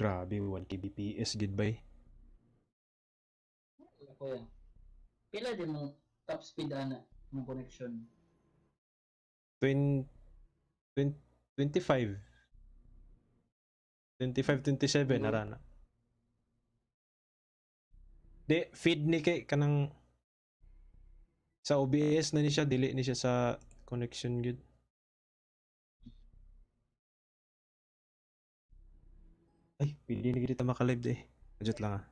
Grabe, 1 kbps gid bay. Wala, kuya. Pila din mo top speed ana mong connection? 20, 20, 25. 25, 27 ara na. Di, feed ni kay kanang sa OBS na ni siya, dili ni siya sa connection gud. Ay, pwede na gid ta maka-live eh. Adjust lang ah.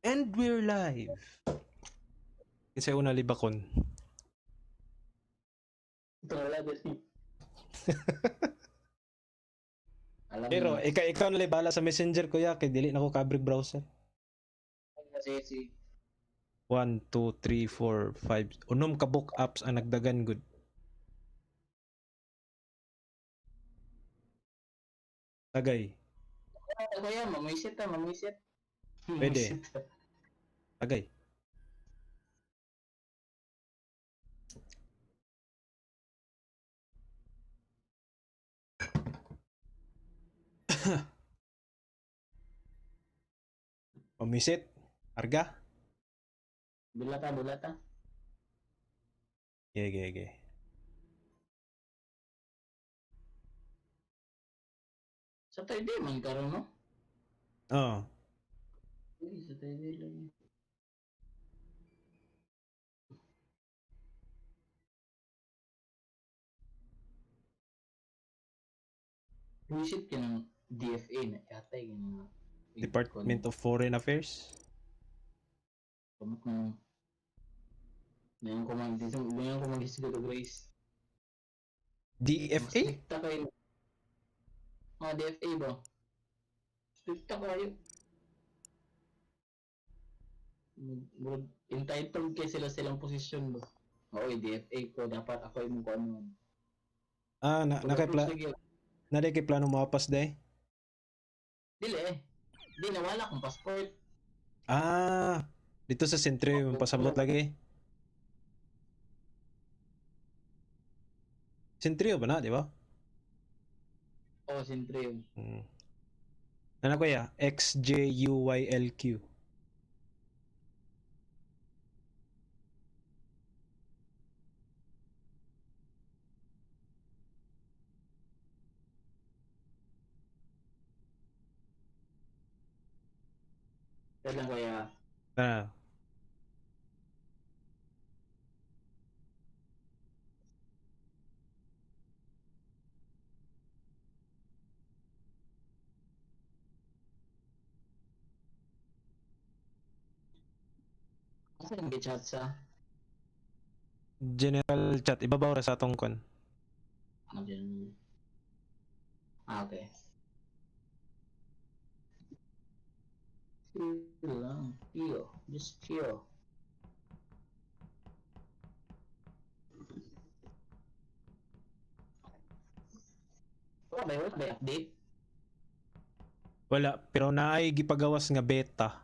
And we're live. Kasi una libakon. Ito wala din. Alam Pero mo, ikaw na bahala sa Messenger, kuya, kay dili na ko kabrig browser. Kasi si 1 2 3 4 5 unom ka book apps ang nagdagan gud. Tagay. Ah, kuya, mamisit ta, mamisit. Pwede. Mamisit ta. Tagay. Pamisit. Arga. Dula ta, dula ta. Ge, ge, ge. Saturday man karon, no? Oh. Uy, Saturday lang. Visit ka ng DFA na yatay ka ng Department of Foreign Affairs. Kamot na ngayon ko mag ngayon ko maghisgot og race. DFA? Strikta kayo. Mga DFA ba? Strikta kayo. Murag entitled kay sila silang posisyon ba? Oo, DFA ko dapat ako imong kuan. Ah, na na kay pla na kay plano moapas day. Dili eh. Di nawala akong passport. Ah, dito sa sentro yung pasabot lagi. Sentrio ba na, di ba? Oo, sentro yun. Ano kuya? X J U Y L Q. Wait lang, kuya. Ah. Asa nang chat sa? General chat, ibabaw ra sa atong kon. Ano dyan? Ah, okay. Chill lang. Chill. Just chill. Wala ba yun? Wala ba yung update? Wala, pero naay gipagawas nga beta.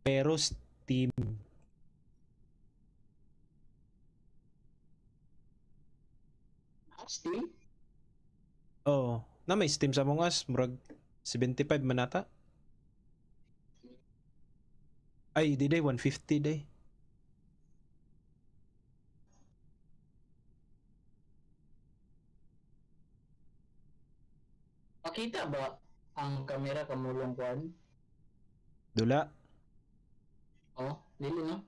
Pero Steam. Ah, Steam? Oo. Na may Steam sa Among Us, murag 75 man ata. Ay, di day 150 day. Makita ba ang kamera kamulong kuan? Dula. Oh, dili no?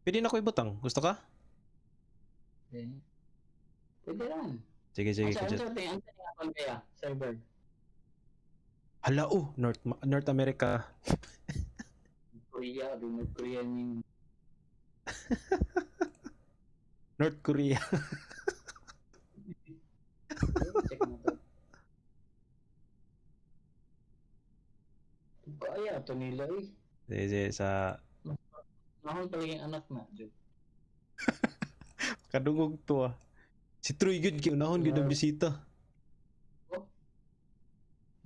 Pwede na ko ibutang. Gusto ka? Okay. Pwede ran. Sige, sige, Asa kajat. asa ting asa ting akon kaya server? Hala, oh, North America. Korea, di North Korea ning North Korea. Check na to. Kaya to nila eh. Sige, sige, sa Nahon palagi ang anak na, joke. Kadungog to ah. Si Troy gud kay unahon gud ang bisita. Oh.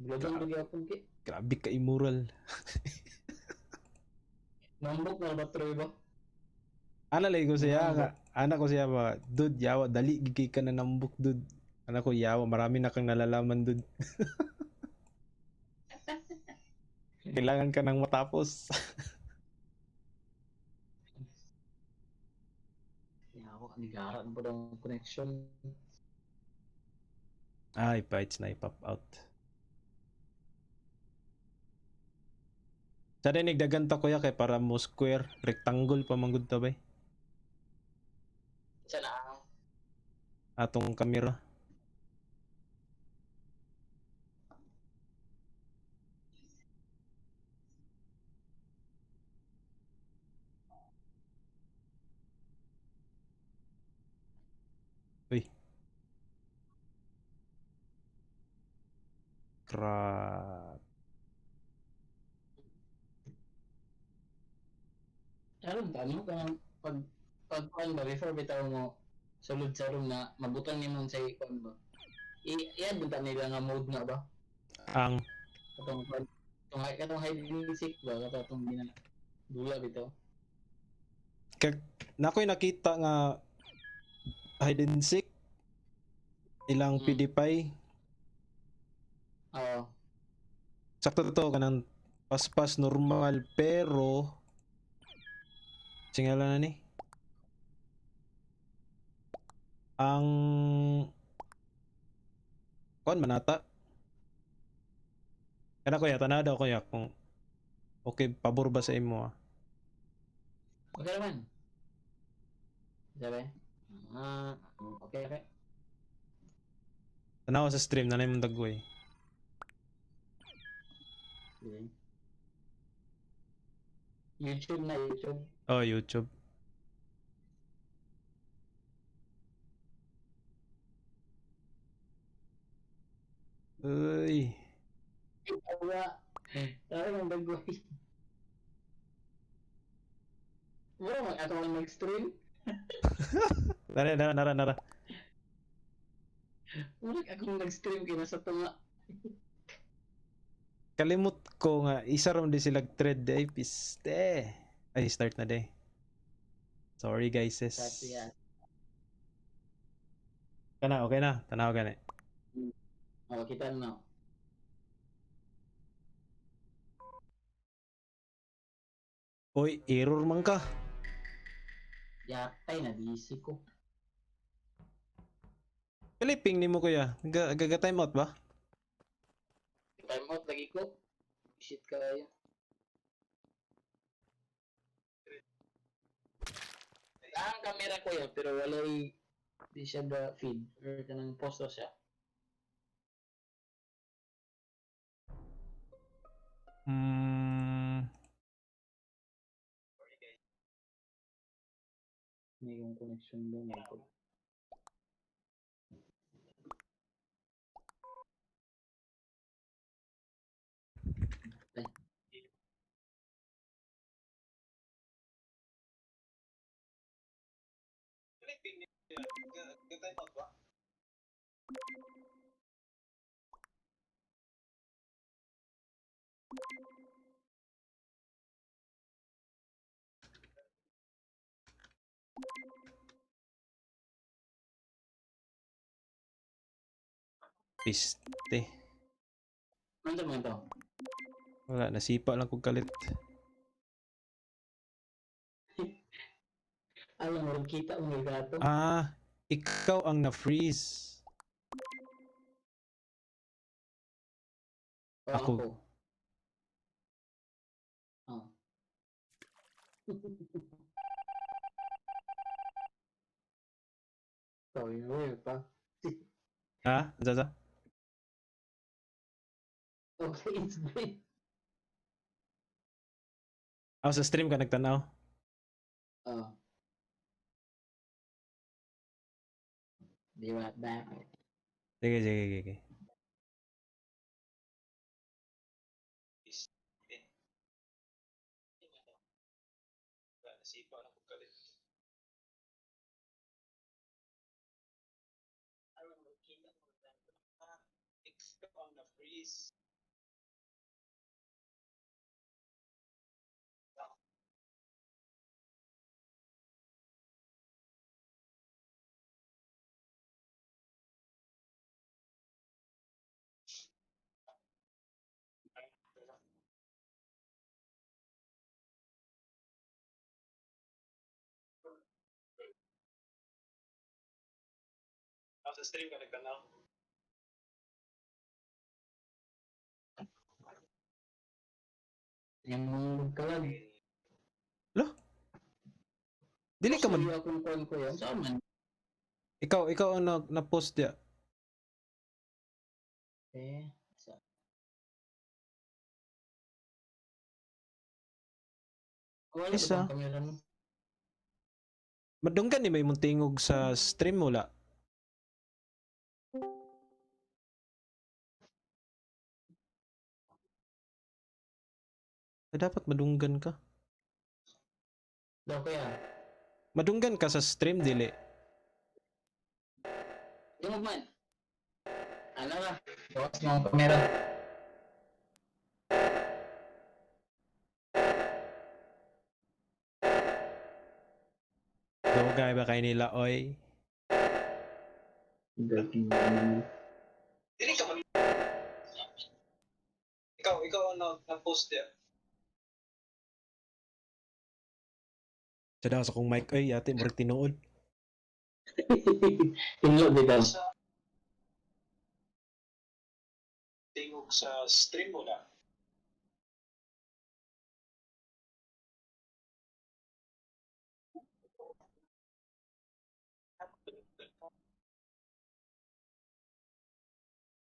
Blagang lagi akong ki. Grabe ka immoral. Nambok na ba, Troy ba? Ana lagi ko siya nga, ana ko siya ba, "Dude, yawa, dali gid ka na nambok, dude." Ana ko, "Yawa, marami na kang nalalaman, dude. Kailangan ka nang matapos." Yawa, nigara na po ang connection. Ay, bites na i-pop out. Sa rin, nagdagan ta, kuya, kay para mo square, rectangle pa manggod ta bay. Isa na ang Atong kamera. Uy. Crap. Aron ta no kanang pag kuan ba, before bitaw mo sulod sa room na mabutan nimo sa kuan ba. I-add ta nila nga mode nga ba? Ang Katong kuan, katong hide and seek ba, katong gina dula bitaw. Kag nakoy nakita nga hide and seek ilang PewDiePie. Oo. Sakto to kanang paspas normal, pero singala na ni ang kuan manata kana, kuya. Tanaw daw, kuya, kung okay, pabor ba sa imo, ah. Okay naman. Sabi? Ah, okay. Tanaw sa stream nanay mong dagway. Sige. YouTube na, YouTube. Oh, YouTube. Uy. Wala. Tayo ng dagway. Wala mag ako ang nag-stream. Nara, nara, nara, nara. Wala akong nag-stream kay nasa tunga. Kalimot ko nga isa ra man di sila thread ay piste. Ay, start na day. Sorry, guys. Start yan. Kana okay na, tanaw gani. Oh, kita na. Oy, error man ka. Yatay na busy ko. Piliping nimo, kuya. Gaga time out ba? Time out lagi ko. Shit kaya. Ang kamera ko yan, pero walay di siya ga feed or kanang posto siya. May yung connection doon ko. Ay. Gaga time out ba? Piste. Ano man to? Wala, nasipa lang kog kalit. Alam mo, kita mo yung gato. Ah, ikaw ang na-freeze. Oh, ako. ako. Oh. Sorry, pa. Ha? Zaza? Okay, it's great. Ah, sa stream ka nagtanaw? Oh. Be right back. Sige, sige, sige, sige. Ikaw ang na-freeze. Sa stream ka nagtanaw. Yung mga kalag. Dili ka man Sa akong kuan ko yan. Saan man? Ikaw ang na-post ya. Eh, sa. Wala Isa. ba ang kamera mo? Madunggan ni may mong tingog sa stream, wala? Eh, dapat madunggan ka. Daw kaya. Madunggan ka sa stream, dili? Dungog man. Ano ba? Bawas mo ang kamera. Dugay ba kay nila, oy? Dili ka man. Ikaw ang na-post ya. Sa daw sa kong mic, oy, ate, murag tinuod. Tinglo bitaw. Sa tingog sa stream mo na.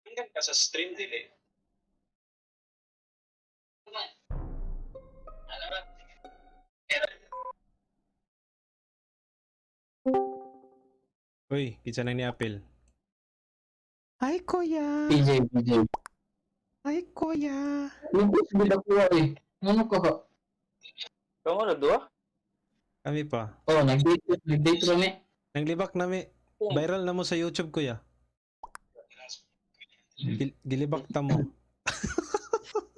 Hanggang ka sa stream dili. Ano ba? Uy, kinsa nang ni Apple? Hi, kuya. PJ, PJ. Hi, kuya. Lugos gid ako eh. Ano ka ka? Kamu na duha? Kami pa. Oh, nag-date kami. Nanglibak nami. Viral na mo sa YouTube, kuya. Gilibak ta mo.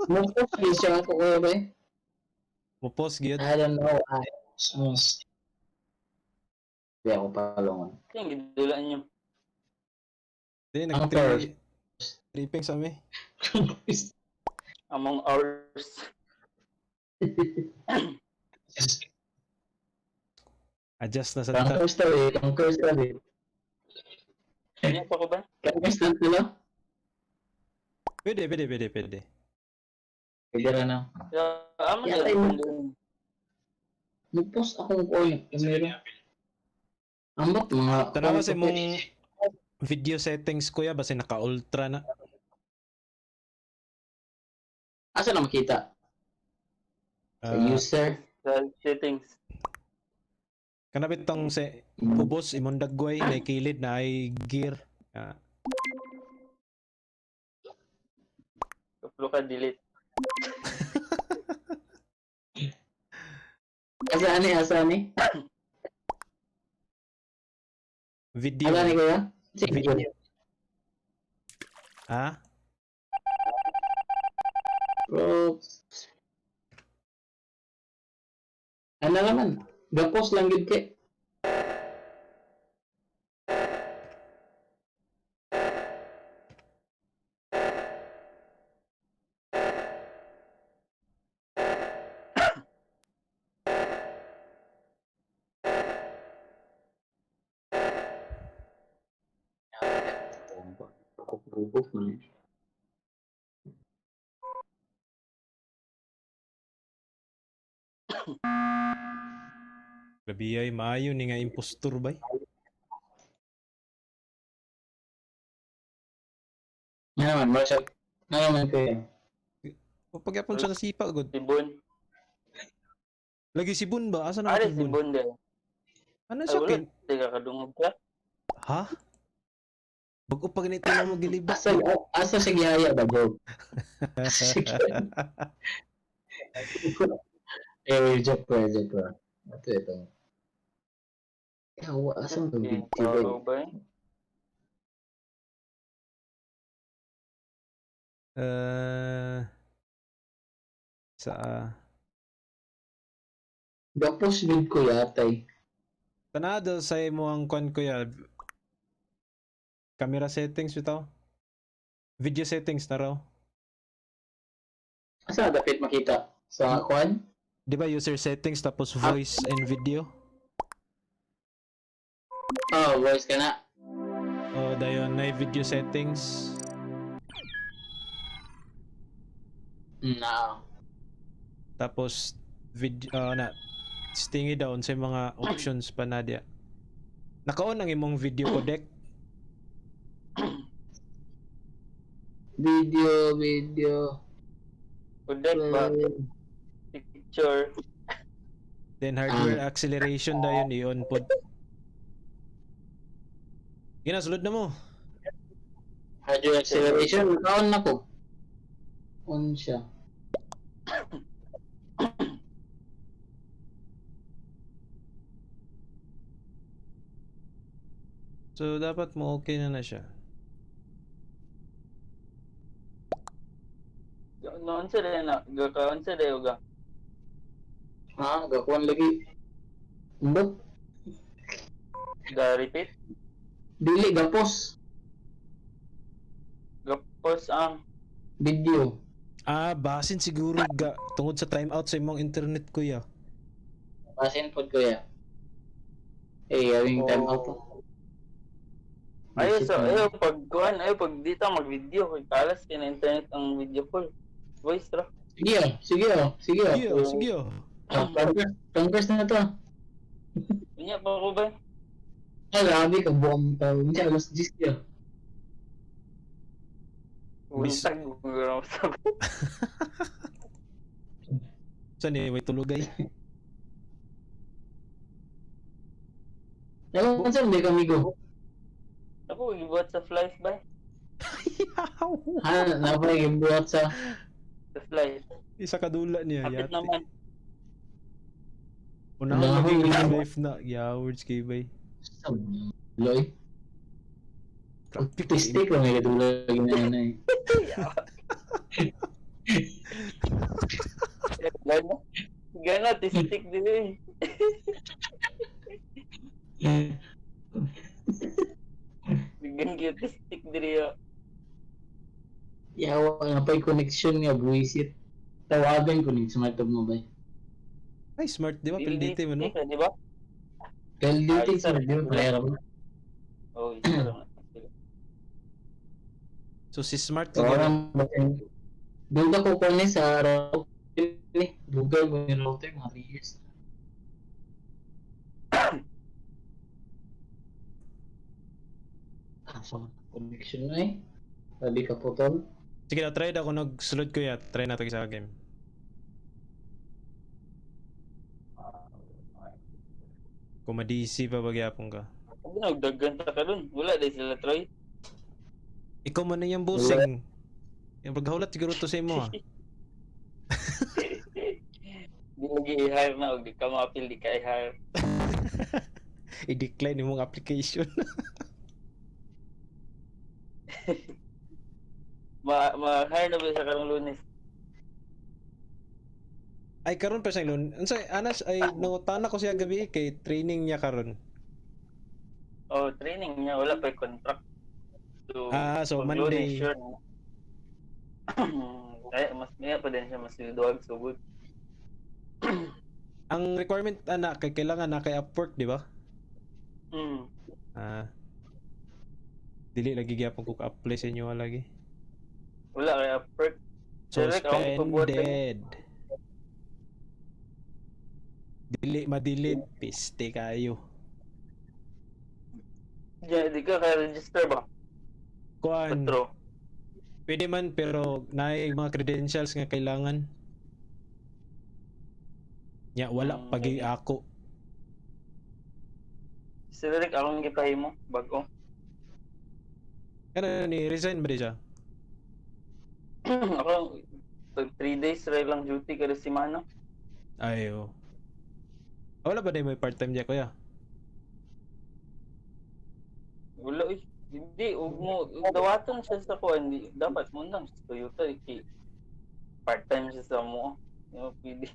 Mo-post gid siya ako kuya ba? Eh? Mo post gyud. I don't know. I. Hindi ako palungon. Yung gidula niyo. Di Ang nag first. tripping sa mi. Among ours. Adjust na sa Ang ta. curse daw eh. Ang curse daw eh. Kanya pa ko ba? Ang curse daw sila. Pwede, pwede, pwede, pwede. Pwede ra na. Ya, amo na. Yata yun. Nag-post akong coin. Kamera. Ambot mga... Tanawa sa imong video settings, kuya, basta naka-ultra na. Asa na makita? Sa Ah, user. Sa settings. Kanabit tong sa ubos imong dagway na kilid na ay gear. Ah, Upload ka delete. Asa ani? Asa ani? Video. Asa ani kuya? Sige. Video. Ha? Bro. Ano naman? Gapos lang gid kay. Bubok man. Grabe ay maayo ni nga impostor bay. Nga naman, Marshall. Nga naman kuya. O pagyapon siya nasipa gud. Si Bon. Lagi si Bun ba? Asa na Ari si si Bun? Bon de. Ano Ay, siya wala. kin? Teka, kadungog ka. Ha? Bago pa ganito na mo gilibak. Asa siya gihaya ba, bro? Asa siya gihaya? Eh, joke ko, joke ko. Ito, ito. Yawa, asa ang Okay, video ba? tao ba eh? Eh, sa Gapos vid ko yatay. Tanado sa imo ang kwan kuya. Camera settings bitaw. Video settings na raw. Asa dapat makita? Sa kwan? Di ba user settings tapos voice and video? Oh, voice ka na. Oh, dayon na video settings. Na. Tapos video na stingy down sa mga options pa na diya. Naka-on ang imong video codec. Video, video. Codec ba? Picture. Then hardware acceleration dayon i-on pod. Gina, sulod na mo. Hardware acceleration, naka-on na ko. On siya. So dapat mo okay na na siya. Noon sa rin na. Gakaon sa rin ga. Ha, gakuan lagi. Umbot. Ga repeat. Dili gapos. Gapos ang Video. Ah, basin siguro ga tungod sa timeout sa imong internet, kuya. Basin pod kuya. Eh, yung time out. Ayo sa ayo pag kuan ayo pag dito mag-video kay kalas kay na internet ang video call. Voice ra. Sige oh, sige oh, sige oh. Sige, oh, sige. Oh. Ah, Congress, Congress na to. Unya pa ko ba? Ah, grabe ka buong tao. Hindi, alas 10 yun. Buntag guro sa Saan eh, may tulugay. Alam mo, saan hindi kami go? Ako gibuhat sa flies ba? Ha, napay gibuhat sa. Sa flies. Isa kadula niya, Kapit yate. naman. Una Wala ko akong maging ginagawa. life na. Yeah, words kay bay. Sa loy. Grabe kay Autistic lang may kadula na eh. Gana. Gana tistik din eh. Bigyan gyud tistik diri. Ah. Yawa, napay connection nga, buwisit. Tawagan ko ni Smart mo ba? Ay, smart, di ba? PLDT man, no? Ka, di ba? PLDT Ay, sa di ba? Palera ba? Oh, isa lang. So, si smart Oo, lagi na. lang. Duga ko ko ni sa router ni. Duga mo yung router, mga 3 years. Ah, so, connection na eh. Sabi ka putol. Sige na, try na ako nagsulod ko ya. Try na ito sa game. Kung ma-DC pa bagyapon ka. Sabi na, daghan ta karon. Wala dai sila try. Ikaw man na yung busing. Yung paghahulat siguro to sa imo ah. Di lagi i-hire na og di ka ma-appeal, di ka i-hire. I-decline imong application. Ma ma-hire na ba siya karong Lunes? Ay karon pa siyang loan. Unsa anas ay nangutana ko siya gabi kay training niya karon. Oh, training niya wala pa contract. So, Ah, so pag Monday. Lunes, sure na. Kaya mas maya pa din siya mas duwag sugod. Ang requirement ana kay kailangan na kay Upwork, di ba? Ah. Dili lagi gyapon ko ka-apply sa inyo lagi. Wala kay Upwork. Direct, akong ipabuhat lang. Suspended. Dili ma-delete, piste kayo. Di, di ka kaya register ba? Kuan, Patro. pwede man pero naay mga credentials nga kailangan. Nya wala pagi ako. Si Derek akong gipahimo bago. Kana ni resign ba di siya? Ako pag 3 days ra lang duty kada semana. Ay, oh. Ah, wala ba na may part-time diya, kuya? Wala eh. Hindi, ug mo ug dawaton siya sa kuan, di dapat mo nang sa Toyota eh, kay part-time siya sa mo. Di mo pwede.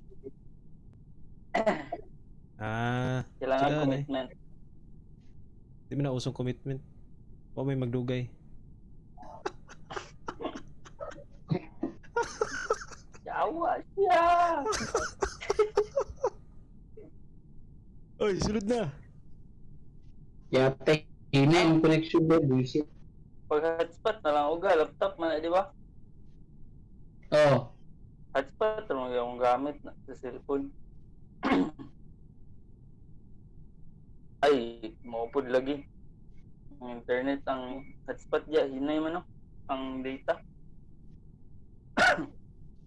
Ah, Kailangan Sila, eh. commitment. di mo na usong commitment. O may magdugay. Yawa siya. Oy, sulod na. Yate. Hina yung connection ba, bullshit. Pag hotspot na lang uga, laptop man, di ba? Oh, Hotspot ra man akong gamit na sa cellphone. Ay, maupod lagi. Ang internet, ang hotspot diya, hinay man no? Ang data.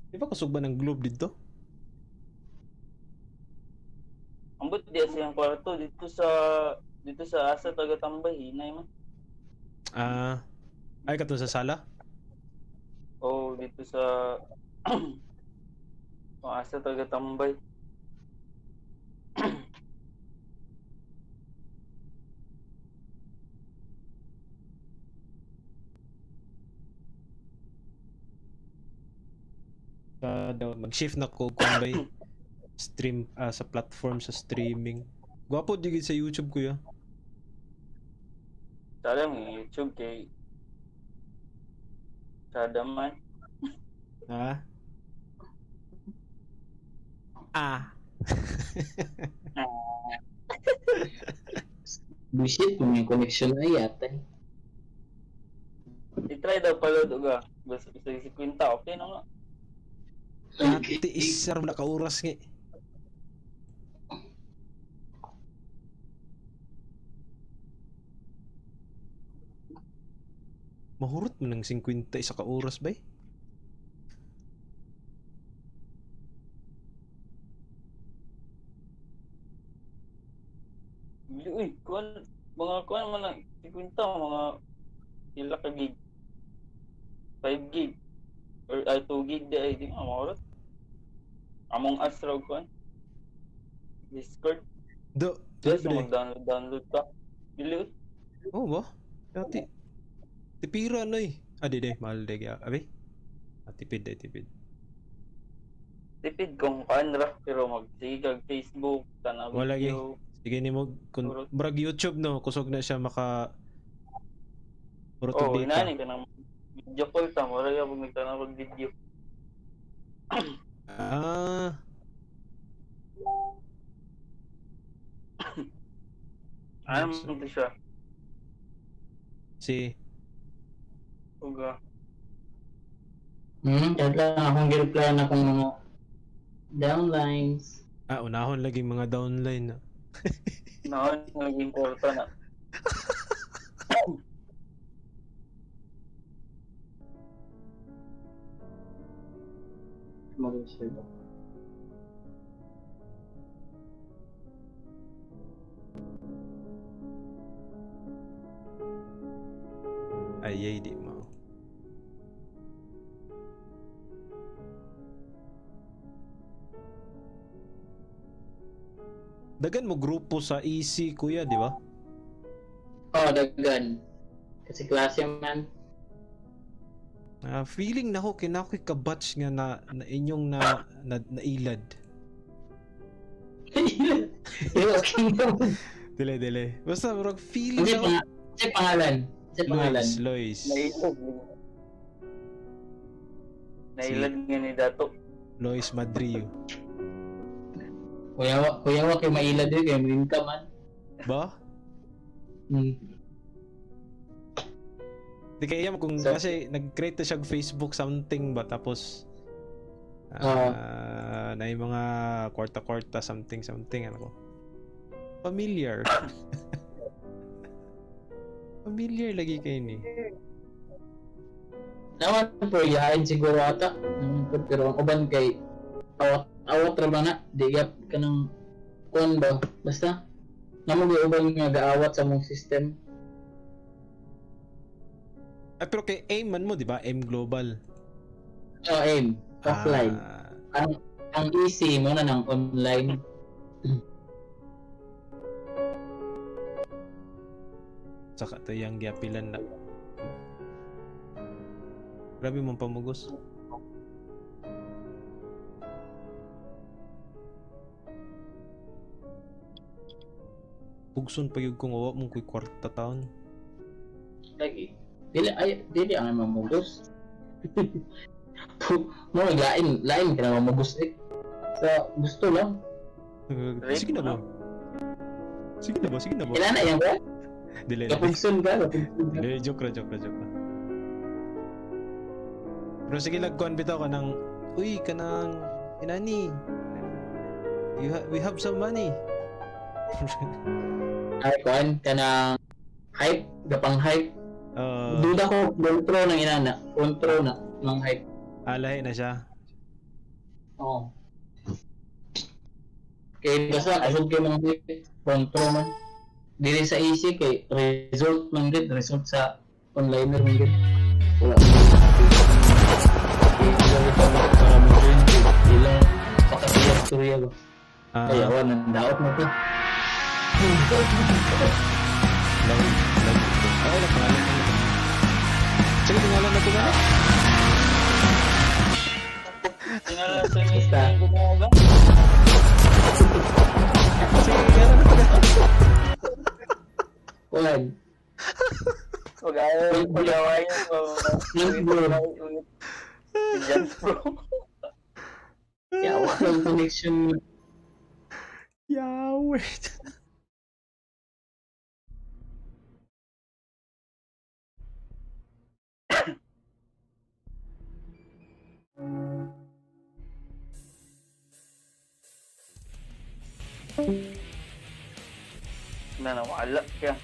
Di ba kusog ba ng globe dito? Ambot diya sa iyang kwarto dito sa asa taga tambay, hinay man. Ah, ay katong sa sala? Oh, dito sa asa taga tambay. Daw mag-shift na ko kung bay stream sa platform sa streaming. Gwapo di gid sa YouTube, kuya. Sayang yung YouTube kay Sada man. Ha? Ah. Bullshit kung yung connection ay yata. I-try daw paload uga. Basta sa 50, okay na nga. Ate isar na ka oras nga. Mahurot mo ng 50 isa ka oras bay. Uy, kuan mga kuan man na 50 mga ila ka gig. 5 gig or ay 2 gig di ay di nga mahurot. Among Us raw kuan. Discord. Do, Just dili ba, day? mag-download download ka. Dili uy. Oh ba? Dati. Tipira na eh. Ah, di di. Mahal di kaya. Abi? Ah, tipid di, tipid. Tipid kung kuan ra pero mag-sige kag Facebook tanaw Wala gi. video. Sige ni mo, kun, Hurot. brag YouTube no, kusog na siya maka Puro Oh, data. inani ka nang video call ta mo ra pag nagtanaw og video. Ah, Ano man to siya? si Uga. Kahit lang akong gi-reply na akong mga downlines. Ah, unahon lagi mga downline na. Naon naging kwarta na. Mag-share. Ay, ay, di mo. Dagan mo grupo sa EC, kuya, di ba? Oh, dagan. Kasi klase man. Ah, feeling na ko kinakoy ka-batch nga na, na inyong na, na nailad. Okay naman. Dili, dili. Basta murag feeling Kasi na ko. kasi pangalan. Kasi pangalan. Lois, Lois. Nailad. Nailad nga ni Dato. Lois Madrio. Kuya, kuya, wa kay mailad yun, kay malinka man. Ba? Di kaya kung kasi nag-create na siya og Facebook something ba tapos na yung mga kwarta-kwarta something something ano ko. Familiar. Familiar lagi kay ni. Naman po, yain siguro ata. Naman po, pero ang uban kay awat awat ra ba na? Di gap ka ng kuan ba? Basta namo gyud uban nga gaawat sa mong system. Ay, pero kay AIM man mo, di ba? AIM Global. Oh, AIM offline. Ah, Ang easy mo na ng online. Saka to yung giapilan na. Grabe mong pamugos. Pugson pa yun kung awa mong kuy kwarta taon. Lagi. Dili ay dili ang mamugos. Mo lain lain ka na mamugos eh. Sa gusto lang. Sige na ba? Sige na ba? Sige na ba? Ilan na yan ba? Dili, dili. Kapugson ka, kapugson ka. Dili, joke ra, joke ra, joke ra. Pero sige lang, kuan bitaw ka ng, uy, kanang, inani, we have some money. Ay, kuan, kanang hype, gapang hype. Duda ko, kontro ng inana. Kontro na, ng hype. Alahi na siya. Oo. Kay basta, kasod kay mga hype, kontro man. Dili sa easy kay result man gid, result sa onliner man gid. Wala. Para mo join ilang pakatiyag storya ba. Ay, awan, nandaot mo to. Lang, lang. Ay, lang, pangalan na. Sige, tingala na tingala. Tingala sa may Basta. gumawa. Sige, tingala na tingala. Kuan. Pag-ayaw, pag-awayin mo. Bro. Jan bro. Yawa ang connection. Yahweh. Na nawala ka.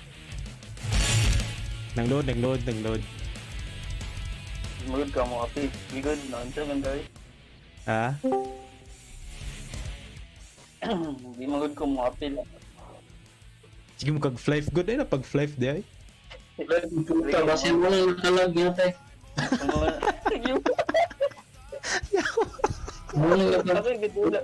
Nang load, nang load, nang load. Magod ka mo kape. Ligod, naunsa man dahil. Ha? Di magod ko mo kape lang. Sige mo kag flife good ay na pag flife di ay. Puta, basin mo lang nakalag yata eh. Sige. Mo lang nakalag. Ako gidula.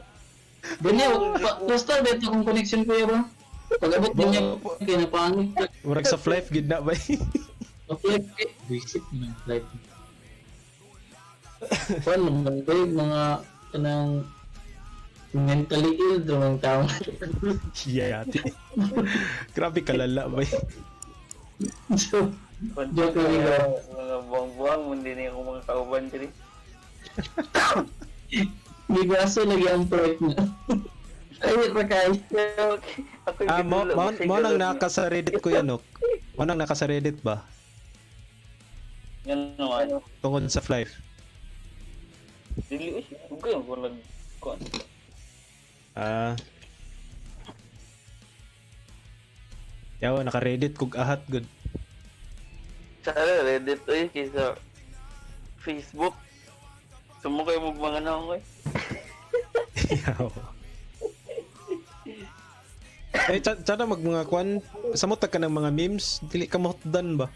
Ganyan, basta beto akong connection kuya ba? Pag abot din niya, kaya napangit. Murag sa flife gid na ba. Okay, visit na flight. Kuan naman ba yung mga kanang mentally ill ng tao. Yeah, ate. Grabe kalala ba. So, joke lang yun. Mga buwang-buwang, hindi na ako mga kauban diri. Migaso lagi ang flight na. Ay, rakay. Ako Ah, mo mo, mo nang naka sa Reddit ko yan, ok. Mo nang naka sa Reddit ba? Yan naman. Tungod sa flife. Dili uy, huwag kayo kung nag kuan. Ah. Yawa naka Reddit kog ahat good. Sa Reddit uy kaysa Facebook. Sumo kayo mag mga naong uy. Yawa. Eh, tsada mag mga kwan, samot ka ng mga memes, dili ka mahutdan ba?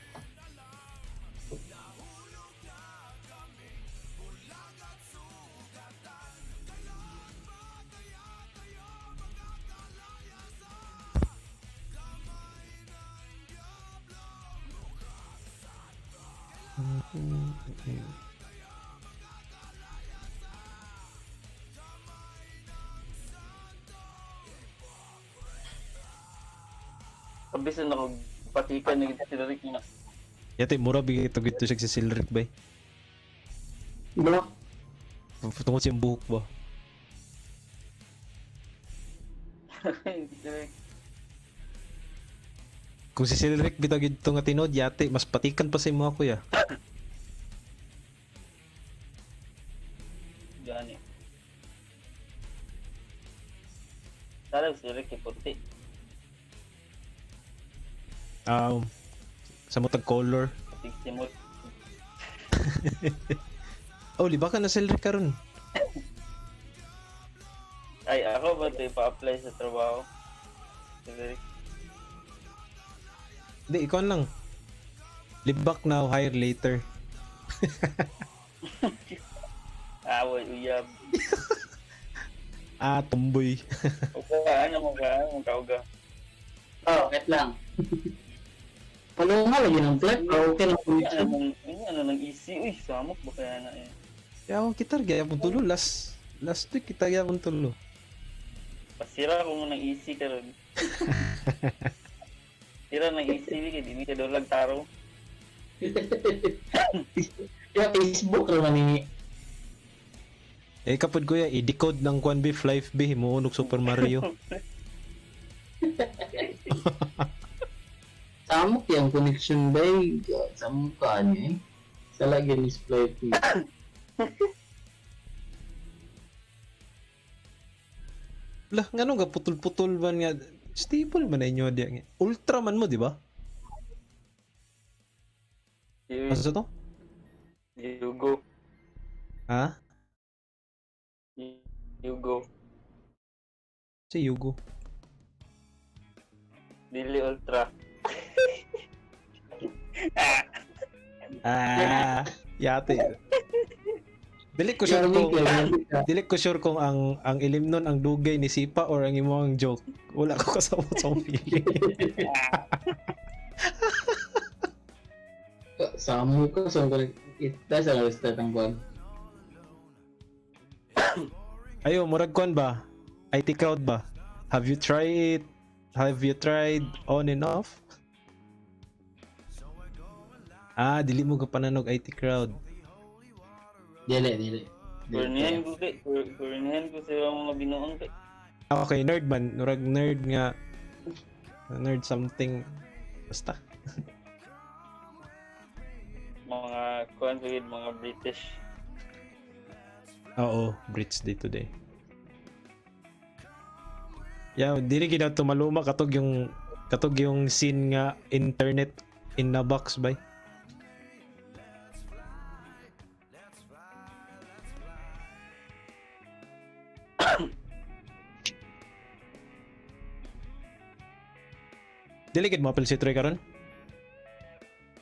Kabisan ako patikan na kita sila Rick na. Yate, mura bigay ito gito siya si Silric ba? Bro, Tungod siyang buhok ba? Kung si Silric bitaw gito nga tinod, yate, mas patikan pa sa imo ako ya. Gani. Sana si Rick puti. Sa mutag color. Tigsimot. Oh, liba ka na Silric karon. Ay, ako ba ito ipa-apply sa trabaho? Si Rick. Di, ikaw lang. Libak now, hire later. Ah, wait, uyab. Ah, tumboy. Uga, ano mo ka? Ano mo ka, uga? Oh, wait lang. Palunga lagi ng flight, okay na connection. Ano nang easy? Uy, samok ba kaya na eh? Yaw, kita gaya pong tulo. Last week, kita gaya pong tulo. Pasira ko mo ng easy karon. Sira ng easy, kay di mi ka dulag taro. Ya, Facebook raman ni. Eh, kapod kuya, i-decode ng Kwan B, Flife B, himuon og Super Mario. Samok yung connection ba eh. Samok ka niya eh. Sa lagi ni split eh. Lah, ngano ga putol-putol man nga stable man na inyo diya nga. Ultra man mo, di ba? You, Asa to? you go. Ha? You go. Si Yugo. Dili ultra. Ah, yate. Dili ko sure kung dili ko sure kung ang ilim nun ang dugay ni Sipa or ang imong joke. Wala ko kasabot sa akong feeling. Samok ka sa ita sa lista tang kuan. Ayo, murag kuan ba? IT crowd ba? Have you tried it? Have you tried on and off? Ah, dili mo kapananog IT crowd. Dili, dili. Kurnihan ko kay. Kurnihan ko sa mga binuang kay. Ah, okay, nerd man. Murag nerd nga. Nerd something. Basta. Mga kuan sa gid, mga British. Oo, Brits day today. Yeah, dili gid to maluma katog yung scene nga internet in a box bay. Dili gid mo apil si Troy karon?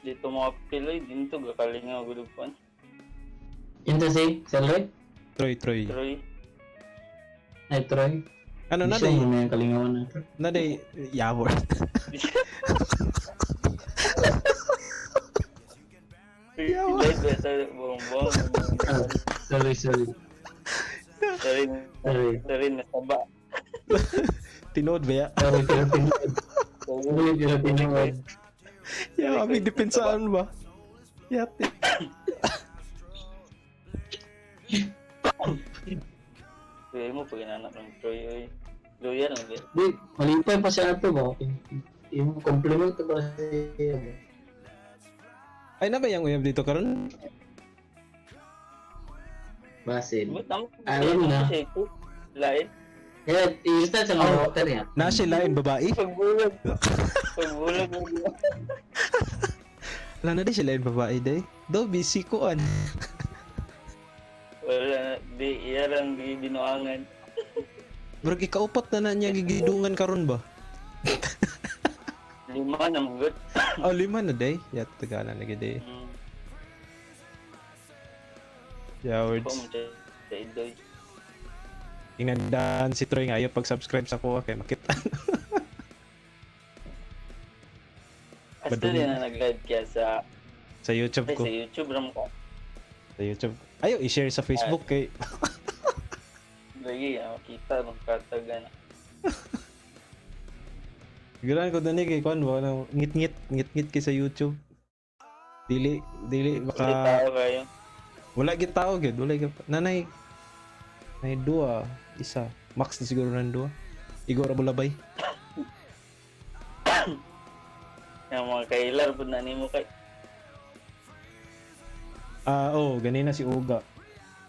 Dito mga piloy dinto gakalingaw gud og kuan. Inta si Salre? Troy, Troy. Troy. Ay, Troy. Ano na Siya day? mo na yung kalingawan natin. Na day yawor. Yawa. Live ba sa buong buong. Ah, sorry, sorry. Sorry, Sorry. sorry nasaba. Tinuod ba ya? Sorry, pero tinuod. Sorry, pero tinuod. Ya, aming depensaan ba? Yate. Kaya mo pag inanak ng Troy oy. Loyal lang ba? Di, malipay pa siya ato ba? Yung compliment ba siya ba? Ay na ba yung uyab dito karon? Basin. Ba't naman? Alam na. Siya ito. Lain. Kaya, i-start sa mga water yan. Na siya lain babae? Pagbulag. Pagbulag mo. Wala na di siya lain babae day. Do busy ko an. Wala na. Di, iya lang di binuangan. Murag ikaupat na na niya gigidungan karon ba? Lima na mga good. Oh, lima na day. Ya tagalan lagi day. Yeah, Ako words. mo siya sa Idoy. Tingnan daan si Troy nga ayaw pag-subscribe sa ko kay makita. Asta Badung. din na nag-live kaya sa Sa YouTube ay, ko. sa YouTube ram ko. Sa YouTube. Ayaw i-share sa Facebook kay Lagi, makita nung kataga na. Ganoon ko dani kay kuan ba nang ngit-ngit ngit-ngit kay sa YouTube. Dili dili Hindi baka tao kayo. wala gid tao gid, wala gid. Nanay nay dua, isa. Max na siguro nang dua. Igor Bulabay. Yung mga kailar po na nimo kay. Ah, oh, ganina si Uga.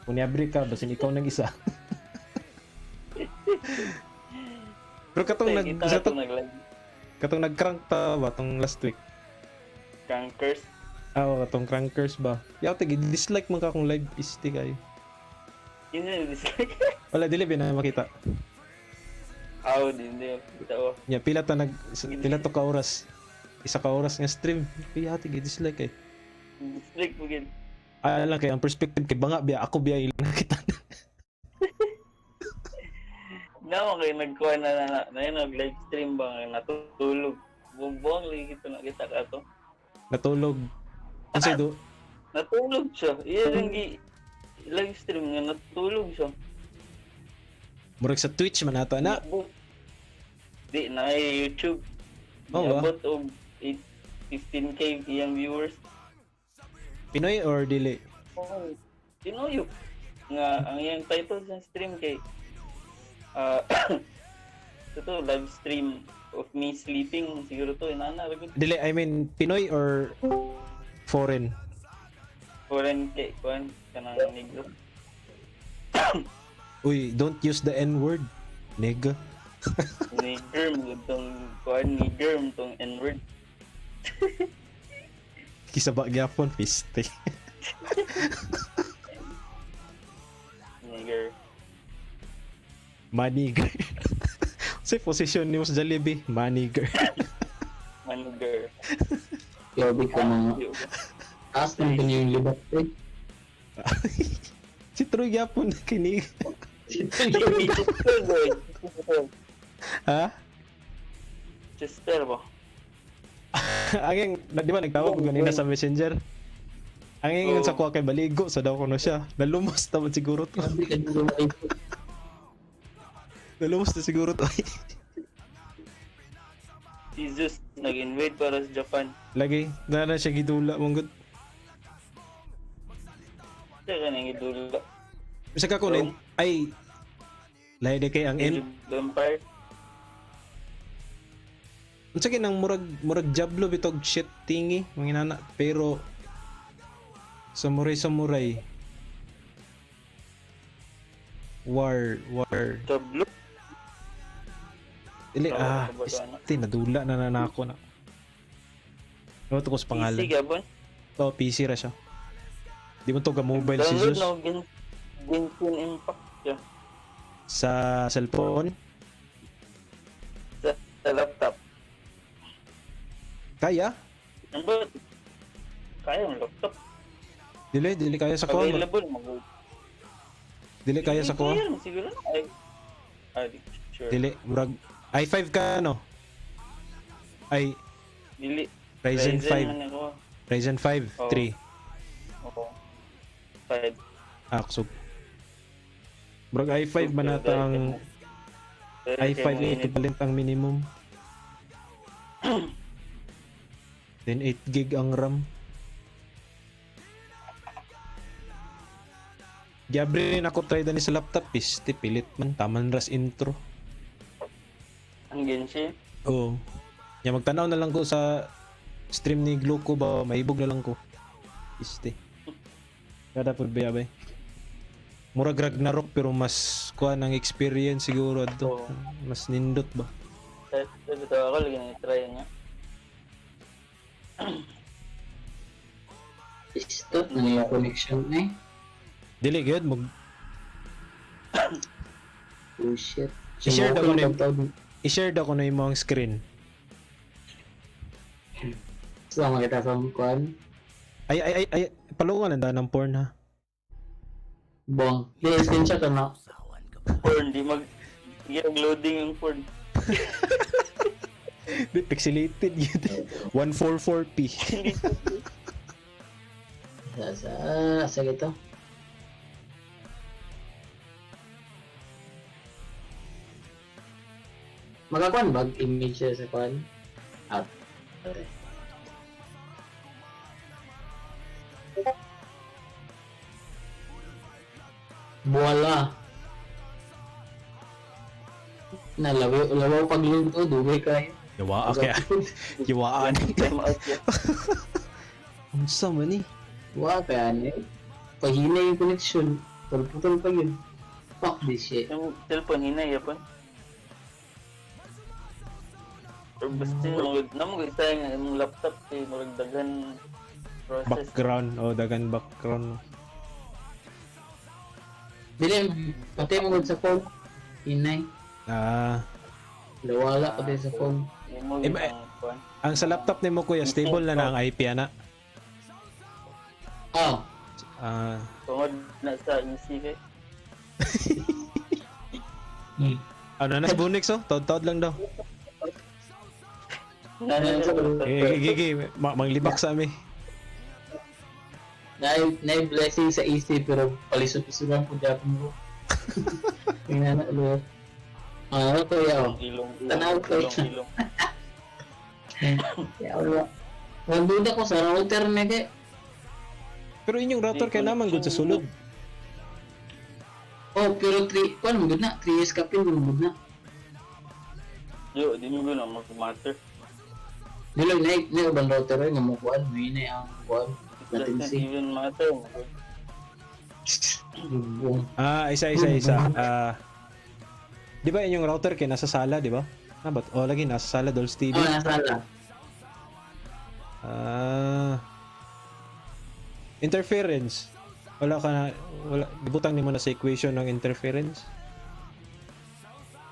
Kung niabri ka, basin ikaw nang isa. Pero katong nag Kita sa na itong nag-live. katong nag-crank ta ba tong last week. Crankers. Ah, oh, katong crankers ba. Yaw tigi dislike man ka akong live isti kayo. Yun yung dislike. Wala dili ba na makita. Aw, di hindi. Kita oh. Nya pila ta nag pila to ka oras. Isa ka oras nga stream. Kaya tigi dislike eh. Dislike mo gid. Ah, lang kay ang perspective kay banga biya ako biya ilang nakita. Nawa kayo nagkuha na na na na yun, nag-live stream ba nga natulog. Buong lagi kita nakita ka to. Natulog. Unsay do? Natulog siya. Iya rin gi live stream nga natulog siya. Murag sa Twitch man ata na. Niabot. Di na ay YouTube. Oh, ba? Niabot og 8 15K iyang viewers. Pinoy or dili? Oh, Pinoy nga ang iyang title sa stream kay ito live stream Of me sleeping siguro to inana ra gud. Dili, I mean Pinoy or foreign? Foreign kay kuan kanang negro. Uy, don't use the N word. Nigga. Nigger mo tong kuan, nigger mo tong N-word. Kisaba gyapon piste. Nigger. Maniger. Sa position ni mo sa Jollibee, maniger. Maniger. Grabe ka mga. Di ba? Taas naman ba niya yung libak eh. Si Troy gyapon kinig. Chester boy. Ha? Chester ba? Ang di ba nagtawag ko ganina sa Messenger? Ang ingon sa Oo. kuha kay baligo sa daw kuno siya. Nalumos naman siguro to. Grabe ka dito mga. Nalumos na siguro to. Si Zeus nag-invade para sa Japan. Lagi, na na siya gidula mong good. Siya ka nang idula. Bisa ka kunin, ay lahi di kay ang Age N. of the Empire. Unsa kay nang murag murag Diablo bitog shit tingi mga inana pero samurai samurai war war Diablo. Ili, Oo, ah, kabalo na. este, nadula na na ako na. Ano to ko sa pangalan? PC gabon. Oh, PC ra siya. Di mo to ga mobile si Download Zeus na og Genshin Impact siya sa cellphone. sa laptop. Kaya? Ang ba? Kaya ang laptop. Dili, dili kaya sa kuha. Available mo. Dili kaya sa kuha. Kaya man siguro na. Ay, ah, di sure. Dili, murag i5 ka no? Ay, Dili. Ryzen 5. Man ako. Ryzen 5, Oo. 3. Oo. 5. Ah, kusog. Murag i5 man ata ang i5 na equivalent ang minimum. Then 8 gig ang RAM. Gabriel ako try dani sa laptop piste pilit man taman ras intro. Ang Genshin. Oo. Ya magtanaw na lang ko sa stream ni Gluco ba maibog na lang ko. Piste. Kada pud ba bay. Murag Ragnarok pero mas kuha ng experience siguro adto. Oo. Mas nindot ba? Sabi to ako lagi na try niya. Stop na yung connection eh. Dili gyud mag Oh shit. I-share daw ko na yung. I-share daw ko na imong screen. So, makita sa akong kuan. Ay ay ay ay palungan ang ng porn ha. Bong. Di, screenshot ano. Porn di mag di loading yung porn. Di pixelated yun. 144p. Sa gito. Makakuan bag image siya sa kuan? Out. Okay. Voila. Na lawaw lawaw pagluto dugay kayo. Yawa kaya. Yawaan. Time out ya. Unsa man ni? Wa kaya ni. Pahina yung connection. Putol pa yun. Fuck this shit. Yung cellphone hinay yapon. Or basta yung mga namo isa nga imong laptop kay murag daghan process. Background oh dagan background. Dili, pati mo gud sa phone. Hinay. Ah, Lawala pati sa phone. Imo Eh, ba- ang kuan. ang sa laptop nimo kuya stable na na ang IP ana. Ah, Ah, Tungod na sa EC kay. ano na sa Bunix oh, taod-taod lang daw. Na na Eh, gigi, manglibak sa ami. na na blessing sa EC pero palisod-lisod po japon ko. Tingnan na ulo. Ah, kuya oh. Ilong Tanaw ko. ilong ilong. Kaya wala. Nagduda ko sa router na kay. Pero inyong router kay naman good sa sulod. Oh, pero 3 kuan mo gud na, 3 years kapin mo gud na. Yo, di mo guna mag-matter. Dili na na uban router eh, nga mo kuan, may ang kuan. It doesn't Latency. even matter. Lubong. Ah, isa isa isa. Ah. Di ba inyong router kay nasa sala, di ba? Ah, ba't? Oh, lagi nasa sala Dolls TV. Oh, nasa sala. Ah. Interference. Wala ka na wala butang nimo na sa equation ng interference.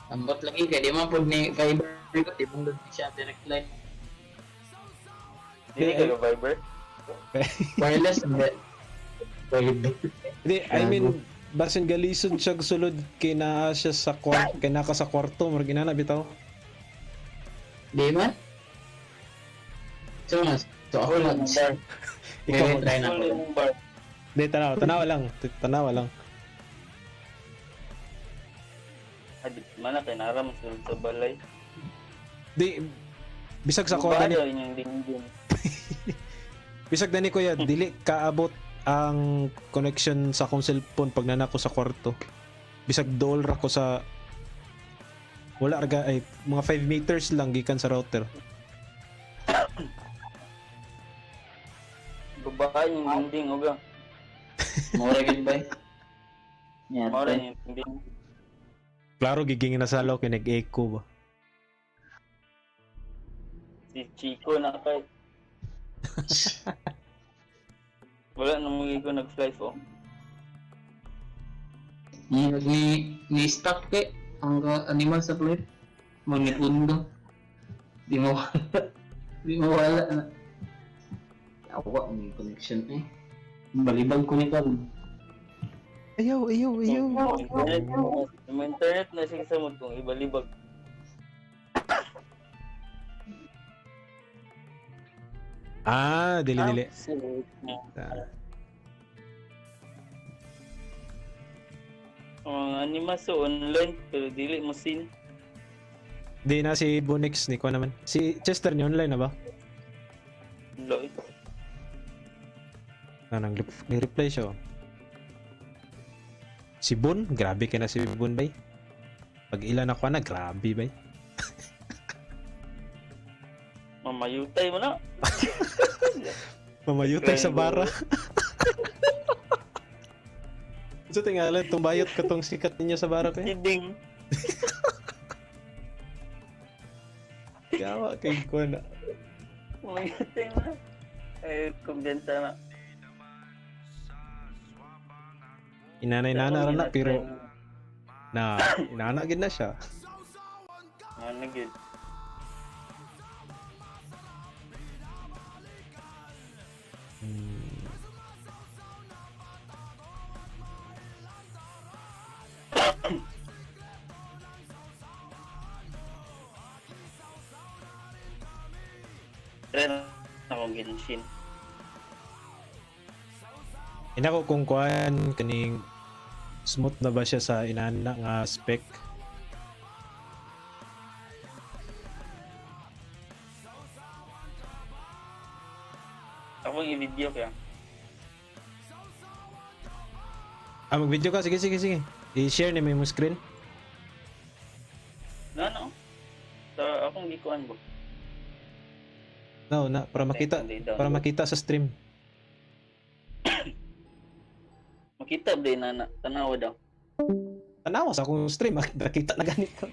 Ambot lagi kay di man pud ni fiber ko, di man gud siya direct line. Dili kayo Viber? Wireless hindi. Fiber. Hindi, I mean, basin galisod siya sulod kay naa siya sa kwarto, kay naa ka sa kwarto, murag inana bitaw. Di man? So, mas, so ako lang. Bar. Ikaw Ngayon, try na Wala ko. yung bar. Hindi, tanawa, tanawa lang. Tanawa lang. Ay, di man na kay nara man sulod sa balay. Di, bisag sa kwarto Ba ni daw inyong dingding. bisag dani kuya, dili kaabot ang connection sa akong cellphone pag nana ko sa kwarto. Bisag dool ra ko sa wala ra ay mga 5 meters lang gikan sa router. Babae yung dingding uga. Mura gid ba? Yeah, Mao ra yung dingding. Klaro giging na sa kay nag-echo ba. Si Chico na kay. Wala na mo ko nag-fly oh. Ni stop kay ang animal sa plate. Mangipundo. Di mo di mo wala na. Awa ni connection eh. Balibag ko ni karon. Ayaw, ayaw, ayaw. Internet, yung internet na siya sa kung ibalibag. Ah, dili dili. Ah. Ang anima so online pero dili mo sin. Di na si Bonix ni ko naman. Si Chester ni online na ba? Loy. Ah, nang reply siya. Oh. Si Bon, grabe ka na si Bon bay. Pag ilan ako na, grabe bay. Mamayutay mo na. Mamayutay sa bara. So tingala, tumbayot ka tong sikat ninyo sa bara ko. Kidding. Gawa kay ko na. Mamayutay mo na. Eh, kumbiyansa na. Inanay-nana ra na pero na inana gid na siya. Ano gid. Try na akong Genshin. Ina ko kung kuan kaning smooth na ba siya sa inana nga spec. Akong i-video kaya. Ah, mag-video ka. Sige, sige, sige. I-share ni mo yung screen. Na no. Sa akong gikuan ba? No, na para makita Hindi, download. para makita sa stream. Makita ba na na tanawa daw. Tanawa sa akong stream, nakita na ganito.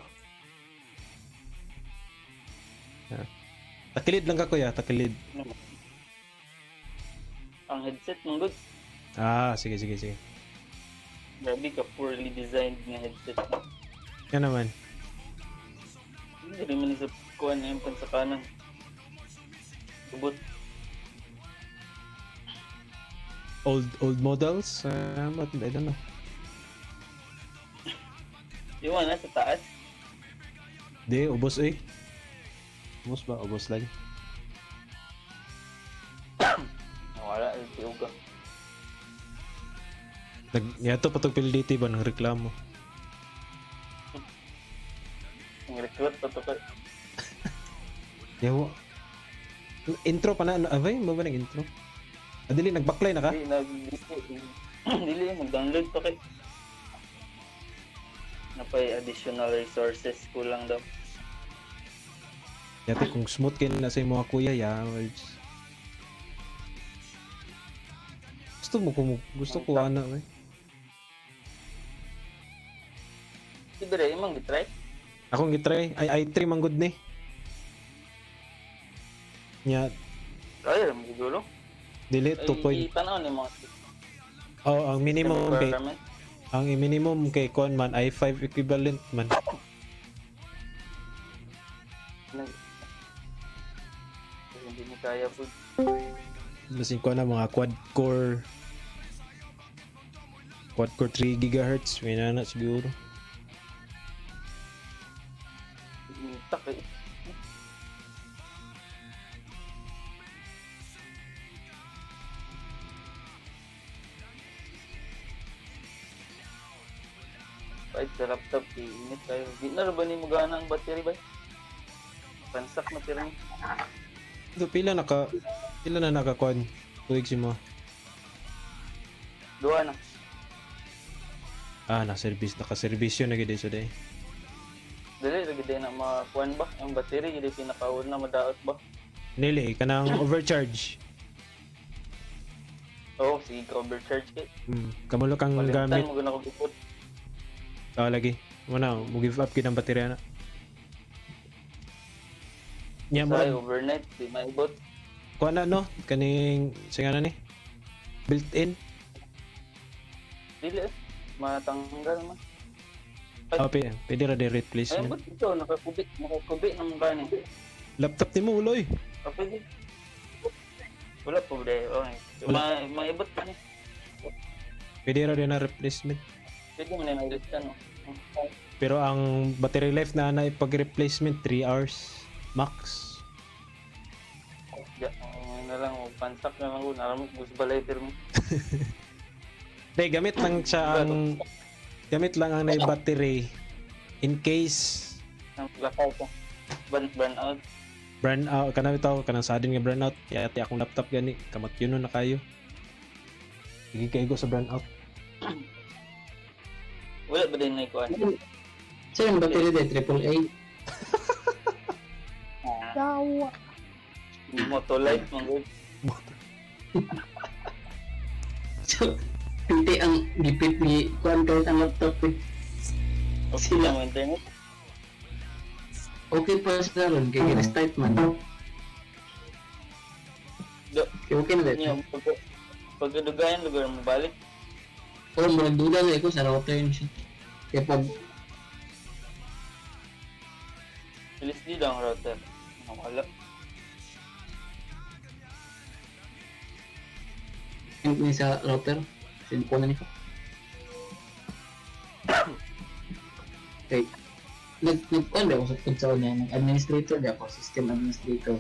Ah. Takilid lang ka kuya, takilid. Ang headset mong good. Ah, sige sige sige. Grabe ka poorly designed nga headset. Yan naman. Hindi rin man sa kuan na yung sa kanan. Tubot. Old old models, but I don't know. Yung ano sa taas. Di, ubos eh. Ubos ba? Ubos lagi. Wala, si Uga. Nag, yato patog PLDT ba ng reklamo? Ang recruit pa to ka. Yawa. Intro pa na, ano, abay, mo ba nag-intro? Ah, dili, nag-backline na ka? Dili, nag... Dili, mag-download pa kay. Napay additional resources kulang daw. Yate kung smooth kay na sa imo kuya ya. Words. Gusto mo ko gusto ko ana eh. Si Bere, imong gitry. Akong gitry ay i3 man gud ni. Nya Ay, mo gulo. dili 2 point. Tanaw ni mga Oh, ang minimum kay requirement. ang minimum kay kuan man i5 equivalent man. Hindi ni kaya po. Basin ko na mga quad core 3 GHz may na siguro. Tak eh. Kahit sa laptop, init tayo. Di na ba ni mo gana ang battery ba? Pansak na pero Do pila na naka kuan tuig si mo. Duha na. Ah, na service naka-servisyo na gid sa day. Dili lagi din na makuan ba? Ang battery gid pinakauna na madaot ba? Nili kanang overcharge. Oo, sige ka overcharge kay. Kamulo kang Palitan gamit mo guna ko gipot. ah, lagi. Mo na mo give up gid ang baterya na. Nya mo Sa overnight di maibot. kuan na no kaning sa nga na ni built-in. Dili eh. Matanggal man. Ah, pwede, pwede ra di Ay, replacement. ba't ito? Nakakubi. Nakakubi ng gani. Laptop nimo uloy. Ah, pwede. Wala po, bre. Okay. Wala. Maibot pa ni. Pwede ra din na replacement. Pwede mo na mailistan, no? Pero ang battery life na na pag replacement 3 hours max. Ya, na lang, pansak na lang ko. Naramok, gusto balay, pero Day gamit lang siya ang gamit lang ang na battery in case nang lakaw ko. Burn out. burn out kanang bitaw kanang sudden nga burn out kaya ati akong laptop gani kamot yun na kayo. Sige kay sa burn out. Wala ba din na ikuan? Sir, yung battery de triple A. Yawa. Motolight, man good. So, piti ang gipit ni kuan kahit ang laptop eh. Okay Sila. lang ang internet. Okay pa sila ron, kay restart man. Do, Okay, okay na dito. niyo, pagkadugayan, lugar mo balik. Oh, murag duda na ko sa router yun siya. Kaya pag LSD daw ang router. Wala. ni sa router, sinuko na nito. Okay. Nag kuan ba ako sa kung niya, nag-administrator di ako, system administrator.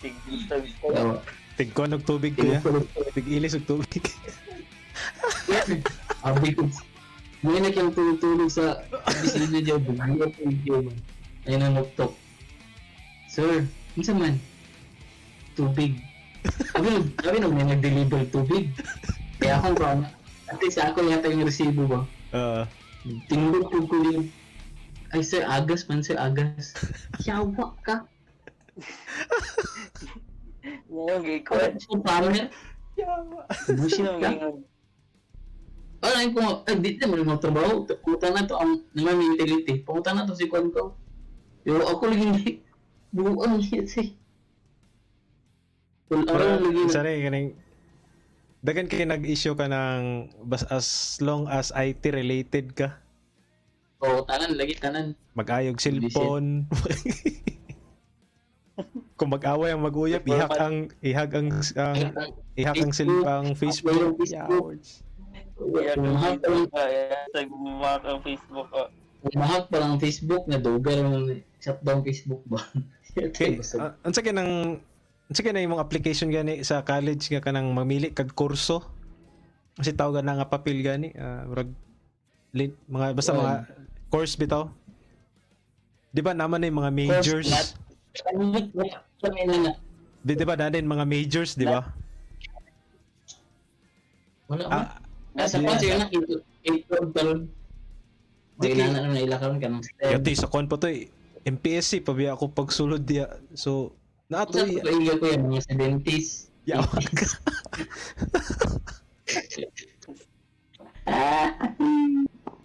Tig-tag. So, Tigkon og tubig kuya. Tig-ilis og tubig. Abi ko. Muna na kayong tulog-tulog sa opisina niya, bugyo ko yung ayun ang laptop. Sir, unsa man? Tubig. Abi nag may nag-deliver tubig. Kaya akong kuan. At least ako yata yung resibo ba. Tinulog po ko yung ay sir, agas man sir, agas. Yawa ka. Ngayon, gikuan. So, pamir. Yawa. Bullshit ka. Ay, kung, ay, di naman mo trabaho. Punta na to ang naman mentality. Punta na to si Kwan ko. Pero ako lagi hindi. Buong shit si. Wala Pero lagi. sorry kaning dagan kay nag-issue ka ng bas as long as IT related ka. Oo, tanan lagi tanan. Mag-ayog cellphone. Kung mag-away ang mag-uyap, ihag ang ang ihak ang ang Facebook. Facebook. Kaya Kung mahak pa lang, Kaya ang Facebook. Ah. kung mahak pa lang ang Facebook na dugar ang shutdown Facebook ba. Okay, unsa kay nang unsa kay na imong application gani sa college nga kanang mamili kag kurso? Kasi tawag na nga papel gani, murag mga basta mga course bitaw. Di ba naman na yung mga majors? Di ba na din mga majors, di ba? Wala man. Ah, Nasa kwan siya na ito karon. Di May kay- na na ila karon kanang STEM. yati sa kon pa to eh. MPSC pa biya ako pagsulod diya. So naa to Unsa pa kaiga ko yan, mga 70s. Yawa ka. Ah.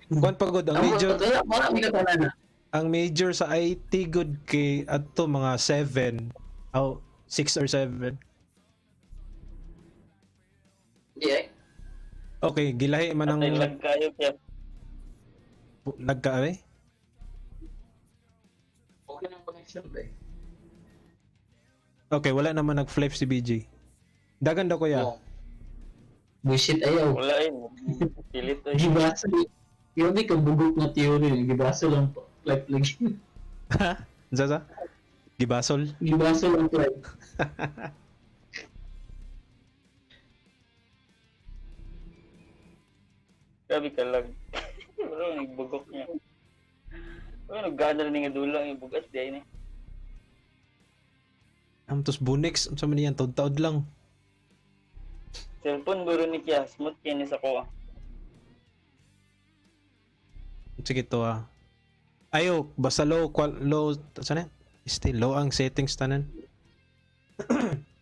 Kuan pa gud ang major Wala, wala mi katanan na. Ang major sa IT good kay adto mga 7, oh, 6 or 7. Di ay. Okay, gilahi man ang Atay lag kayo kaya. Nagka eh. Okay ng connection ba? Okay, wala naman nag-flip si BJ. Dagan daw, kuya. Oh. Bullshit ayaw. Wala eh. Pilit eh. Gibasa. Grabe ka bugok na theory. Gibaso lang po. Like, lagi. Ha? Unsa sa? Gibasol. Gibaso lang po. Grabe ka lag. Bro, nagbugok niya. Uy, naggana rin nga dula ang bugas di ay ni. Am tos Bunix, unsa man niyan, taud-taud lang. Cellphone guro ni Kia, smooth kaya ni sa kuha. Sige to ah. Ayo, basta low qual low sana. Still low ang settings tanan.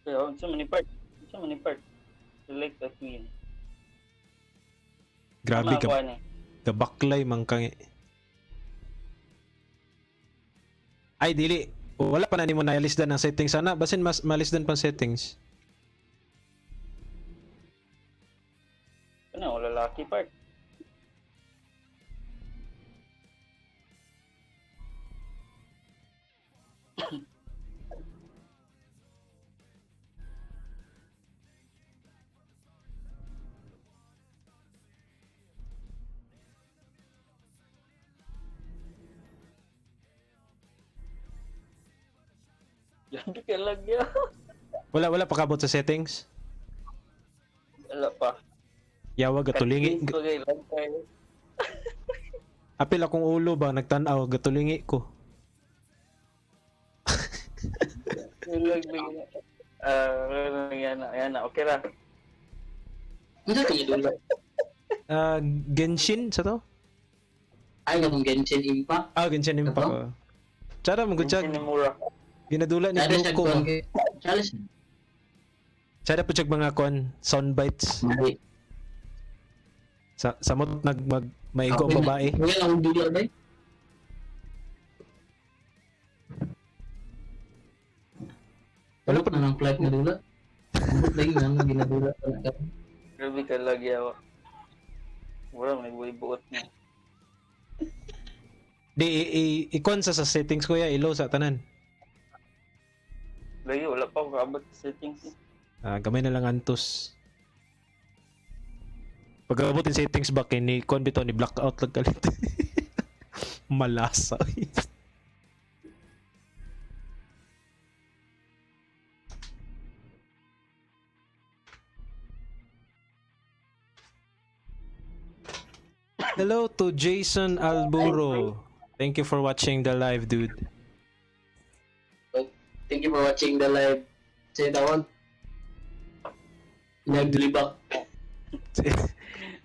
Kaya, unsa man ni part? Unsa man ni part? Select a queen. Grabe Tama ka ako, ani. kabaklay man kang. Ay dili, wala pa na nimo na-list dan ang settings sana, basin mas malis dan pang settings. Ano, wala lucky part. Grabe ka lagya. Wala wala pa kabot sa settings. Wala pa. Yawa gatulingi. Cutscenes pa kay lag kayo. Apil akong ulo ba nagtan-aw gatulingi ko. Lag bigla. Ah, yan na, yan na. Okay ra. Unsa ka dula? Ah, Genshin sa to? Ay, ganun Genshin Impact. Ah, Genshin Impact. Ito? Ah. Tsara mo gud siya. Genshin Mura. Ginadula ni Chara siya Gluko. kuwan kay. Chara siya. Tsara po siya mga kon sound bites. Mali. Sa samot nag mag maigo ang babae. Wala akong dula ba? Wala Wala pa na ng flight nga dula. Ambot lagi nga nga ginadula pa na karon. Grabe ka lagi awa. Wala may buhay buot niya. Di i-kon sa settings, kuya, ilo sa tanan. Lagi wala pa ako kaabot sa settings, eh. Ah, gamay na lang antos. Pag-abot yung settings ba kay ni kon bitaw ni blackout lang kalit. Malasa. Hello to Jason Alburo. Thank you for watching the live, dude. Thank you for watching the live. Say tawag. Live libak.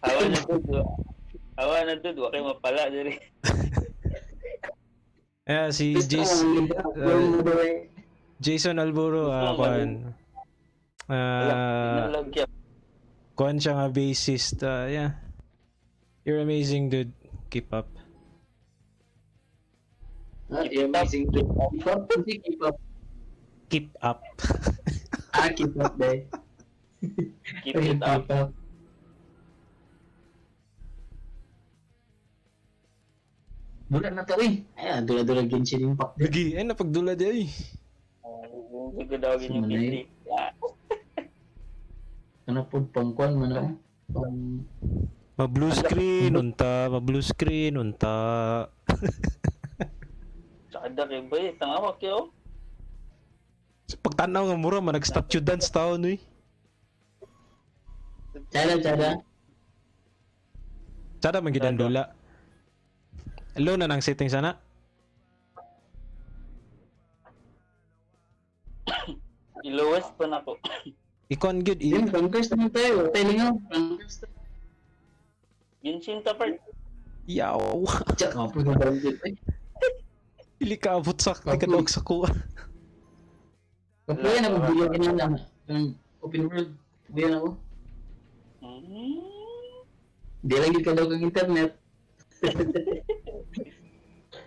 Awa na dud. Awa na dud, wa kay mapala diri. Yeah, si Jason Jason Alburo, ah, Gusto mo kuan. Wala, Ah, lag kya. kuan siya nga bassist. Ah, yeah. You're amazing, dude. Keep up. Ah, you're amazing. Keep up. Kasi keep up. Keep up. Ah, keep up, day. Keep it up. Keep up. Dula na to eh. Ay, dula-dula Genshin Impact. Lagi, ay napagdula di ay. Hindi ko daw yung Sumanay. PC. Ah, Ano po, pangkuan man ako. Pang. Ma-blue screen unta, ma-blue screen unta. Tsada kay bay, tanga kayo. Sa pagtanaw nga mura man nag-statue dance taon uy. Tsada, tsada. Sada man gid ang dula. Low na nang settings ana. I-lowest pa na ko. Ikon gyud i Yun, rankers naman tayo. Tayo lang. Rankers tayo. Genshin ta part. Yaw. Tsak, nga po ng bandit. Ay, Dili ka abot sa di ka daog sa kuha. Kapuya na magbuyag na lang. Ang open world. Buyan ako. Di lang yun ka daw kang internet.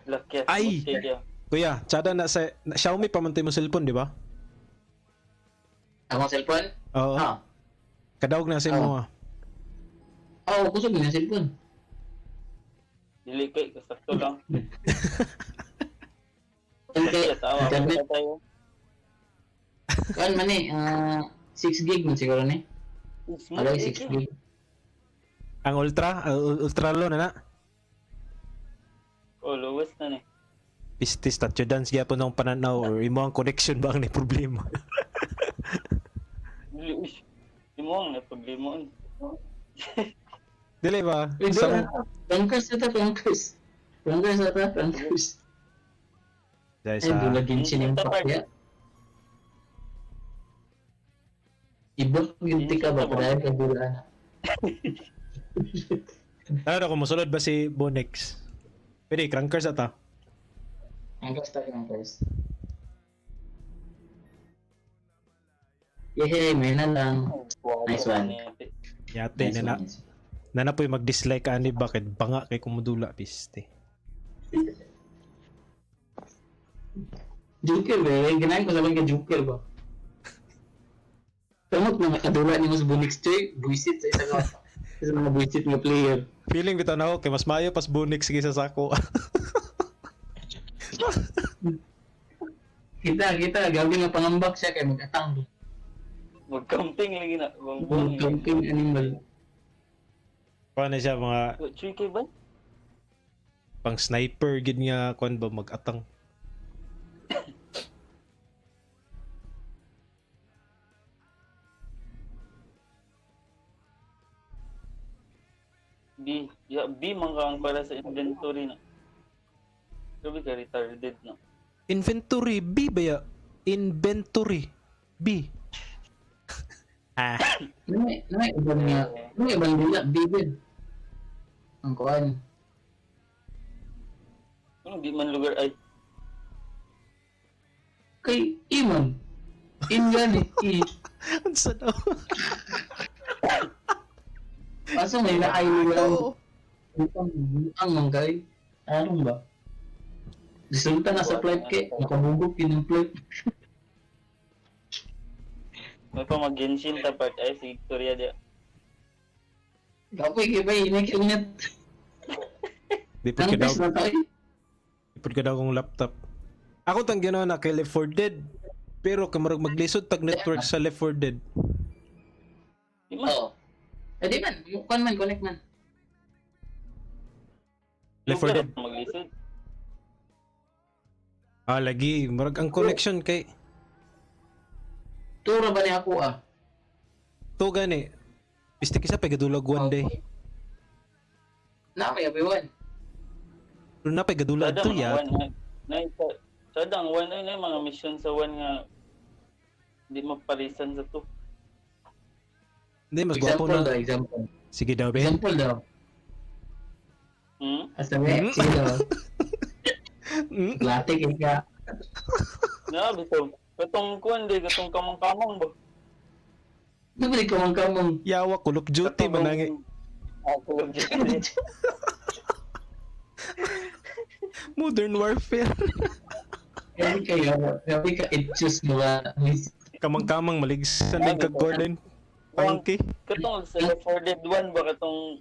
Lakyat. Ay! Ay! Kuya, tsada na sa na, Xiaomi pa man tayo mo cellphone, di ba? Akong cellphone? Oo. Ah. Kadaog na sa imo. Ah. Oo, kusog na cellphone. Dili kay, kasakto lang. Okay. Lakyat, awa. Internet. Tayo. Kuan man eh, 6 gig man siguro ni. Alay 6 gig. Ang ultra, ultra low na na. Oh, lowest na ni. Pistis tatyo dance gyapon ang pananaw or imo ang connection ba ang ni problema. Dili, uy. Di mo ang problema. Dili ba? Uy, Sa, Rankers na ta, rankers. Rankers na ta, rankers. dahil Ay, sa dulag Genshin Impact ya. Ibok yung tika ba? Dahil ka dula na. Ano kung mosulod ba si Bonex? Pwede, crankers ata. Rankers ta, rankers. Yehey, may na lang. Nice one. Yate, Nice nana, one, nice one. nana po'y mag-dislike ani bakit banga kay kumudula piste. Joker ba? Eh? Ganahan ko sa lang ka Joker ba? Tamot na nakadula ni mas Bunix Choy, buisit sa isa ka. Sa mga buisit nga player. Feeling bitaw na ako kay mas maayo pas Bonex kaysa sa ako. Kita, kita, gabi nga pangambak siya kay mag-atang. Mag-camping lagi na. Buang-buang. Mag-camping animal. Kuan na siya mga 3K ba? pang sniper gid nga kuan ba mag-atang. B. Ya, B man ka ang para sa inventory na. Grabe ka retarded na. Inventory B ba ya? Inventory B. Ah, May, may ibang nga, may ibang dula, bibid. Ang kuan. Ano di man lugar ay Kay Imon. In gani, I. unsa daw? Asa may naay lang. Oo. Ang man kay. Aron ba? Resulta na sa flight kay, nakabugok yun ang flight. May pa mag-Genshin ta part ay si Victoria dia. Kapoy kay bay, inig yung net. Di pud ka daw, Ang na tayo. di pud ka daw kong laptop. Ako tang ginawa na kay Left 4 Dead. Pero kamarag maglisod tag network sa Left 4 Dead. Di man. Oo. Eh di man, kuan man, connect man. Left 4 Lugar Dead. Maglisod. Ah, lagi. Murag ang connection kay Tura ba ni ako ah? to gani. Biste kisa pa gadulag one day. Na may abiwan. Pero na pa gadulag Sada to mga ya. one na. Na sada ang one ay na mga mission sa one nga di maparisan sa to. Hindi mas gwapo Example na. daw, example. Sige daw be. Example daw. Hmm? Asa be, sige daw. Glate kay ka. Na bitaw. Katong kuan di katong kamang-kamang ba. Di ba di kamang-kamang? Yawa Call of Duty Katong- manangi. Ah, Call of Duty. Modern Warfare. Grabe kayo. Grabe ka itchus mo ba? Kamang-kamang maligsan din kag Gordon. Pangki. Katong sa Left 4 Dead 1 ba katong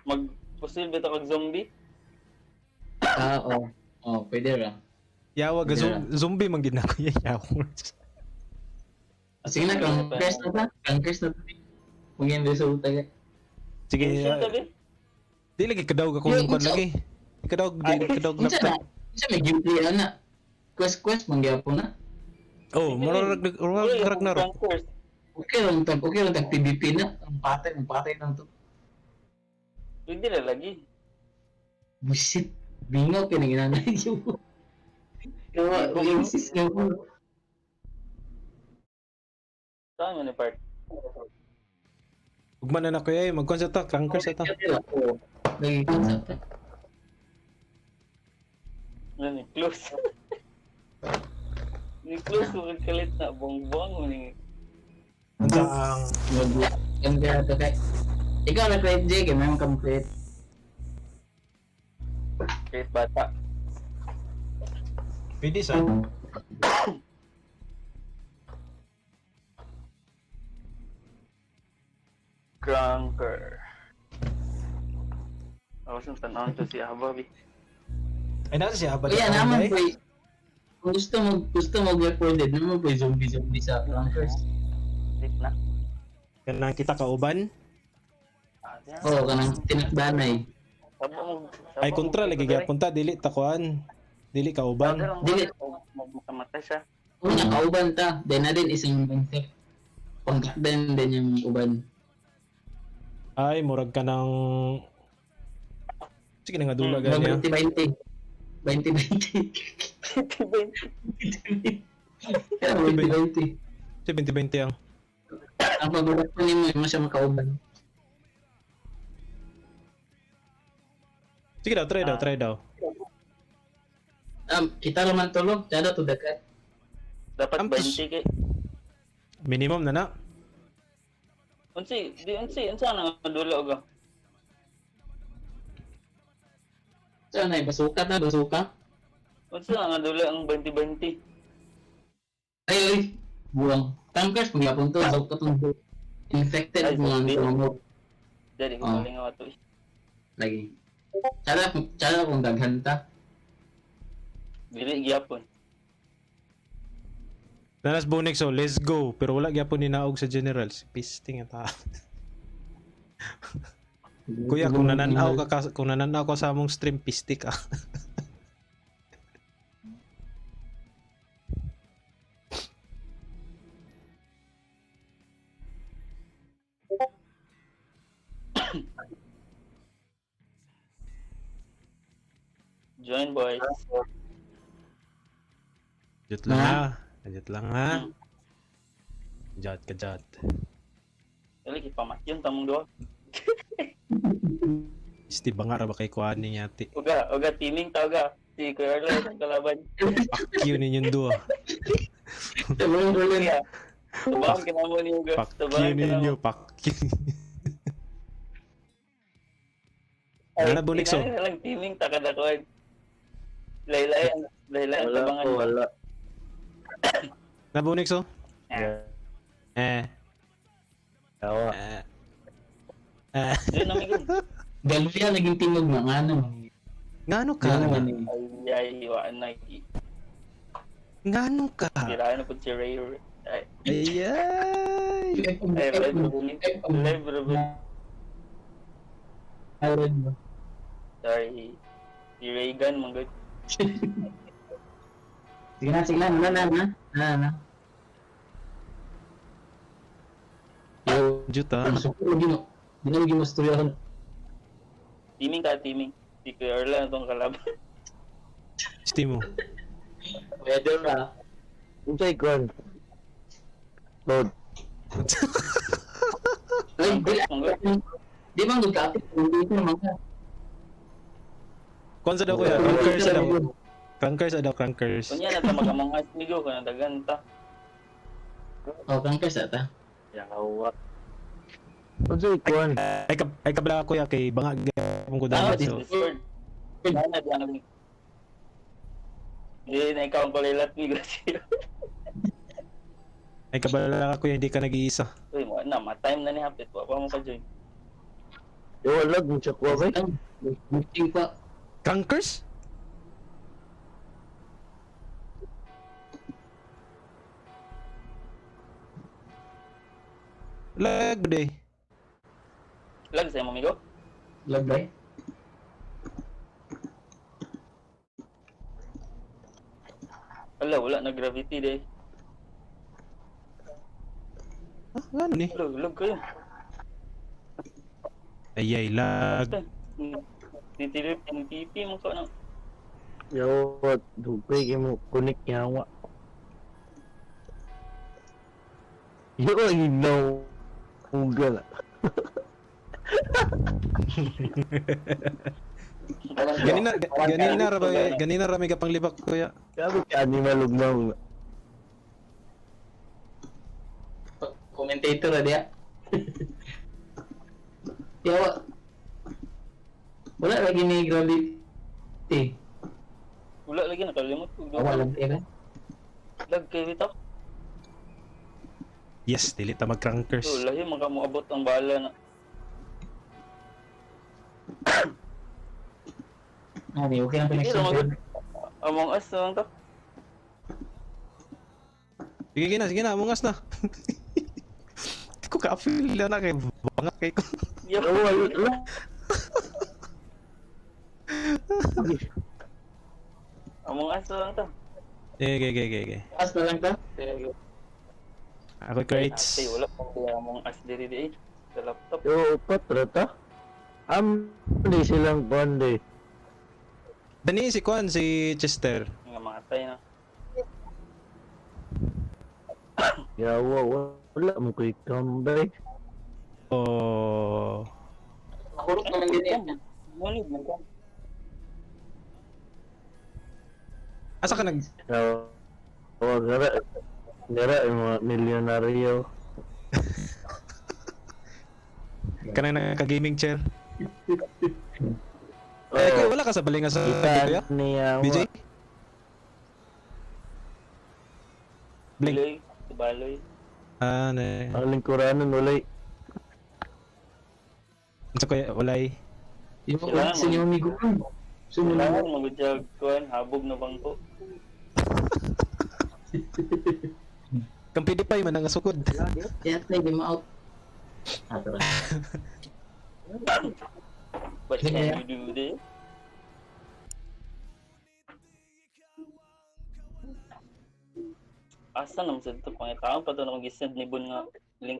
mag pusil bitaw kag zombie? Ah, oo. Oh, pwede ra. Yawa ga zombie man gid na ko yawa. Ah, sige na, crankers na ta. Crankers na ta. Maging resulta ka. Sige. Genshin ah, ta be? Di lagi kadawg akong Yo, kwan unsa- lagi. Di kadawg di kadawg Unsa na? laptop. Unsa may gameplay ana? Quest quest mangyapon na. Oh, murag murag Uy, Ragnarok. Rankers. Okay lang tag PvP na. Ang patay lang to. Pwede na lagi. Bullshit. Bingaw kay nang inanay yung. Gawa, insist nga po. Saan man ni part? Ugma na na kuya, eh. Magkuan sa ta, crankers sa ta. Oo. Lagi concept. Ano ni close. Ni close ko kalit na buang-buang mo ni. Unsa ang Yung kaya to kay. Ikaw na create J, kay may kang create. Kahit bata. Pwede sa Drunker. Ako sa tanawon to si Aba, bi. Ay, nasa siya ba? Kuya naman po kung gusto mo recorded naman po zombie zombie sa rankers. Wait na. Kanang kita kauban. Ah, diyan. Oo, kanang tinakdanay. Sabo mo. Ay, kontra lagi gyapon ta dili takuan. Dili kauban. Dili. Makamatay siya. Una kauban ta, then na din isang concept. Pangtakdan din yung uban. Ay, murag ka ng sige na nga dula gani. Ah. 20-20. 20-20. Kaya 20-20. 20-20 ang. Ang paborito ko nimo mo siya makauban. Sige daw, try daw, try daw. Kita raman tulog, tsada to dagat. Dapat Ang 20 kay. Minimum na na. Unsi, di unsi, unsa na nga dula og. So na basuka ta, basuka. Unsa na nga dula ang 20-20? Ay, ay, buwang. Tankers, magyapon to, basuka tong infected Ay, mga zombie. tumamog. Dali ko Ah. kalingaw ato. Eh. Lagi. Tsada kung daghan ta. Dili gyapon. Nanas Bonix, so let's go. Pero wala gyapon ni naog sa generals. Pisting ata. Kuya, kung nananaw ka, kung nananaw ka sa among stream, pisti ka. Join, boys. Jut lang ha. Jut lang ha. Jat ka jat. Dali kay pamatyon tamong duha. Pisti ba nga ra ba kay kuan ni yati? Uga, uga teaming ta uga. Si Kuya Arlo ang kalaban. Fuck you ninyong duha. Sobrang gulo niya. Tubahan ka na mo ni Uga. Fuck you Tubahan ka na ninyo. mo. Fuck you. Ay, Ano, Bonix, oh? inani na lang teaming ta kada kuan. Laylay ang laylay ang Wala tabangan. ko, wala. Na Bonix oh? Eh. Eh. Yawa. Eh. Eh. Join amigo. Galuya naging tingog na nga ano. Ngano ka? Ngano man eh. Ay ay wa na. Ngano ka? Kirahan na po si Ray. Ay, Ay ay. ay, live bro. Live bro. Sorry. Si Reagan, mga Sige na, sige na, na, na, na, na, na. Yo, Jut ah. ang suko lagi mo. Di na lagi mo storya teaming ka, teaming. Si Kuya Arlo na itong kalaban. Pisti mo. Weather ra. Unsay kuan? Load. Ay, di, di bang gagapit? Hindi ko naman ka. Kuan sa daw kuya. Crankers sa daw. Crankers sa daw, crankers. Kunya na ta mag-among us migo ka na dagan ta. Oh, kangkers ata. Yawa. Unsay kuan? Ay ka ay kabla kuya kay banga gyapon ko Ah, dahil. So, Discord. Wala na diyan. Hindi na ikaw ang kulilat migo siya. ay kabala ka kuya, hindi ka nag-iisa. Uy, mo na ma-time na ni hapit wa pa mo ka join. Yawa lag mo siya kuha bay. Meeting pa. Crankers? Lag ba day? Lag sa imo migo. Lag ba? Wala, wala na gravity day. Ah, ngano ni? Lag, lag kayo. Ay ay lag. Titilip ang TP mo ka na. Yawa dugay kay mo connect yawa. Yawa ginaw. Ugal. Ganina ganina ra ba ganina ra may kapanglibak, kuya. Grabe ka animal ug maong. Commentator ra diya. Yawa. Wala lagi ni gravity. Wala lagi, nakalimot ko. Wala lagi na. Lag kay bitaw. Yes, dili ta mag-crankers. So, lahi man ka moabot ang bala na. Ani, okay ang Sige, connection. lumagod. Among Us na lang ta. Sige na, sige na, amungas na. Di ko ka-feel na kay banga kay ko. Yo. Wala. Among Us na lang ta. Eh, okay, okay, okay, okay. As na lang ta. Ako crates. Ate, wala pang kaya Among Us diri di eh. Sa laptop. Yo, upat ra ta. Am di silang konde. Dani si Kwan, si Chester. Nga matay na. Yawa, wala mo koy comeback. Oh. Nakurot na lang din yan. Ngunit man ka. Asa ka nag Yawa, gara gara yung mga milyonaryo. Kanang naka-gaming chair? Eh, kuya, wala ka sa balinga sa kuya? Kita niya. BJ? Blink. Baloy. Baloy. Ah, ne. Ang lingkuranon walay. Unsa kuya, walay. Yung mga sa inyo amigo ko. Sumunod. Kailangan magudyag kuan habog na bangko. Kang PewDiePie man ang sukod. Kaya tayo, di ma-out. Ah, tara. But can you do this? Asa naman sa ito pangitaon pa to na mag-send ni Bon nga link.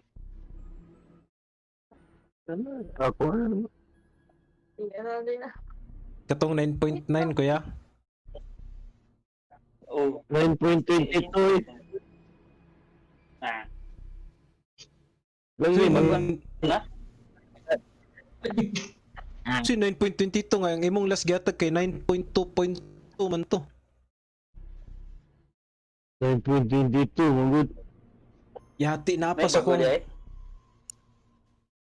Ako ano? Katong 9.9, kuya. Oh. 9.22 eh. Ah, Lagi So, mag na? So, 9.22 nga ang imong last gihatag kay 9.2.2 man to. 9.22 mangud. Yati na May pa sa bago kong di ay?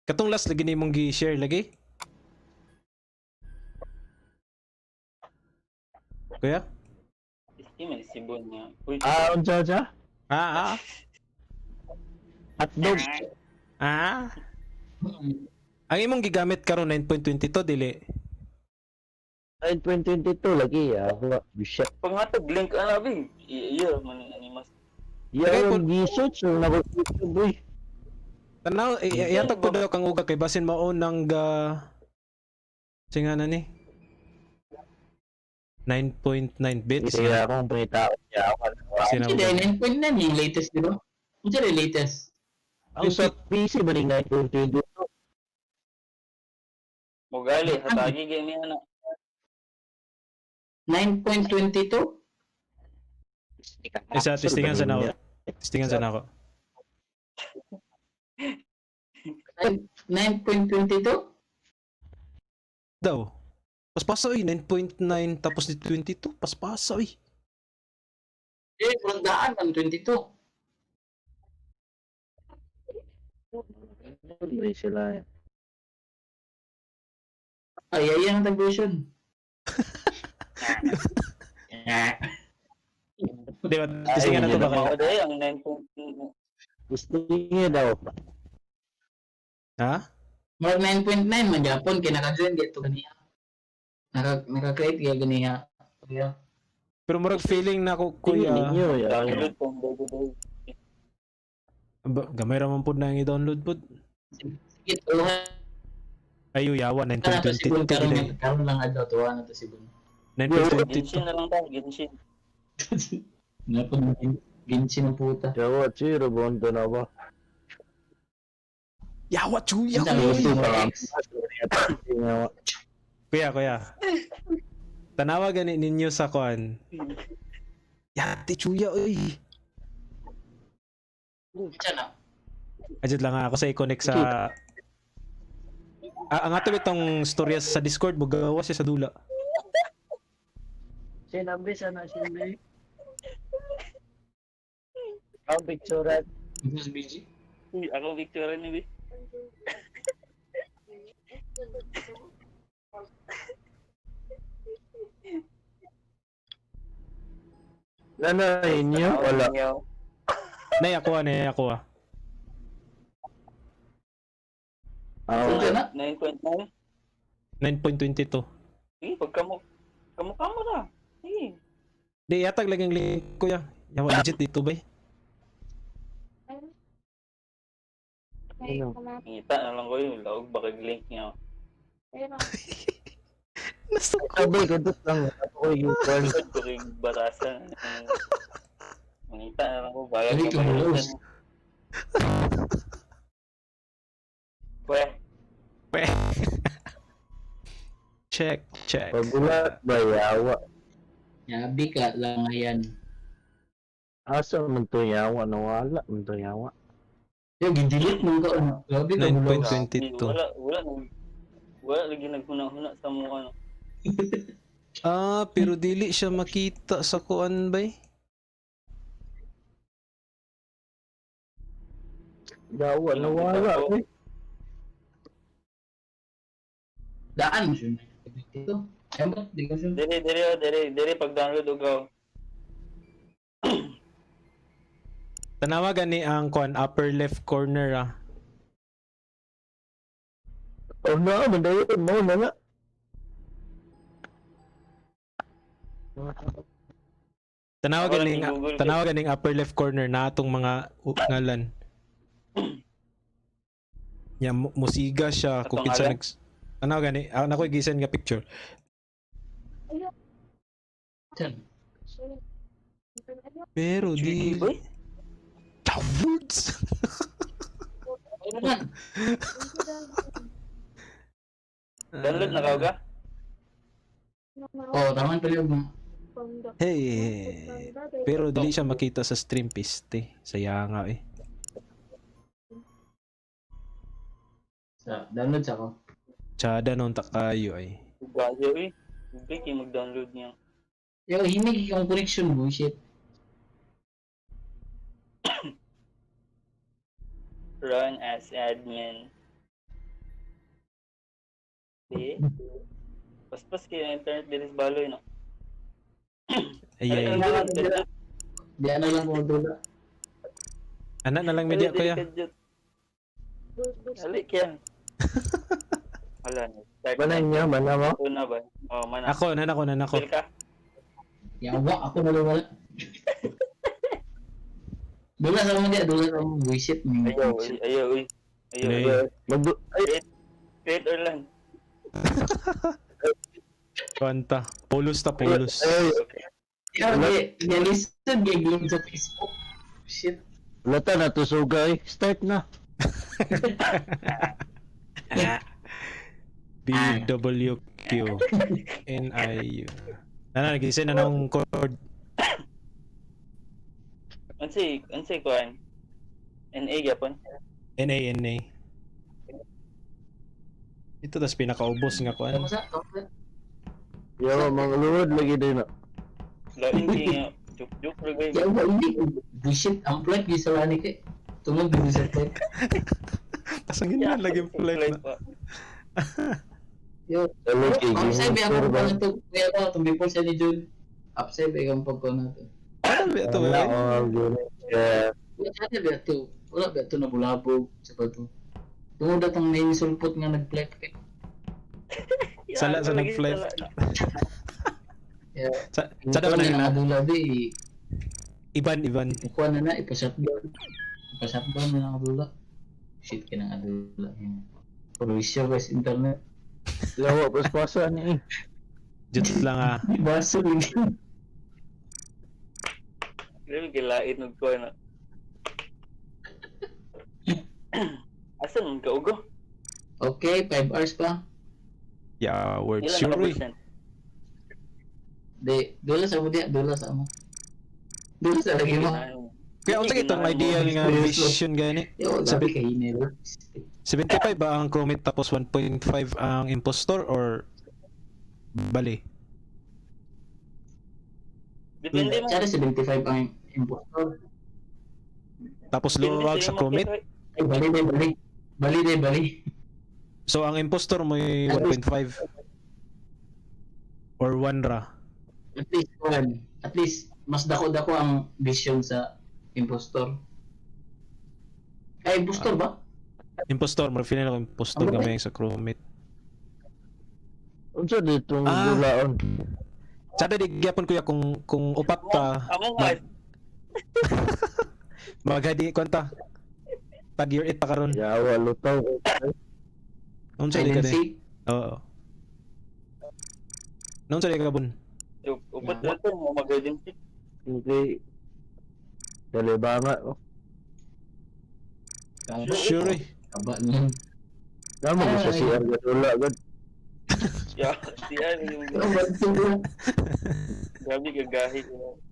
Katong last lagi nimong gi-share lagi. Kuya? Iski man si Bon nga. Uy. Ah, unsa unsa? Ah, ah. Hotdog. Ah. Ang imong gigamit karon 9.22 dili. 9.22 lagi ya. Ako bisya. Panghatag link ana bi. Iya man ni mas. Ya ang gi-search ang nako YouTube boy. Tanaw ihatag po daw kang uga kay basin mao nang ga singa na ni 9.9 bits. Kaya akong pangitaon niya ako. Sino Hindi, 9.9 yung latest, di ba? Hindi rin latest. Ang sa PC ba ning 9.22? Mogali hatagi gyud ni ana. 9.22? Isa testingan sa nako. Testingan sa nako. 9.22? Daw. Paspasa oy 9.9 tapos ni 22 paspasa oy. Eh, rondaan man 22. Hindi sila. Ay, ay, ang tag version. Di ba? Testingan na to ba kayo? Mao di ang 9.9. Gusto niya daw. Ha? Murag 9.9 man Japon kay naka-join dito ganiha. Naka-create kaya ganiha. Kaya Pero murag feeling na ko Kuya. kuya. Ninyo ya. Download pong bago day. Gamay ra man pud na ang i-download pud. sige, tuwa Ayo yawa na to si Bun 9.22 karon gid. karon lang adlaw tuwa na to si Bun. 9.22. Genshin na lang ta, Genshin. Napon Genshin ang puta. Yawa, chiro bonto na ba? Yawa chuya Ang dami kuya. gusto mo, ex. Yawa. Kuya, kuya. Tanawa gani ninyo sa kuan. Yati chuya oy. Siya na. Ajud lang ha, ako sa i-connect sa Ah, ang ato itong storya sa Discord mo gawa siya sa dula. Sinabi sana sinabi. Ang picturean. Mas BG. Uy, ako picture ni Bi. Nana inyo? Wala. Nay ako ah, nay ako ah. Ah, Unsa na? 9.9. 9.22. Sige, pagka mo kamukha mo na. Sige. Di yatag lang yung link ko ya. Yawa legit dito bay. Ano? Ngita na lang ko yun. Laog baka link niya. Nasuko. Sabay, kadot lang. Ako yung call. Likod ko kay batasan. Ngita na lang ko. Balag Dali ka mo, Los. Pwe. Check, check. Pagulat ba yawa? Yabi ka lang ayan. Asa man to yawa? Nawala man to yawa. Yo, gidelete mo ka ano. Grabe ka mo. 9.22. Wala, wala. Wala lagi naghuna-huna sa mukha. No? Ah, pero dili siya makita sa kuan bay. Yawa, nawala. Eh. Daan mo siya. Ito. Ayun ba? Di ko siya. Dere, dere, oh, dere, dere, pag-download og gaw. Tanawa gani ang kuan upper left corner ah. Oh no, mandayon mo na nga. Tanawa Ako lang ganing i-Google ko. tanawa ganing upper left corner na atong mga ngalan. Ya musiga siya kung Atong kinsa ngalan? nag. Tanawa gani, ah, nako gisen nga picture. Saan? Pero di Sige, boy. Words. Ano na? Download na ka ga? Oh, tama pa yung mga. Hey, pero dili siya makita sa stream piste. Saya nga eh. Sa download sa ako. Tsada nun ta kayo ay. Gayo eh. Hindi kayo mag-download niya. Yo, hinig yung connection mo, shit. Run as admin. Di? Paspas kayo ang internet diri sa baloy, no? Ay, ay. Di ano lang ko dula. Ana na lang media ko ya. Halik yan. Wala na. Start Mana niya, mana mo? Una ba? Oh, mana. Ako, nanako, nanako. Feel ka? Yawa, ako na lang wala. Dula sa mo di, dula sa mo, bullshit mo. Ayaw, uy. Ayaw, uy. Ayaw, Ano uy. yun? Mag ay, Create or land. Kwanta. Pulos ta pulos. ay, Yo, di, di listen kay game sa Facebook. Shit. lata na to sugay. Start na. B W Q N I U. Nana nagisen na nang chord. Unsay, unsay kuan? NA gyapon. N A N A. Ito tas pinakaubos nga kuan. Tama sa, tama sa. Yawa, mga luwad lagi din na. Lain kay nga juk-juk ra gay. Yawa, hindi. Bullshit, ang flight, di sa lani kay. Tungod din sa flight. Pasangin na lagi flight na. pa. Yo, Salud kay upside ba Gimong ang ba? pagkuha to? Kuya ko, itong before sa ni Jun. Upside ba ang pagkuha natin? Ano ba ito? Wala, Eh? oh, gini. Yeah. Wala sana ba ito? Wala ba ito nabulabog sa ba ito? Tungod atong may sulpot nga nag-flight kay. Sala sa nag-flight. Yeah. Sa sa Ito na na na nga dula di. Iban Iban. Ipukuha na na, ipa-shutdown. Ipa-shutdown na lang dula. Shit ka ng adula. Provisyo guys, internet. Yawa, paspasa ni. Jut lang ah. Baso rin. Grabe kay lait og kuan na. Asa man ka ugo? Okay, 5 hours pa. Yeah, word Ilan na sure. ka eh. percent? Di, dula sa mo di, dula sa mo. Dula sa lagi mo. Kaya unsa itong ideal nga vision gani? Yo, Sabi- sabi kay hinero. 75 ba ang crewmate tapos 1.5 ang impostor or bali? Depende mo. Tsada 75 ang impostor. Tapos Depende luwag sa imo, crewmate. kay- Ay, bali, bali, bali. Bali, bali, bali. So ang impostor mo ay 1.5 or 1 ra. At least, one. At least, mas dako-dako ang vision sa impostor. Ay, impostor ba? Impostor, mo feeling ako impostor Ano ba? gamay sa crewmate. Unsa ditong Ah. dulaon? Sada di gyapon kuya kung upat ta Amo nga, maghadi kwanta. Tag year 8 pa karon. Yawa lutaw. Unsa di ka di? Tendency? Oo. Unsa di ka bun? upat na to, mo mag-agency. Okay. Dalibanga oh. Sure eh. Kaba niyan. Damo ko sa Ay. CR gadula gud. Ya, siya yung Ano ba ito? grabe gagahi.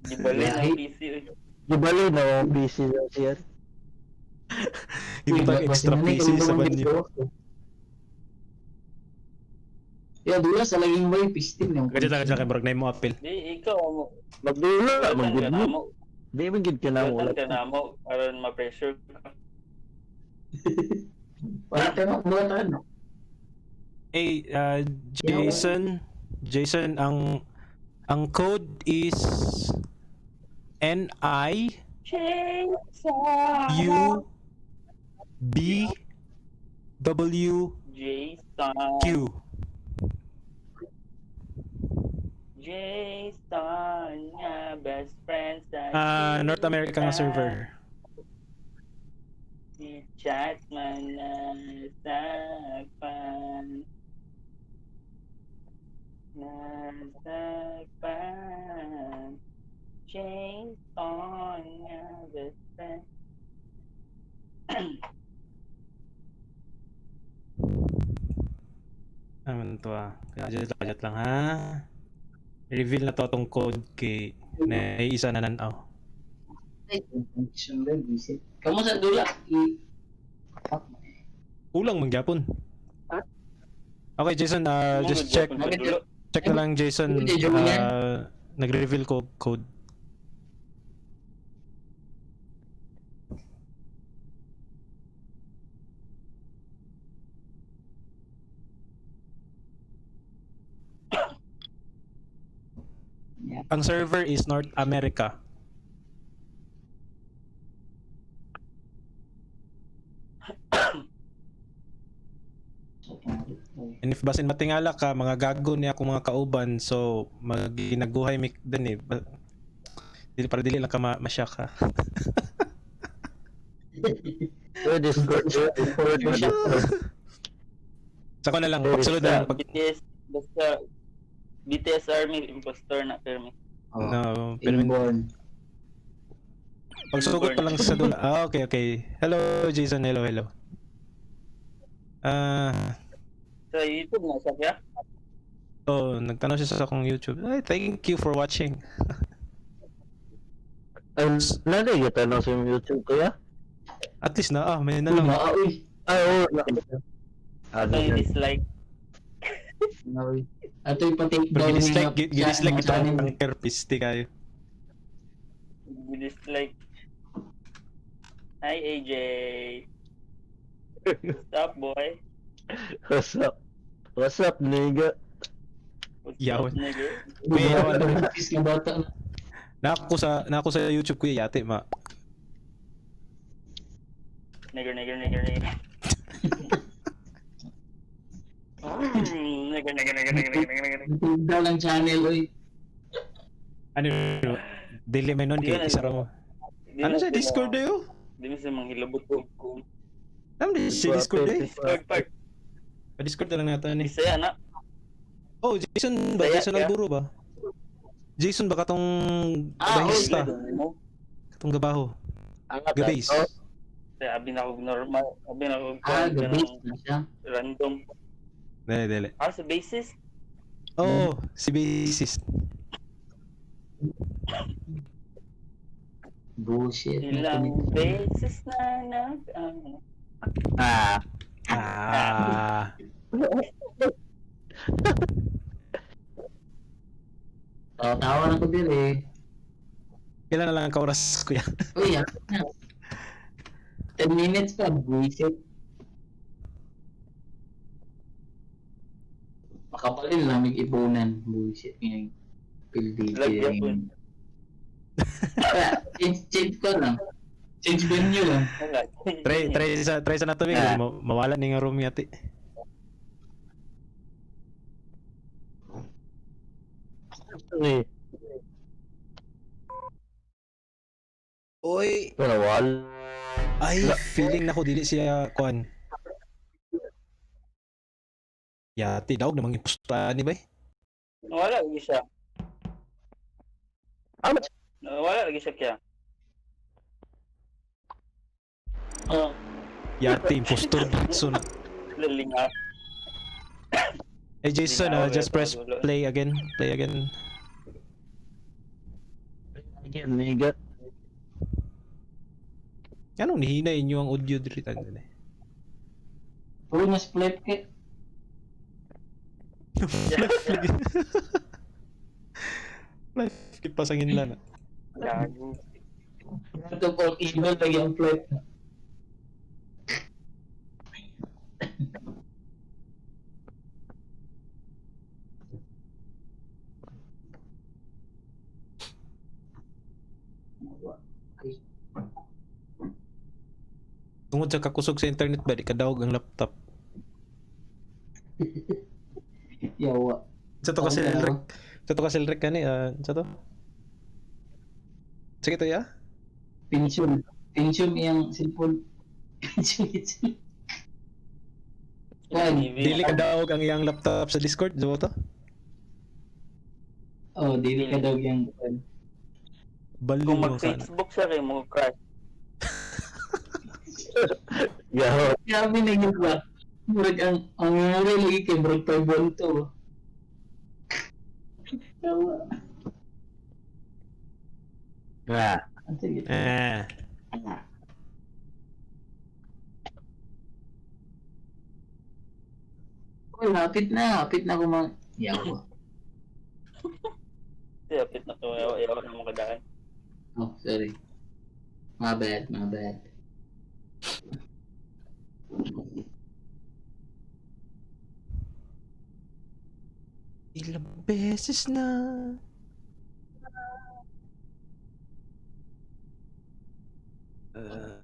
Gibali ng Gahi. PC. Oy. Gibali na ang PC sa CR. Ibang extra PC sa banyo. Ya, dula sa laging way, pistin yung Kadya ta kadya kay murag na mo apil. Di, ikaw mo. Magdula man Dulatan gud ka mo. na mo. Di man gid ka na Dulatan wala. ka na mo. Aron ma-pressure ka. Wala tayo, wala tayo. Hey, Jason, Jason, ang code is NIUBWQ. Jason. Jason, nga best friend sa Ah, North America nga server. Si Chatman na sakpan. Nasakpan. Jason, nga best friend. Aman to ah. Kajat lang, kajat lang ha. Reveal na to atong code kay na isa na nanaw. Ay, connection rin, visit. Kamu sa dula, i... Fuck, man. Kulang mangyapon. Ah? Okay, Jason, just check Sa dulo. check na lang Jason. Hindi, joke yan. Nag-reveal ko code. Yeah. Ang server is North America. And if basin matingala ka, mga gago niya akong mga kauban, so maginaguhay mik din eh. Dili para dili lang ka ma-shock ha. Eh, Discord, eh, Discord, Discord. Sa ko na lang, pagsulod na lang pag BTS, basta BTS Army, impostor na permi. Oh, no, pero inborn. pagsugod pa lang sa dula. Ah, okay, okay. Hello Jason, hello, hello. Ah, Sa YouTube na siya kaya? oh, nagtanong siya sa akong YouTube. Ay, thank you for watching. Ay, nanay kita na sa YouTube kuya. At least na, may na Uy, lang. maa, uy. Ay, oo. Ano Ito yung yan? dislike. Maa, uy. Ato yung pa-take Pero down gidislike, niya gidislike sa ito ang channel. tanker, piste kayo. Dislike. Hi AJ. What's up boy? What's up? What's up, nigga? What's Yawan. up nigga? Kuya, yawan. Kiss nga bata na. Nako sa YouTube kuya yate ma. Nigger, nigger, nigger, nigger. Nigger, nigger, nigger, nigger, nigger, nigger, nigger. Take down ang channel, uy. Ano, dili may nun Di kay na- isa ra mo. Di Ano na sa sila- Discord dayo? Di mo sila manghilabot og kung Ano sa Discord eh? Discord part. Pa Discord na lang natin eh. Bisaya na. Oh, Jason ba? Bisaya Jason ka? Alburo ba? Jason ba katong Ah, bahista? Mo. Katong gabaho. Gabase. Oh, Kaya abi na kog normal, abi na kog Ah, kuwan, gabi kanang na siya. random. Dili, dili. Ah, sa basis? Oh, si bassist. Bullshit. Ilang beses na nag Ah. Ah. Tawa-tawa na ko diri. Kailan na lang ang kauras, kuya? Uy, hapit na. 10 minutes pa, buisit. Makabalin lang may ibunan. Buisit ngayon. Pildi. Lagyan po. Change, change ko lang. Change venue lang. Wala. Try sa nato Ah. kasi mawala ni nga room yati. Ni. Oy, Pero wala. ay feeling nako dili siya kuan. Yati daw namang imposta ni bay. Wala lagi siya. Ah, Wala lagi siya kaya. Oh, Yati impostor so na. lalinga. Hey Jason, just press play again. Play again. Again, nigga. Anong nihina inyo ang audio diri tanan eh. Puro na split kit. Life kipasangin lang. Gago. Ito po, evil lagi ang flip. Tungod sa kakusog sa internet ba di kadawog ang laptop. Yawa. Sa to kasi Elric. Sa to kasi Elric kani sa to. Sige to ya. Pension. Pension iyang cellphone. Pension iyang Why? Dili kadawog ang iyang laptop sa Discord, do to? Oh, dili ka daw yung Baliw Kung mo sana. mag-Facebook siya kay mo crash. Yawa. Grabe na yun ba? Murag ang memory lagi kay murag 512. Yawa. Ah. Ah, sige. Eh. Uy, hapit na. Hapit na kumang... Yawa. Kasi hapit na to, yawa, yawa na mo kadaan. Oh, sorry. My bad, my bad. Ilang beses na. Uh,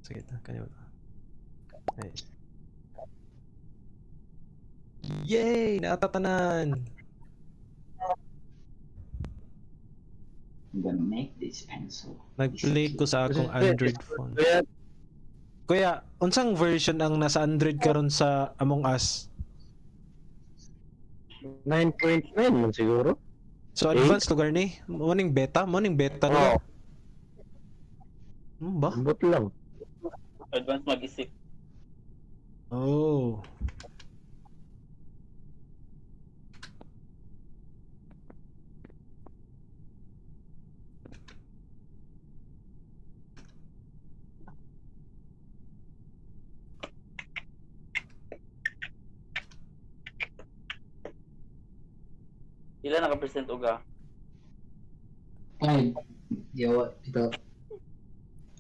Sige na, kanya ba? Ay. Yay! Naatatanan! I'm gonna make this pencil. Nag-play ko sa akong Android phone. Kuya, Kuya, unsang version ang nasa Android karon sa Among Us? 9.9 man siguro. So advanced lugar ni? Morning beta? Morning beta Oo. na? Ano ba? Ambot lang. Advance mag-isip. Oh. Ilan naka-percent uga? Ay, yawa. Ito.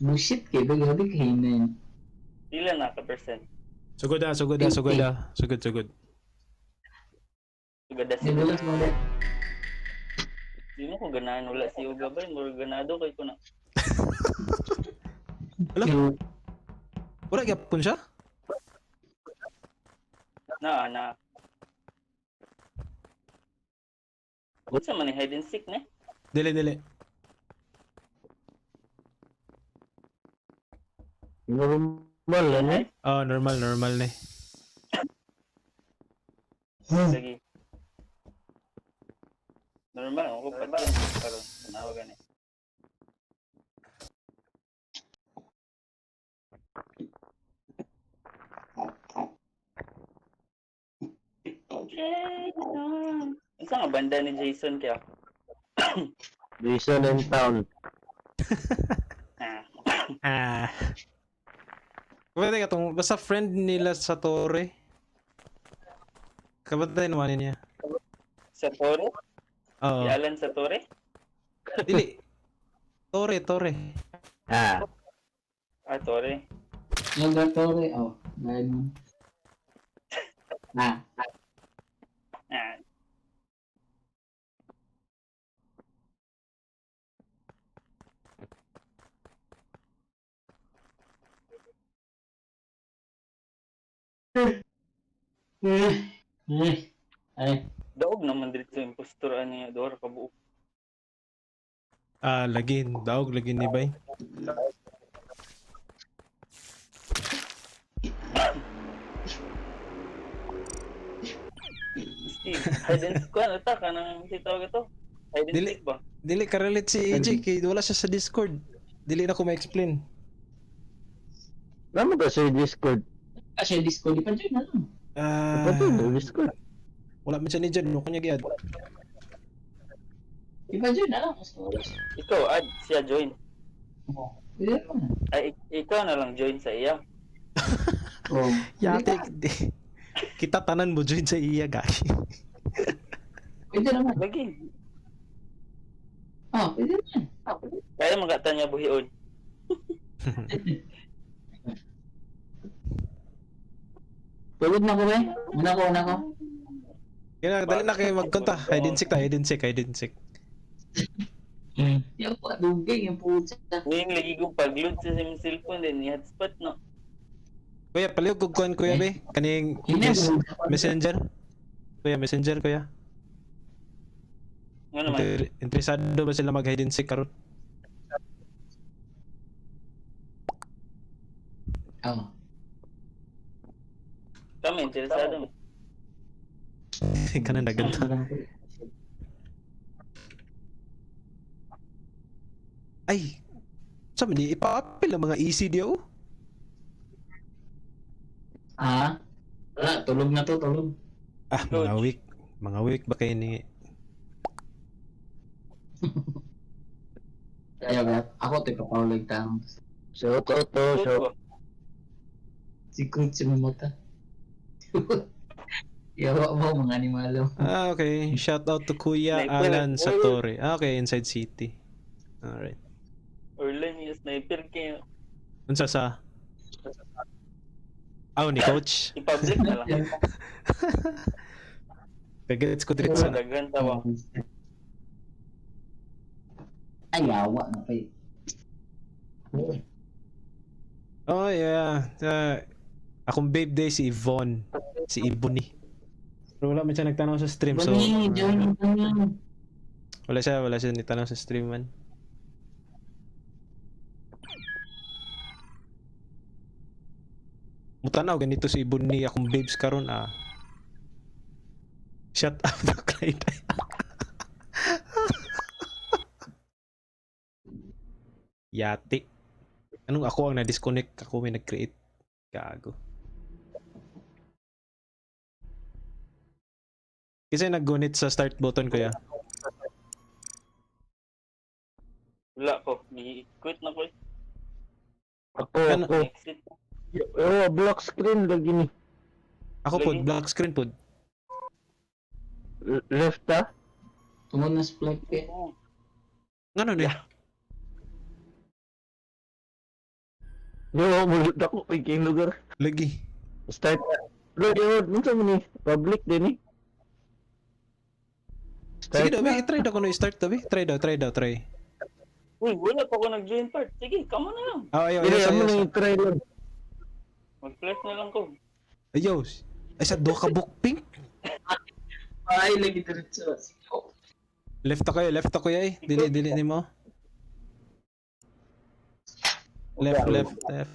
Bullshit kay ba? Grabe kahina yun. Ilan naka-percent? Sugod ah, sugod ah, sugod ah. Sugod, sugod. Uga da si Nibulas mo ulit. Di mo ko ganahan wala si Uga ba? Murag ganado kay ko na. Wala. Yawa. Wala gyapon siya? Na na. Unsa man ni hide and seek ne? Dili, dili. Normal lang eh. Oh, normal, normal na eh. Lagi. Normal ako pa karon. Tanawa gani. Jason. Unsa nga banda ni Jason kaya? Jason in town. Ah. Ah. Pwede ka tong basta friend nila sa Torre. Kabatay naman niya. Sa Torre? Oo. Si Alan sa Torre? Dili. Torre, Torre. Ah. Ah, Torre. Yung Torre, oh. Dahil mo. Ah, Ah. eh, eh, ay, Daog naman dito sa impostor ani nga duha ra ka buok. Ah, lagin. Daog, lagin ni Bay. Steve, hide and seek ano ta kanang si tawag ito? Hide and Dili. seek ba? Dili, karelate si AJ kay wala siya sa Discord. Dili na ko ma-explain. Naman ka sa Discord. Kasi Discord, di pa dyan na lang. Ah, Pati na Discord. wala man siya ni Jan, no kanya giad. Di pa dyan na lang. Mas oras. Ikaw add siya join. Oo. Pwede naman. Ay ikaw na lang join sa iya. Oo. Yate. Kita tanan mo join sa iya gagi. Pwede naman. Lagi. Oh, pwede naman. Kaya magata niya buhion. Tulog na ko eh. Una ko, una ko. Kaya dali na kayo magkunta. Hide and seek ta, hide and seek, hide and seek. Yung pa, dugay, yung puta. Ngayon lagi kong pag-load sa imong cellphone din ni hotspot no. Kuya, palihog kog kuan kuya be. Kaning Hindi, messenger. Kuya, messenger kuya. Nga naman. Interesado ba sila mag hide and seek karon? Oh. Kami interesado mi. Kanan na ganito. Ay. Sa man ni ipaapil ang mga easy di oh. Ah? Wala, tulog na to, tulog. Ah, mga weak. Mga weak ba kayo ni Kaya ba? Ako, tipo, paulig taong. Shout out to, shout. Coach ba? Si Coach si Mamata. Yawa mo, mga animalo. Ah, okay. Shout out to Kuya Sniper. Alan Satorre. Ah, okay, Inside City. Alright. Orlan yung sniper kayo. Unsa sa? Aw ni coach. I-public na lang. Kagets ko diretso na. Daghan tawa. Ay, yawa na pa eh. Oh yeah. Akong babe day si Yvonne. Si Ebony. Pero wala man siya nagtanaw sa stream so Bunny, join, join. wala siya nitanaw sa stream man. Mutanaw ganito si Ebony akong babes karon ah. Shut up the Clyde. Yati. Anong ako ang na-disconnect? Ako may nag-create. Gago. Kasi nag-gunit sa start button ko ya. Wala ko. Gi-quit na ko. Eh. Ako, Ano? ako. Exit. Oh, black screen lagi ni. Ako pod, Lagi. black screen pod. Left ah. Tungod na sa flight eh. Oo. Ngano ni? Yo, mulut ako kay king lugar. Lagi. Start. Lord, yo, unsa man ni? Public din ni. Sige Start daw, be, try daw kuno i-start daw, be. Try daw, try daw, try. Uy, wala pa ako nag-join part. Sige, kamo na lang. Ah, ayaw, Dili, ayaw, amo ayaw. na yung try lang. Mag-flash na lang ko. Ayaw. Ay, sa duha ka book pink. Ay, lagi diretso. Sige, oh. Left ako eh. Dili, dili nimo. Left, left, left.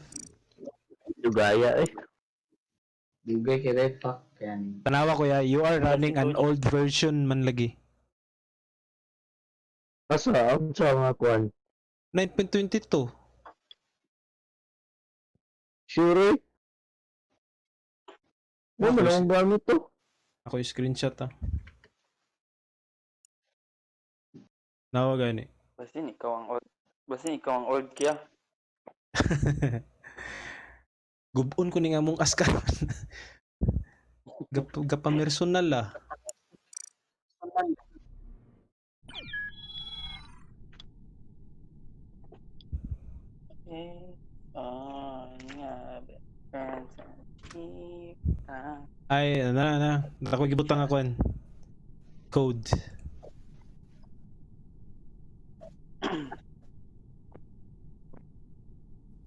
Dugaya eh. Dugay kay Red Pack. Kaya ni. Tanawa kuya, you are running an old version man lagi. Asa, unsa nga kuan? 9.22. Sure eh. Mo man ang gamit to. Ako yung screenshot ah. Nawa gani. Basin ikaw ang old kaya. Gubon ko ni nga mong askar. Gapamersonal ah. Eh, ah, nga. Friends. Ah. Ay, na na. Ako gibutang ako an. Code.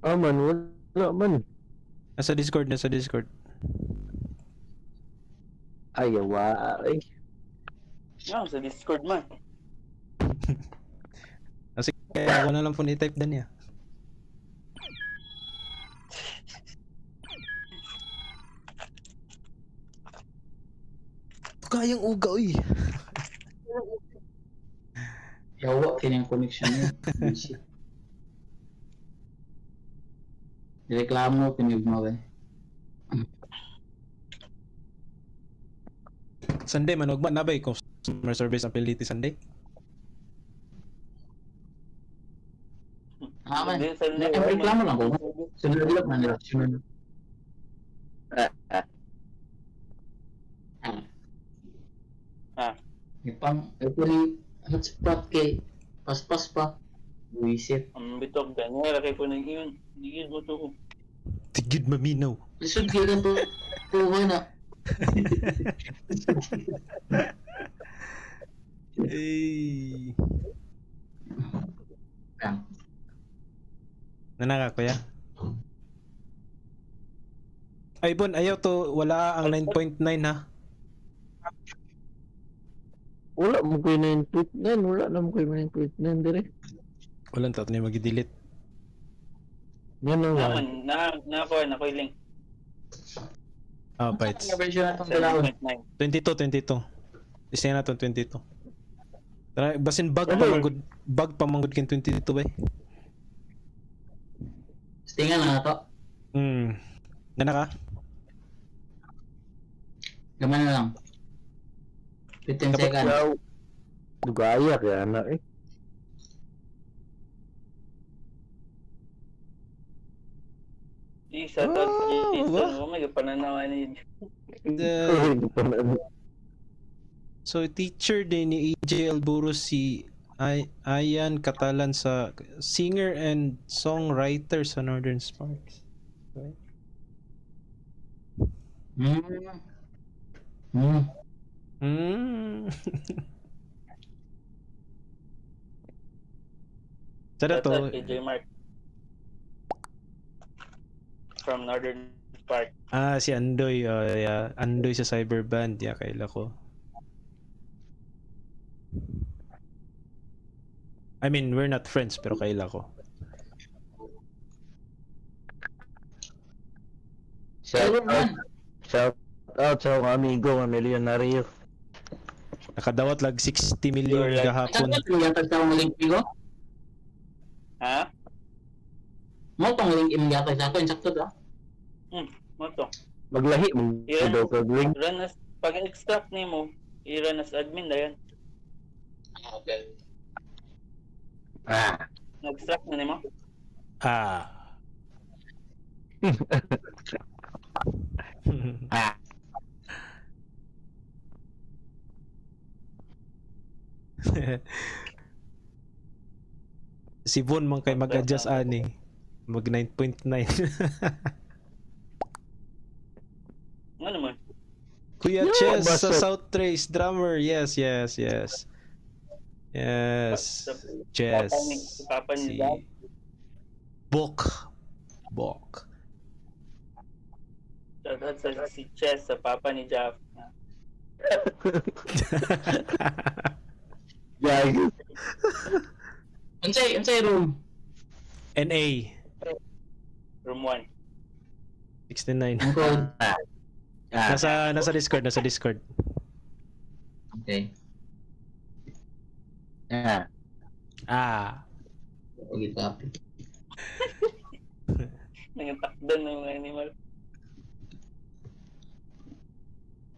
Ah man, wala man. Nasa Discord, nasa Discord. Ay, yawa. Ay. Nga, sa Discord man. Kaya ako na lang po ni-type din niya. Kayang uga, uy. Yawa kini ang connection niya. Bullshit. Reklamo kinig mo eh. Sunday man ugma na ba customer service ang PLDT Sunday? Ah, man. Hindi, Sunday, Eh, reklamo lang ko. Sunod lang man nila. Sunod. Ah, ah. Ah. Ah. Ipang, ito ni hotspot kay paspas pa. Buisit. Ang bitok, ganyan, kay po nang iyon. Hindi mo to. Tigid maminaw. Lisod kayo lang to. Tuwa na. Ay. Lang. Nanaka kuya. Ay Bon, ayaw to, wala ang 9.9 ha. Wala mo ko'y 9.9. Wala na mo ko'y 9.9 dire. Walang tato niya mag-delete. Yan ang Na, man. man, na, na ako, na ko yung link. Ah, bites. Ang version na itong dalawon. 7.9. 22, 22. Isa na to, 22. Tara, basin bug pa Ano? manggod, bug pa manggod kin 22 bay. Tingnan na to. Nanaka? Gamay na lang. 15 Dapat seconds. Yaw. Dugaya kaya na eh. Di, shout out Ah, si Jason. ba? Oh my God, pananawa ni So teacher din ni EJ Alburo si Ayan Catalan sa singer and songwriter sa Northern Sparks. Right? Sada Shout out to. kay J Mark. From Northern Park. Ah, si Andoy. Yeah. Andoy sa Cyberband. Yeah, kaila ko. I mean, we're not friends, pero kaila ko. Shout Pero out. man, Shout out sa akong amigo nga milyonaryo. Nakadawat lag 60 million You're like- gahapon. sakto yung yatag sa akong link ko. Ha? Mo tong link imong yatag sa ako, sakto to. Mo to. Maglahi mo Yeah. daw kag link. Run as, pag-extract ni mo, i-run as admin na yan. Ah, okay. Ah. Nag-extract na ni mo? Ah. Ah. Si Von man kay mag-adjust ani. Mag 9.9. Ano naman? Kuya Yeah, Chess sa basta- South Trace drummer. Yes. Yes. Chess. Si Papa ni Si Dad. Bok. Bok. Shout out sa si Chess, sa Papa ni Jaff. Gago. Unsay room? NA Room 1. 69. Ang code. Ah. Nasa Discord, nasa Discord. Okay. Ah. Ah. Okay, copy. Nangatakdan ng mga animal.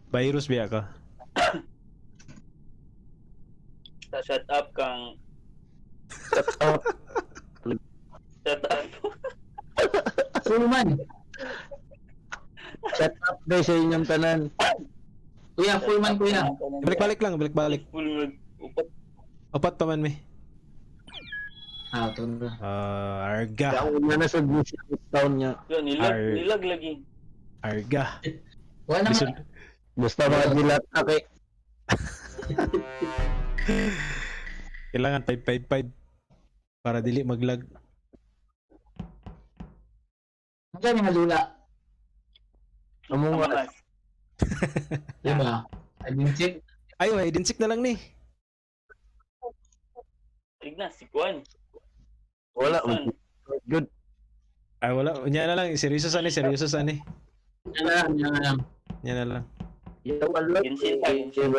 Virus biya ka. Sa shut up kang Shut up. Shut up. Full man. Shut up day sa inyong tanan. Kuya, full man kuya. Balik-balik lang, balik-balik. Full man. Upat. Upat pa man mi. Ah, ito na. Ah, arga. Kaya una na sa town niya. Yo, nilag, Ar- nilag lagi. Arga. Wala naman. Lisod. Basta mga dilat okay. Kailangan 555 para dili maglag. Ang gani malula. Among Among Us. Us. Diba? I didn't check. Ay, hide and seek na lang ni. Tignan, si Kwan. Wala. Jason. Good. Ay, wala. Unya na lang. Seryoso sa ni, seryoso sa ni. Yan na lang, yan na lang. Unya na lang. Yeah, wala. Genshin pa, Genshin.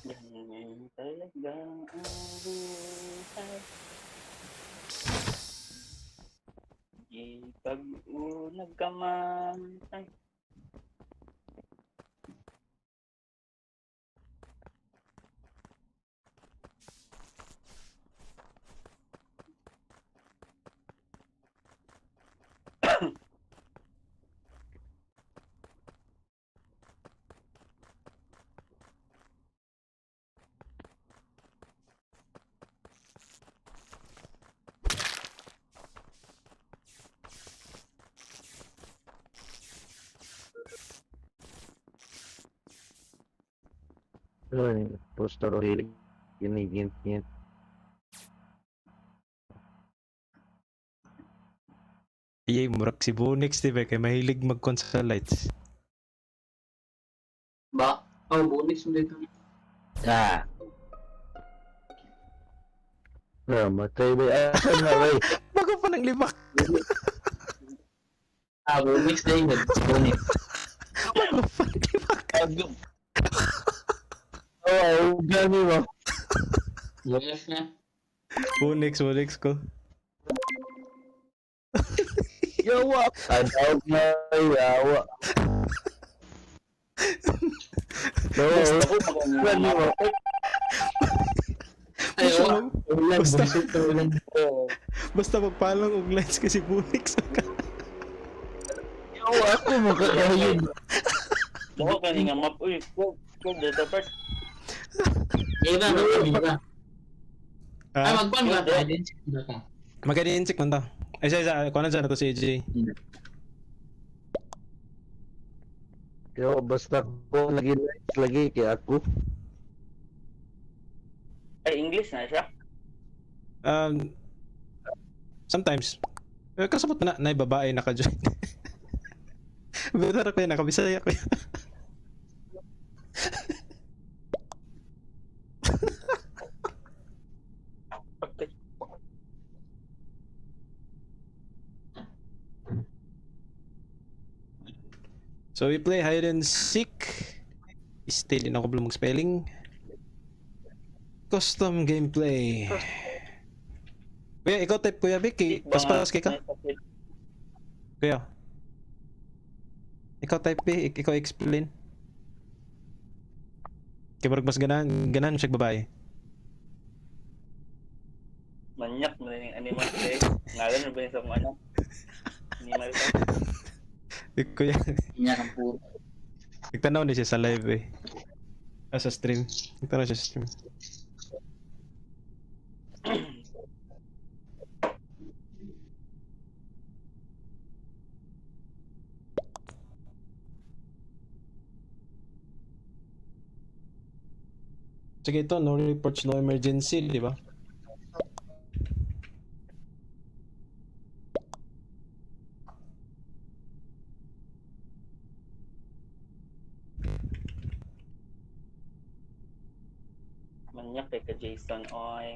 Ganyan talaga ang buhay. Di pag nagkamantay. Ay, poster o hilig. Gini, gini, gini. Iyay, murak si Bonix, di ba? Kay mahilig mag-con sa lights. Ba? Oh, bonus mo dito. Ah. Ah, matay ba? Asan na ba? Bago pa ng libak. Ah, bonus na yun. Bonus. Bago pa ng libak. Oh, gani mo. Bonus na. Bonix, Bonix ko. Yawa. Tawag na yawa. Yawa. Gani mo. Ay, Basta, wala. Ulan, Basta- bullshit na ulan. basta magpalang og lines kasi Bonix. Yawa ako makakayin. Dako ka nga map. Uy, go, go, data part. Iba, mag-iba. Ay, Ah, magkuhan ba? I didn't check ba ka? maganda man ta. Ay, isa, isa. Kuha na dyan na to si AJ. Yawa, basta ko lagi lagi kay ako. Ay, English na siya. Sometimes. Eh, kasabot na, na babae naka-join. Better ko yun, nakabisaya ko yun. Okay. So we play hide and seek. Still, in ako mag spelling. Custom gameplay. Kuya, ikaw type kuya Vicky. Ba nga, Paspas kay ka. may sakit. Kuya. Ikaw type B, ikaw explain. Kay murag mas ganahan, ganahan siya babae. Manyak mo na yung animal eh. Ngalan mo ba yun sa kung ano? Animal ka. Eh, kuya, Niya kang puro. nagtanaw ni siya sa live eh. Ah, sa stream. Nagtanaw siya sa stream. Sige ito, no reports, no emergency, di ba? Manyak kay ka Jason oy.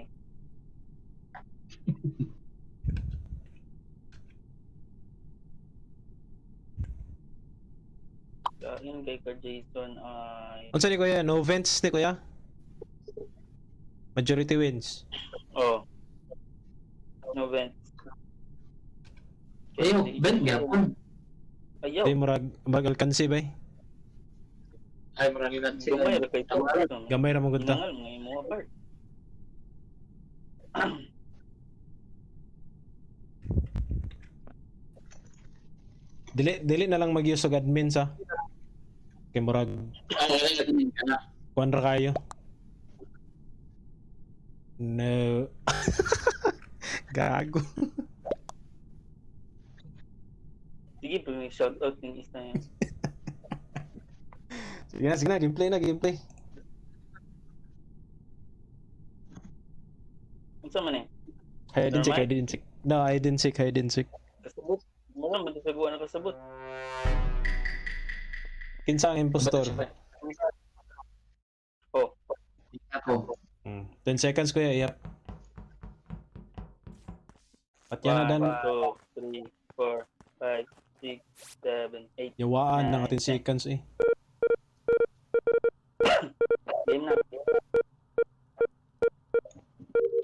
Kain kay ka Jason ay. Unsa ni kuya? No vents ni kuya? Majority wins. Oh. No vents. Ayo, Ben gyapon. Ayaw. Di murag murag alkansi bay. Ay, marami lang sila. Gamay ra kay to. Gamay ra mong ta. Hinangal mga imo part. Dili dili na lang mag-use og admin sa. Kay murag Ay, ay, admin ka na. kuan ra kayo. No. Gago. Sige, pag may shoutout ng isa yan. Sige na, gameplay na, gameplay. Unsa man eh? Hide and seek, Normal? hide and seek. No, hide and seek, hide and seek. Kasabot. Wala man sa na kasabot. Kinsa ang impostor? Oh, Ako. 10 seconds kuya, yep. Patya na dan. 1, 2, 3, 4, 5, 6, 7, 8. Yawaan ng 10 seconds eh. Game na.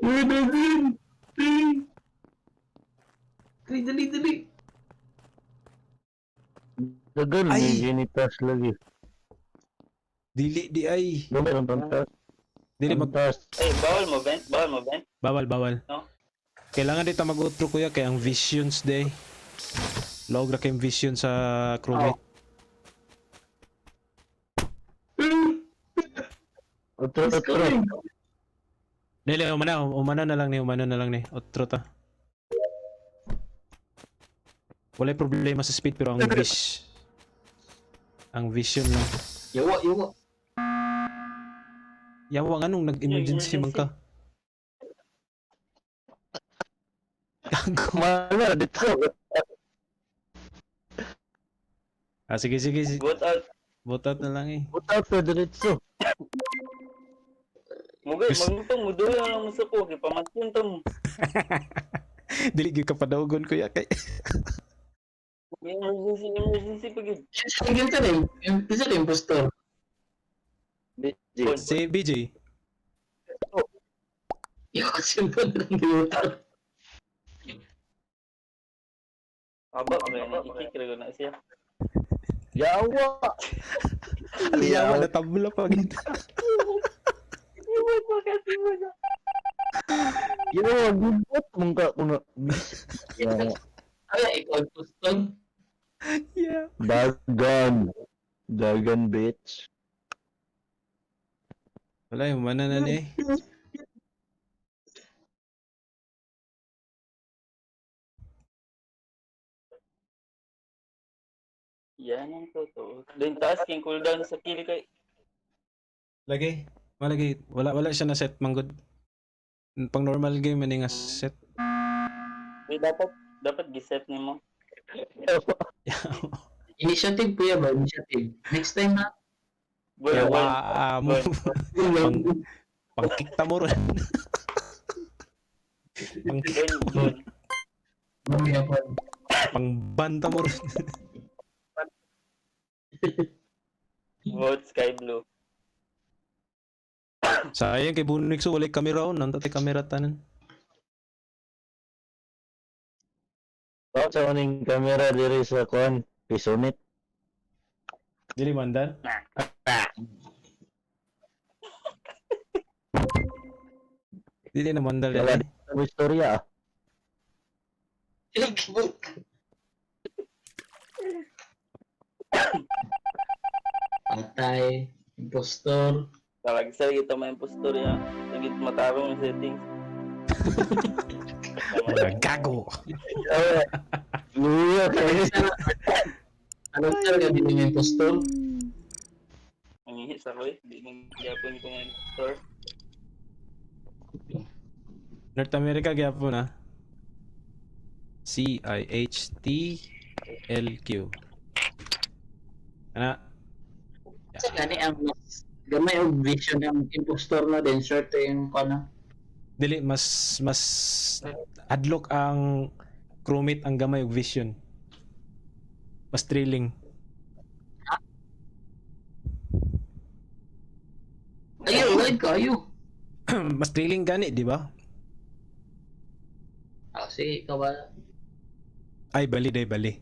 Uy, Devin! Uy! Dali, dali, dali! Dagan Ay! ni ginitas lagi. Dili di ay. Gamay ang pantas. Dili mag Pantas. Ay, bawal mo vent, bawal mo vent. bawal bawal. No? Kailangan dito mag-outro kuya kay ang visions day. Log ra kay vision sa crewmate. Otro, otro. Dili umana, umana na lang ni, umana na lang ni. Outro ta. Walay problema sa speed pero ang vis ang vision lang. Yawa, yawa. Yawa nga nung nag-emergency man ka. Gago. Mana dito. Ah, sige, sige. Sige. Vote out. Vote out na lang eh. Buta sa diretso. Mugay, magutong, mudulo na lang mo sa ko. Kipamatyon to mo. Dili gyud ka padaugon kuya kay. May emergency, emergency pa gid. Kinsa rin? Kinsa rin impostor? BJ. Si BJ. Yawa, simple na lang gibutan. Aba, may ikik ra na siya. Yawa. Aliyawa na tabla pa gid. Iwan mo kasi mo na. Yawa gubot mong ka kuno. Yawa. Ay, ikaw impostor. Yeah. Dagan. Dagan bitch. Wala yung mana na ni. Eh. Yan ang totoo. Doon taas, king cooldown sa kill kay. Lagi. Malagi. Wala wala siya na set manggod. Pang normal game ani nga set. Di, dapat, dapat giset nimo. Initiative kuya ba? Initiative. Next time na. Boy, Yawa boy. ah, mo. Boy. Pang pangkikta mo ron. Pang Doon, doon. Kuya po. pangbanta mo ron. Vote Sky Blue. Sayang kay Bunix walay kamera on, nanta tay kamera tanan. Bakit sa uning camera diri sa kuan, Pisonet. Dili mandar. Dili na mandar. Wala Dili. di mo istorya ah. Patay. Impostor. Tawag sa kita may impostor ya. Sige matarong yung settings. Mga gago. Ay, Luya kayo. Ano talaga din yung impostor? Ang ihi sa ko eh. Di mong gyapon ko nga impostor. North America gyapon na. C I H T L Q. Ana. Sa gani ang mas gamay og vision ng impostor na din short yung kana. Dili mas mas adlok ang crewmate ang gamay og vision. Mas thrilling. Ayo, wide kayo. Mas thrilling gani, di ba? Ah, sige, ikaw ba? Ay bali day bali.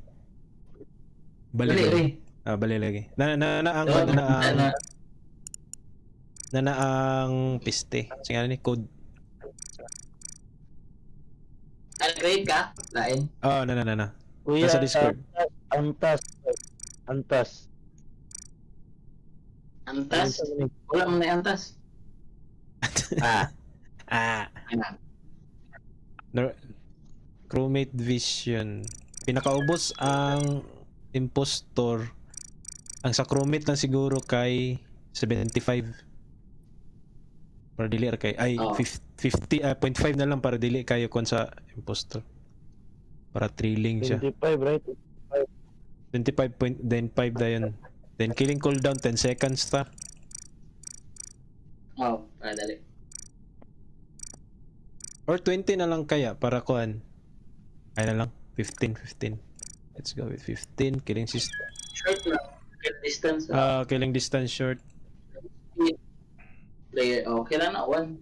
Bali. Dali, Bali. eh. Ah, bali lagi. Na na na ang Oh, na na ang na. na na ang piste. Sige ni code. Upgrade ka? Lain. Ah, na na na na. Kuya, Nasa Discord. Antas. Antas. Antas? Wala man na antas. Ah, Ah. Ano? Crewmate vision. Pinakaubos ang impostor. Ang sa crewmate lang siguro kay 75. Para dili ra kay ay Oo. 50 ah, 0.5 na lang para dili kayo kon sa impostor. Para thrilling siya. 25, right? 25 point then 5 dayon. Then killing cooldown 10 seconds ta. Oh, para dali. Or 20 na lang kaya para kuan. Ay na lang 15 15. Let's go with 15 killing system. Short lang. Kill distance. Ah, killing distance short. Player. Oh, kailan na one.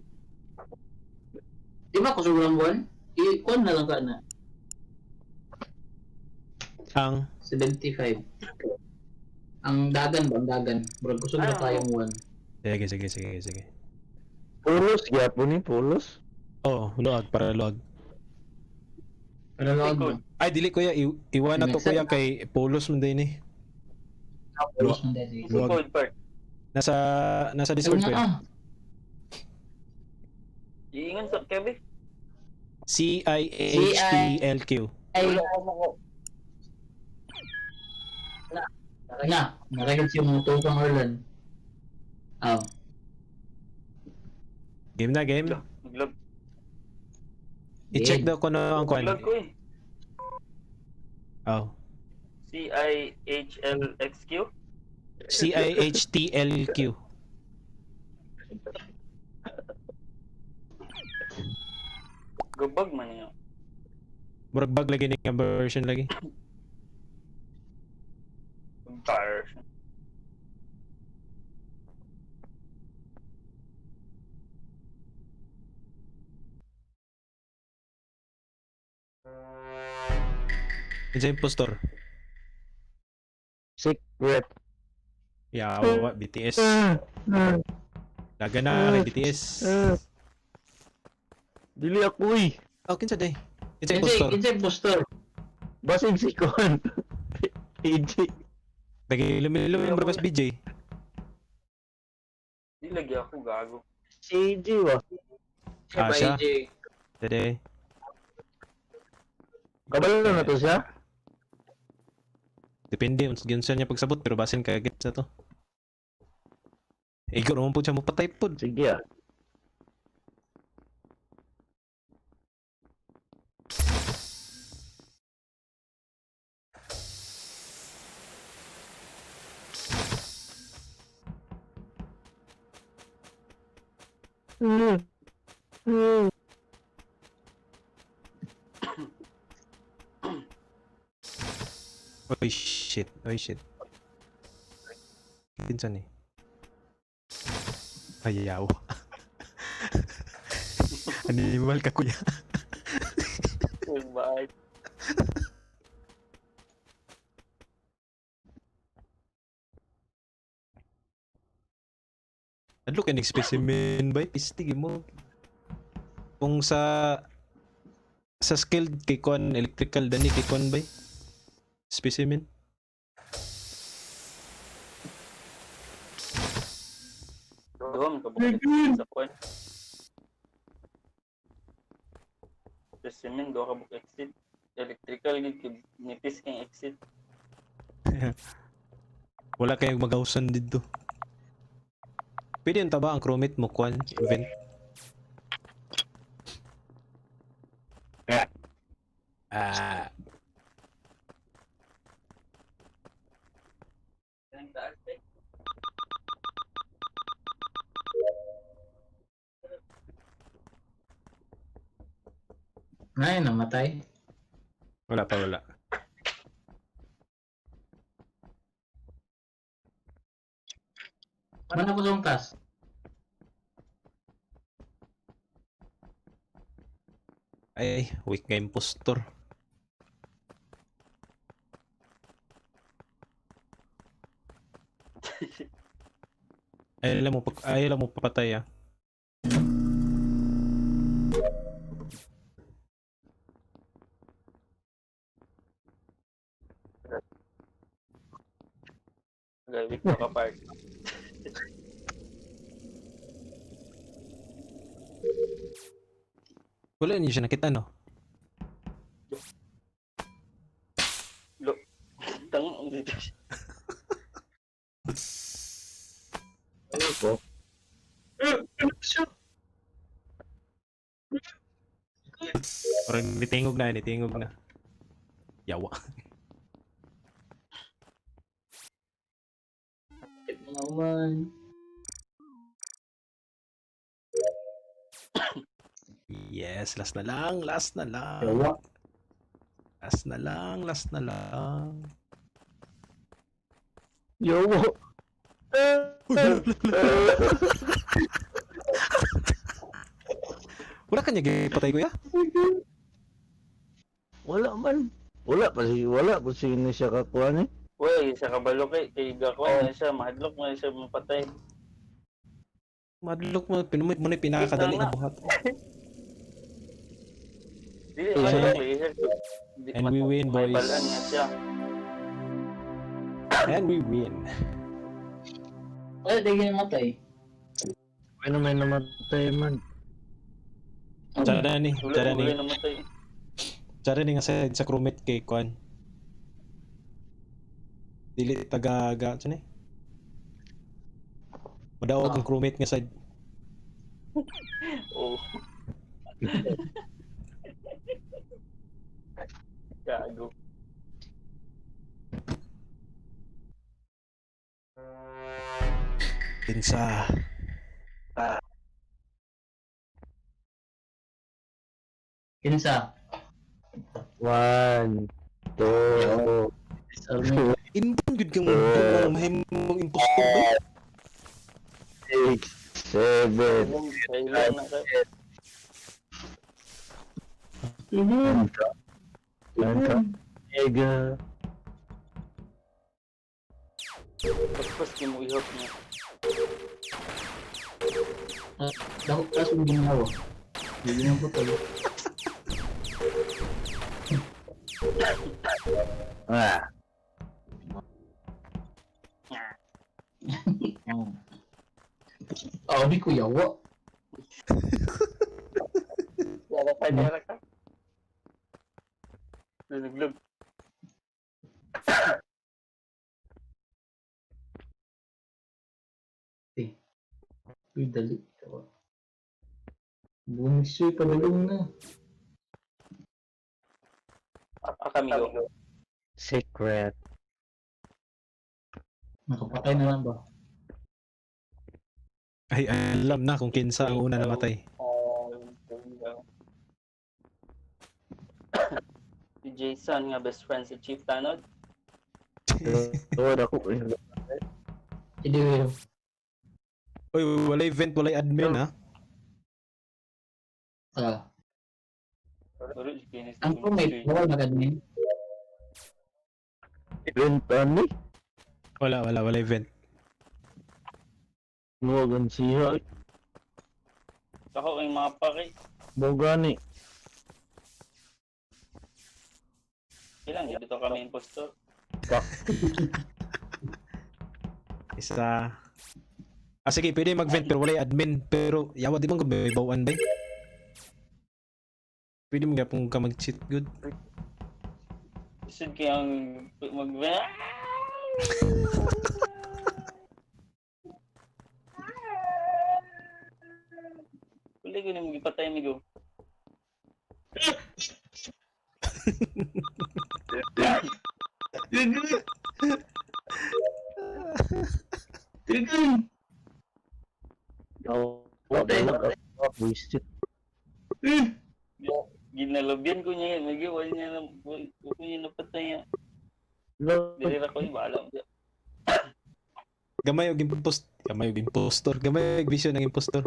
Di ba kung sobrang one? I-one na lang ka na. Ang 75. Ang dagan ba? Ang dagan. Bro, gusto na Ah. tayong one. Sige, sige, sige, sige. Pulos, gyapon ni pulos. Oh, luag para luag. Pero log mo. Ay dili kuya, iwan na to kuya kay Polos man din eh. Pulos man din. Yung Luwag. code part. Nasa nasa Discord Ano kuya. ah? Iingon sa Kevin. C I H T L Q. Ay, Wala ko mako. na. Narecord yung mga tukang Orlan. Oh. Game na game. Naglag. I-check daw ko na ang kuan. Naglag ko eh. Oh. C I H L X Q. C I H T L Q. Gabag man niya. Murag bug lagi ni nga version lagi. Bar. Kinsa impostor? Secret. Yawa BTS. Daga na kay BTS. Dili ako eh. Oh, kinsa day? Kinsa Kinsa impostor? kinsa impostor? Basig si Kon. AJ. Lagi lumi-lumi bro BJ. Di lagi ako gago. Si AJ ba? Siya Ah, ba, siya? AJ? Dede. Kabalo na to siya? Depende unsa niya pagsabot pero basin kay gets na to. Igo naman po siya mo patay pod. Sige ah. Oy shit, oy shit. Kinsa ni? Ayaw. Animal ka kuya. Bye. Adlo kay specimen bay pisti mo. Kung sa skilled kay kon electrical dani kay kon bay specimen. Duha man ka book sa kwan. Specimen duha ka book exit. Electrical gid kay nipis kang exit. Wala kayong magawsan dito. Pwede yung taba ang crewmate mo kwan event. Ah, Ang taas eh. Ay, namatay. Wala pa, wala. Mana ko sa taas? Ay, weak nga impostor. Ay, alam mo, pag, ay, alam mo, papatay ah. Gawit ka park. Wala niyo siya nakita, no? Tang dito siya. Ano ko? Parang nitingog na, nitingog na. Yawa. Naman. Yes, last na lang, last na lang. Yawa. Last na lang, last na lang. Yo. Wala kanya gipatay, kuya? Wala man. Wala pa si ni siya kakuan eh. Uy, sa kabalo kay gakuan na siya, mahadlok na siya mapatay. Madlok mo, pinumit mo na yung pinakadali na buhat. Dili Eh, mahadlok lagi siya. And we win, May boys. balaan nga siya. And we win. Wala, di namatay. Ano may namatay man. Tsada ni, Wala tsada ni. wala namatay. Tsada ni nga sa crewmate kay Kwan. Dili taga ga, tsada ni. Madaog ang crewmate nga side. Oo. Gago. Kinsa. Kinsa? One, two, Sorry. Inbon gud kang mundo mahimong impostor ba? six, seven. Kailan na kayo. Nine, Mega. Paspas di mo ihap niya. Dako tas yung ginawa. Hindi na po tuloy. Ah. Oh. Oh, di ko yawa. Wala ka, wala ka. Lunuglog. Uy, dali. Yawa. Bunis siya, padalong na. Ah, kami go. Secret. Nakapatay na lang ba? Ay, alam na kung kinsa ang una namatay. Si Jason nga best friend si Chief Tanod. Oh, ako. Hindi, Will. Uy, walay event, walay admin ha. Ah, Pero si Kenneth. ang crewmate, bawal mag-admin. Event ani? Wala, wala, wala event. Nuwagan siya. Ako kay mapa kay. Mo gani. Ilang dito kami impostor. Isa. Ah, sige, pwede mag-vent pero walay admin. Pero yawa di man ko may bawaan ba? Pwede mo gyapon ka mag-cheat good. Isod kay ang mag Wala ko na magipatay amigo. Trigon! Yawa. Wasted. Ginalabyan ko niya yun. Amigo, wala niya na, wala ko niya napatay niya. Dili ra ko yung bahala mo siya. Gamay og impost, gamay og impostor, gamay og vision ng impostor.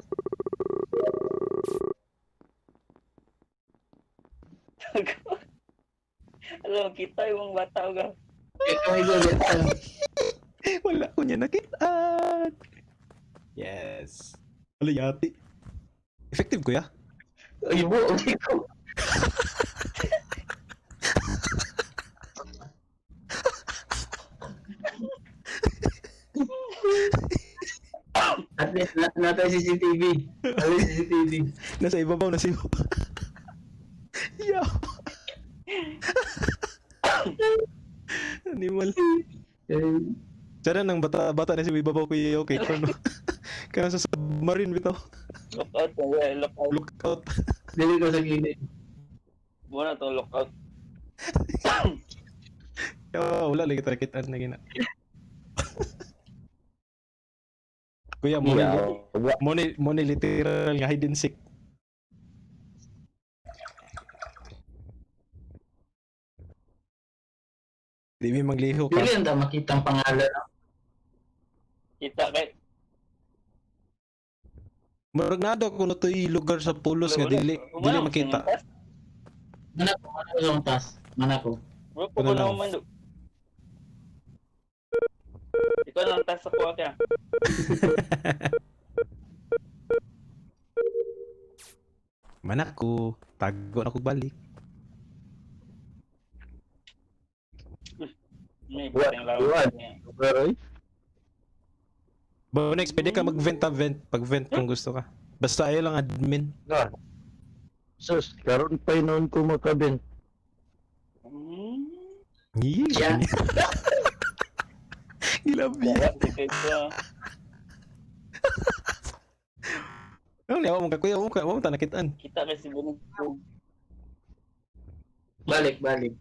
Alam, kita yung mga bata ko. Ikaw amigo, get Wala ko niya nakitaan. Yes. Wala yati. Effective kuya. Ay, mo, amigo. At least na nata CCTV. At least CCTV. Nasa ibabaw, nasa ibabaw. Yo. Animal. Eh, Sana nang bata bata na si ibabaw ko iyo okay kano. Kano sa submarine bitaw. Look out, yeah, look out. Look out. Dili ko sa gilid. Muna to, look out. Yo, wala lagi tarakitan na gina. Kuya, mo ni Yawa. mo ni literal nga hide and seek. Di mi mangliho ka. Dili ang ta makita ang pangalan. Kita kay. Murag na daw kuno to'y lugar sa pulos nga dili dili makita. Mana ko, mana ko sa tas. Mana ko. Bro, Ano ko lang? na man do. Ikaw lang tas ako kaya. Manak ko, tago na ko balik. May Wa- batang lawas wa- niya. Lugar ay. Bo next, pwede ka mag-vent ah, vent, pag-vent kung gusto ka. Basta ayaw lang admin. Na. Sus, karon pa noon ko makabin. Yeah. Yeah. Gilabi. Wala, di kay ko. Ano liya mo ka kuya, mo ka, mo ta nakitaan. Kita kay si Bonnie. Balik, balik.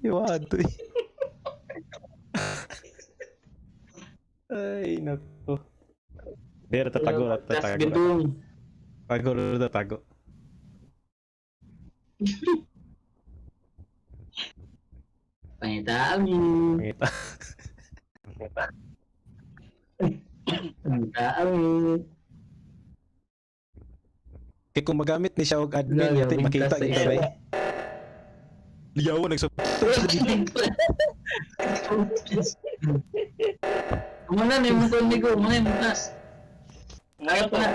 Iwa to. Ay nako. Pero tatago, Tas tatago. bintong. Tago, tatago. Pangita kami. Pangita. Pangita kami. Kay kung magamit ni siya og admin, Wala, yati makita wintas sa kita isa. bay. Liyaw nagsabot. Muna na yung mukha ko, muna yung tas. Muna Ayaw to. pa na.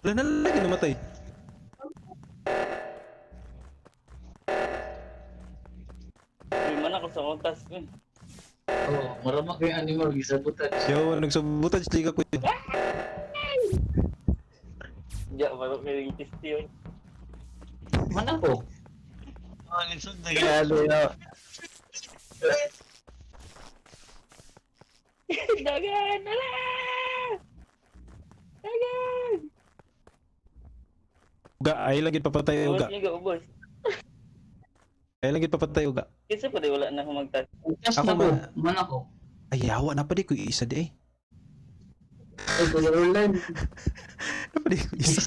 Wala na lagi namatay. Uy, mana ko sa akong tas. Uy, Oo, marama ko yung animal, gisabutan. Yaw nagsabotage liga ko. Diya, baro kay yung tisti yun. Mana ko? Galo ya. Dagan! Ala! Dagan! Uga ay lagi papatay Ubos uga. niya, ubos. Ay lagi papatay uga. Kasi pa di wala na akong magtas. Tas Ako na ko, ma- mana ko. Ay yawa na pa di ko isa di eh. Ay, Kuya Orlan. Na pa di ko isa.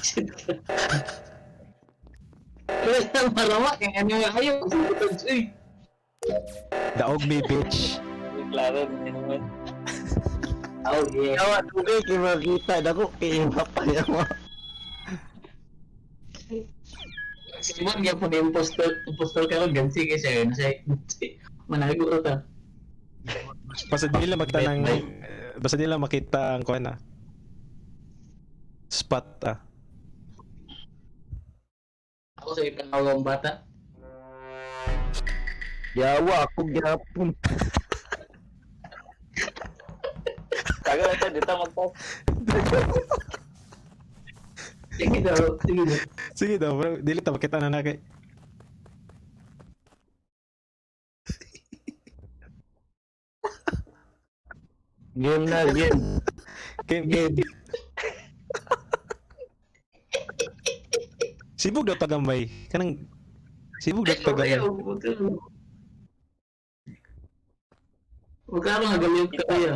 Wala na marama kay animal. Ayaw, gisabutan. Uy, Daog me bitch. Uy, klaro, hindi naman. Oh, yeah. Yawa dugay kay makita dako kay pa yawa. Simon gyapon na impostor, impostor karon gansi kay siya, siya manago ra ta. Basta di lang magtanang basta di lang makita ang kuan ah. Spot ah. Ako sa ipanawang bata. Yawa ako gyapon. Tagal na to, dito magpo. Sige daw, sige daw. Sige daw, bro. Dili ta makita na na kay. Game na, game. Game, game. Sibog daw tagamay. Kanang sibog daw tagamay. Huwag ka nga galing ka kaya.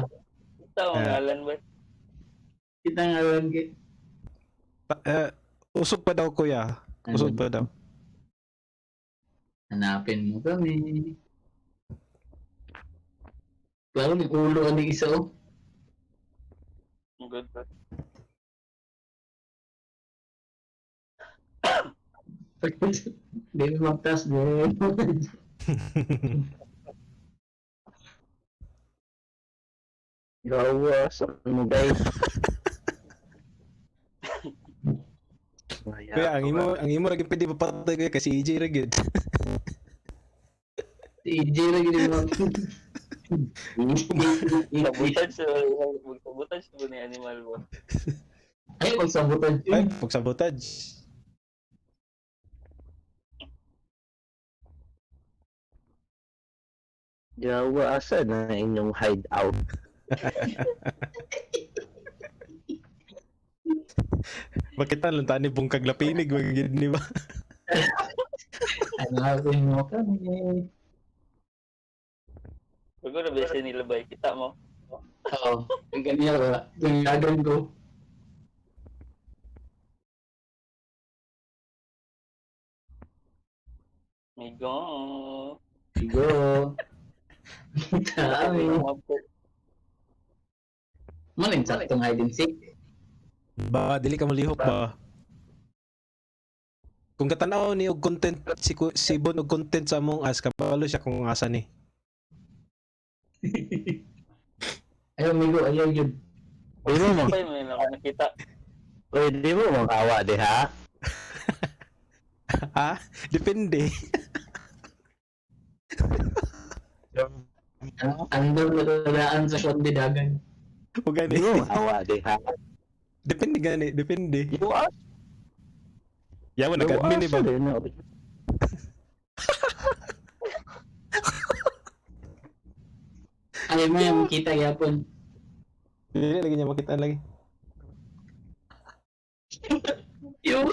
Ito ang Ah. ngalan ba? Kita nga lang kay. Eh, usog pa daw, kuya. Usog pa daw. Hanapin mo kami. Klaro, may ulo ka ni isa oh. Good ba? Hindi mo magtas, bro. Yawa sa mo guys. Kuya, ang imo ra gyud pwede mapatay kuya kasi EJ ra gyud. Si EJ lang yun mo. Sabotage sa magsabotage ba ni animal ba? Ay, magsabotage Ay, yun. pagsabotage. Yawa asa na inyong hideout. Makita lang tani bungkag lapinig wag gyud ni ba. Hanapin mo kami. Bago na ba siya nilabay? Kita mo? Oo. Ang ganyan ka. Ganyan ko. Migo. Sigo. Kami. Manin saktong hide and seek. Ba, dili ka malihok ba? Kung katanaw ni og content si si Bon og content sa Among Us, kabalo siya kung asa ni. Ayaw, amigo. Ayaw yun. Di mo mag Pay mo na ako nakita. Uy, di mo magawa diha. Ha? Depende. Andam na talaan sa kundi dagan. O gani. Di mo magawa diha. Depende gani, depende. You are Yawa nag-admin ni ba? Ayaw mo yung kita yapon. Dili lagi niya makita lagi. Yung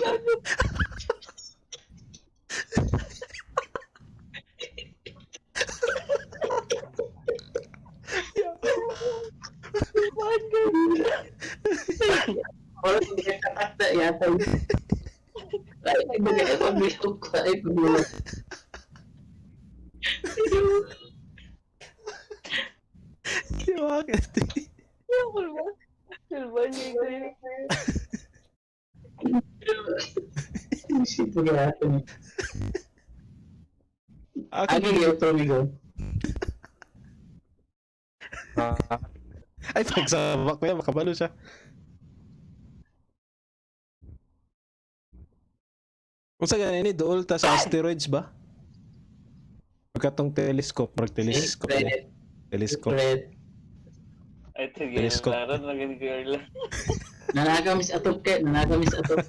Wala hindi ka kakata yata. Ay, nagbagay ako bilog ko. Ay, pagulog. Bakit? Silba niya Shit, bagay natin. Ako, Ano yung outro, amigo? ay, pagsabak ko yan, makabalo siya. Unsa gani ni duol ta sa asteroids ba? Pagkatong telescope, murag telescope. Ni. Red. Telescope. Red. Ay, ito, Telescope. laro na ganyan girl. Nanakamis atop kay, nanakamis atop.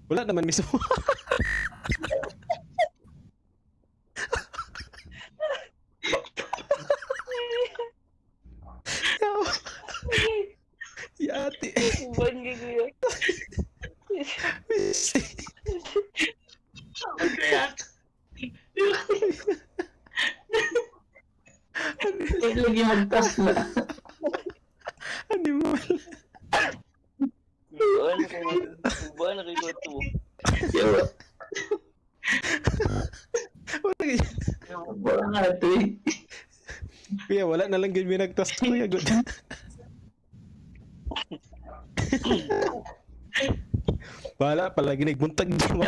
Wala naman mismo. Yati. Uban gaya. Ay, lagi magtas na. Animal. Uban uban na kayo to. Yawa. Wala gyud. Wala nga ito eh. Kuya, wala na lang gyud may nagtas kuya. Good. Wala pala ginigbuntag mo.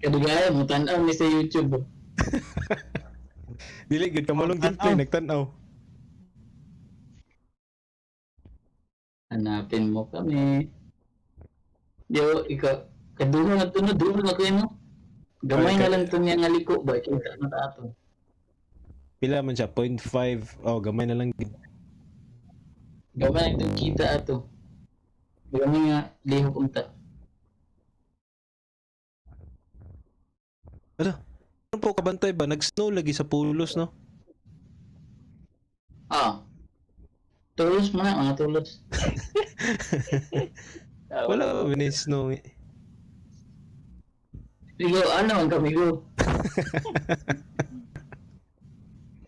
Kadugaya, mutanaw ni sa YouTube. Dili gud kamulong gameplay nagtan-aw. Hanapin mo kami. Yo, ikaw. Kaduha na to no, duha na ko no. Gamay na lang to niya nga liko ba? Kita na ta ato. Pila man siya? 0.5. Oh, gamay na lang gid. Gamay lang itong kita ato. Gamay nga lihok unta. Ano? Ano po kabantay ba? Nag-snow lagi sa pulos, no? Ah. Tulos man na, mga tulos. Ah, Wala ba ni snow eh. Ligo, ano ang kami go?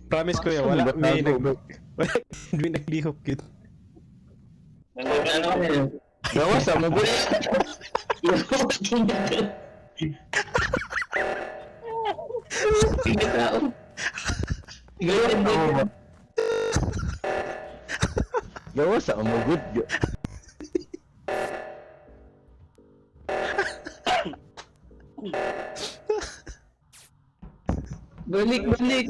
Promise ko wala may nag wala may naglihok gid. Ano kami? Gawa sa mo gud. Tao. Gawa, Gawa sa mo gud. Balik, balik.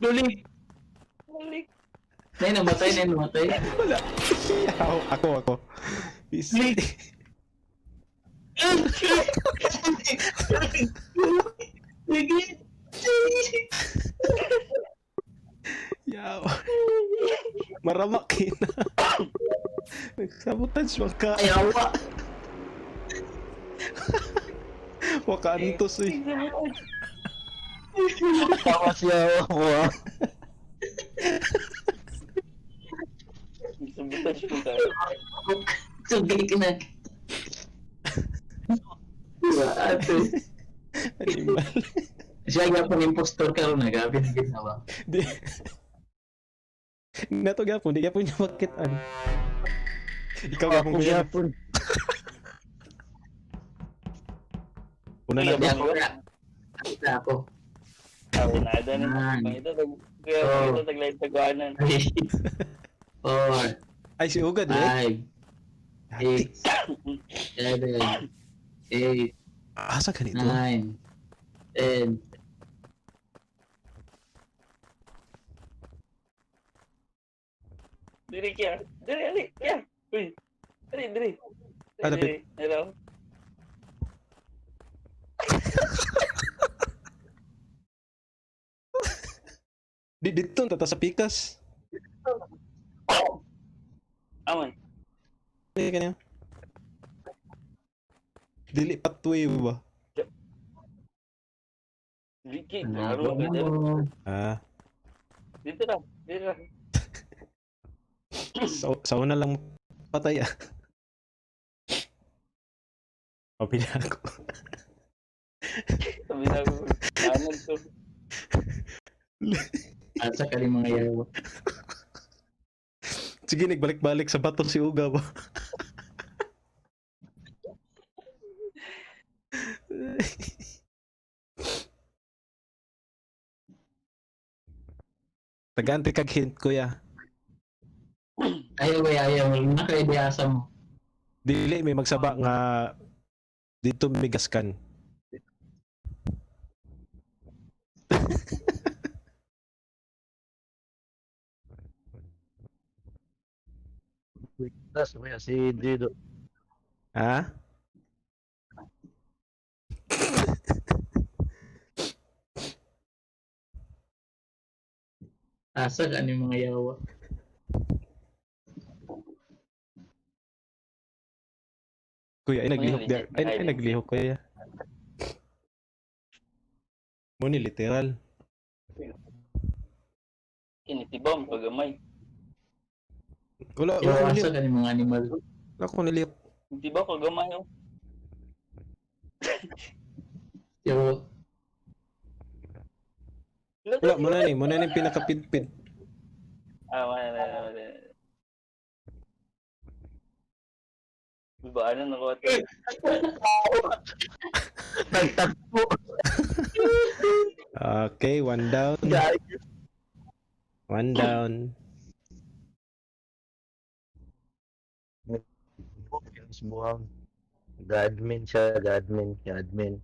Balik. Balik. Nay, namatay, nay, namatay. Wala. Ako, ako, ako. Is- Sige. Yaw. Maramak na. Nagsabotage man ka. Ay, awa. Wakaantos eh. Tawa siya ako ah. Sabotage mo tayo. Sugay ka na. Diba, ate? Animal. Siya gyapon impostor karon na grabe na gid na ba. Di. Nato gyapon, di gyapon niya makitaan. Ikaw gyapon Ako kuya. gyapon. Una na Hindi ako na. Kita ako. Ah, nada na. Nine. Pangita, kuya, Oh. pangita, taglay tagwanan. 3, 4, Ay si Ugad eh. 5, 6, 7, 8, Asa ganito? 9, 10. Diri kaya. Diri, ali, kaya. Uy. Diri, diri. Ah, Diri, dapit. diri. Hello. Di dito tata sa pikas. Aman. Di kanya. Dili patway ba? Diki, Hanapin klaro ka diri. mo. Ah, Dito ra, dito ra. sa una lang patay ah. Pabila ako. Sabi na ako. Anag to. Asa ka rin mga yawa. Sige, nagbalik-balik sa bato si Uga ba? Tagaan kag hint, kuya. Ayaw, ay, ayaw. Wala ka ideasa mo. Dili may magsaba nga dito may gaskan. Tas may si Dido. Ha? Asa ka ni mga yawa. Kuya, ay naglihok Ano di. yun, Ay, naglihok kuya. Mo ni literal. Kinitibam, kagamay. Wala, wala Yawa, ko asa nilihok. ka ni mga animal. Wala ko nilihok. Kinitibaw, kagamay. Oh. Yawa. Wala, mo na ni pinakapidpid. Ah, wala, wala, wala. Diba, ano nakuha to? Nagtakbo. Okay, one down. One down. Buhang. Gadmin siya, gadmin, gadmin.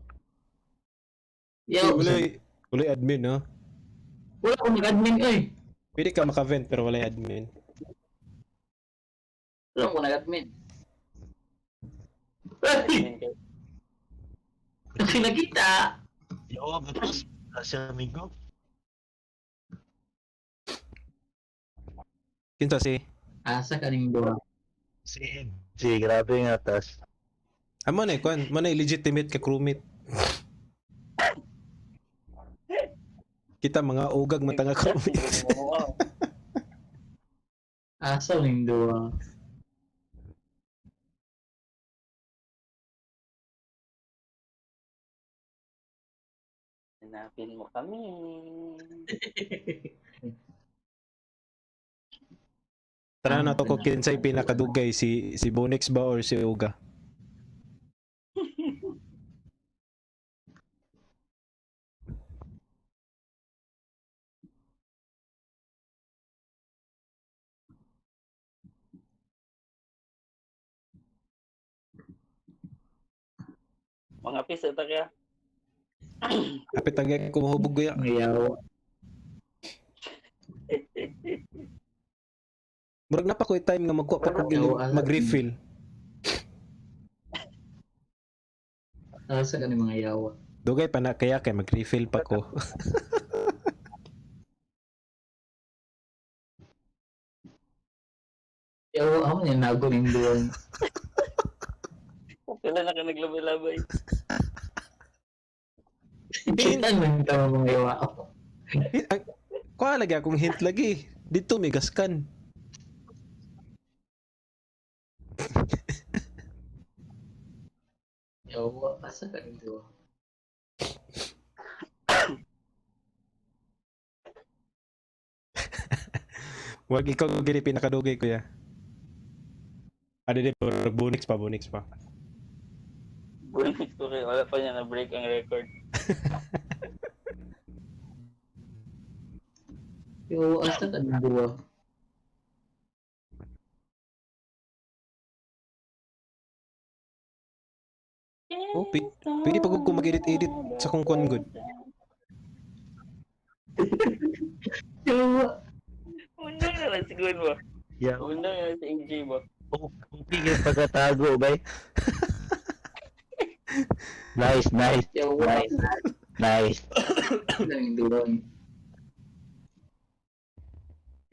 Yawa. Uloy, uloy admin, no? Wala ko nag-admin oy. Pwede ka maka-vent pero walay admin. Wala ko nag-admin. Ay, Admin kay. nakita. Yo, batos. Kasi amigo. Kinsa si? Asa kaning duha. Si si grabe nga tas. Amo na kuan, mo na legitimate ka crewmate. Kita mga ugag matanga crewmate. Wow. Asa ning duha. Hanapin mo kami. Tara na to ko kinsay pinakadugay si Bonix ba or si Uga. Mga pisa ta kaya. Kapit ang ko mahubog guya. Ngayaw. Murag na pa ko time nga magkuha pa ko mag-refill. Asa kaning mga yawa. Dugay pa na kaya kay mag-refill pa ko. Yawa amo ni nago ning duha. Pila na ka naglabay-labay. Kita man tama mga yawa. Kuha lagi akong hint lagi. Dito may gaskan. Yawa asa kaning duha. Wag ikaw gini pinakadugay kuya. Ano di murag Bonix pa, Bonix pa. Bunit ko kayo. Wala pa niya na-break ang record. Yawa asa kaning duha. Oh, pwede pa ko mag-edit-edit sa kung kuan good. Yawa. Undang na lang siguro ba? Yeah. Undang na lang si AJ ba? Okay yung pagkatago, bay. Nice, nice, Yawa. nice. Nice. Asa kaning duha.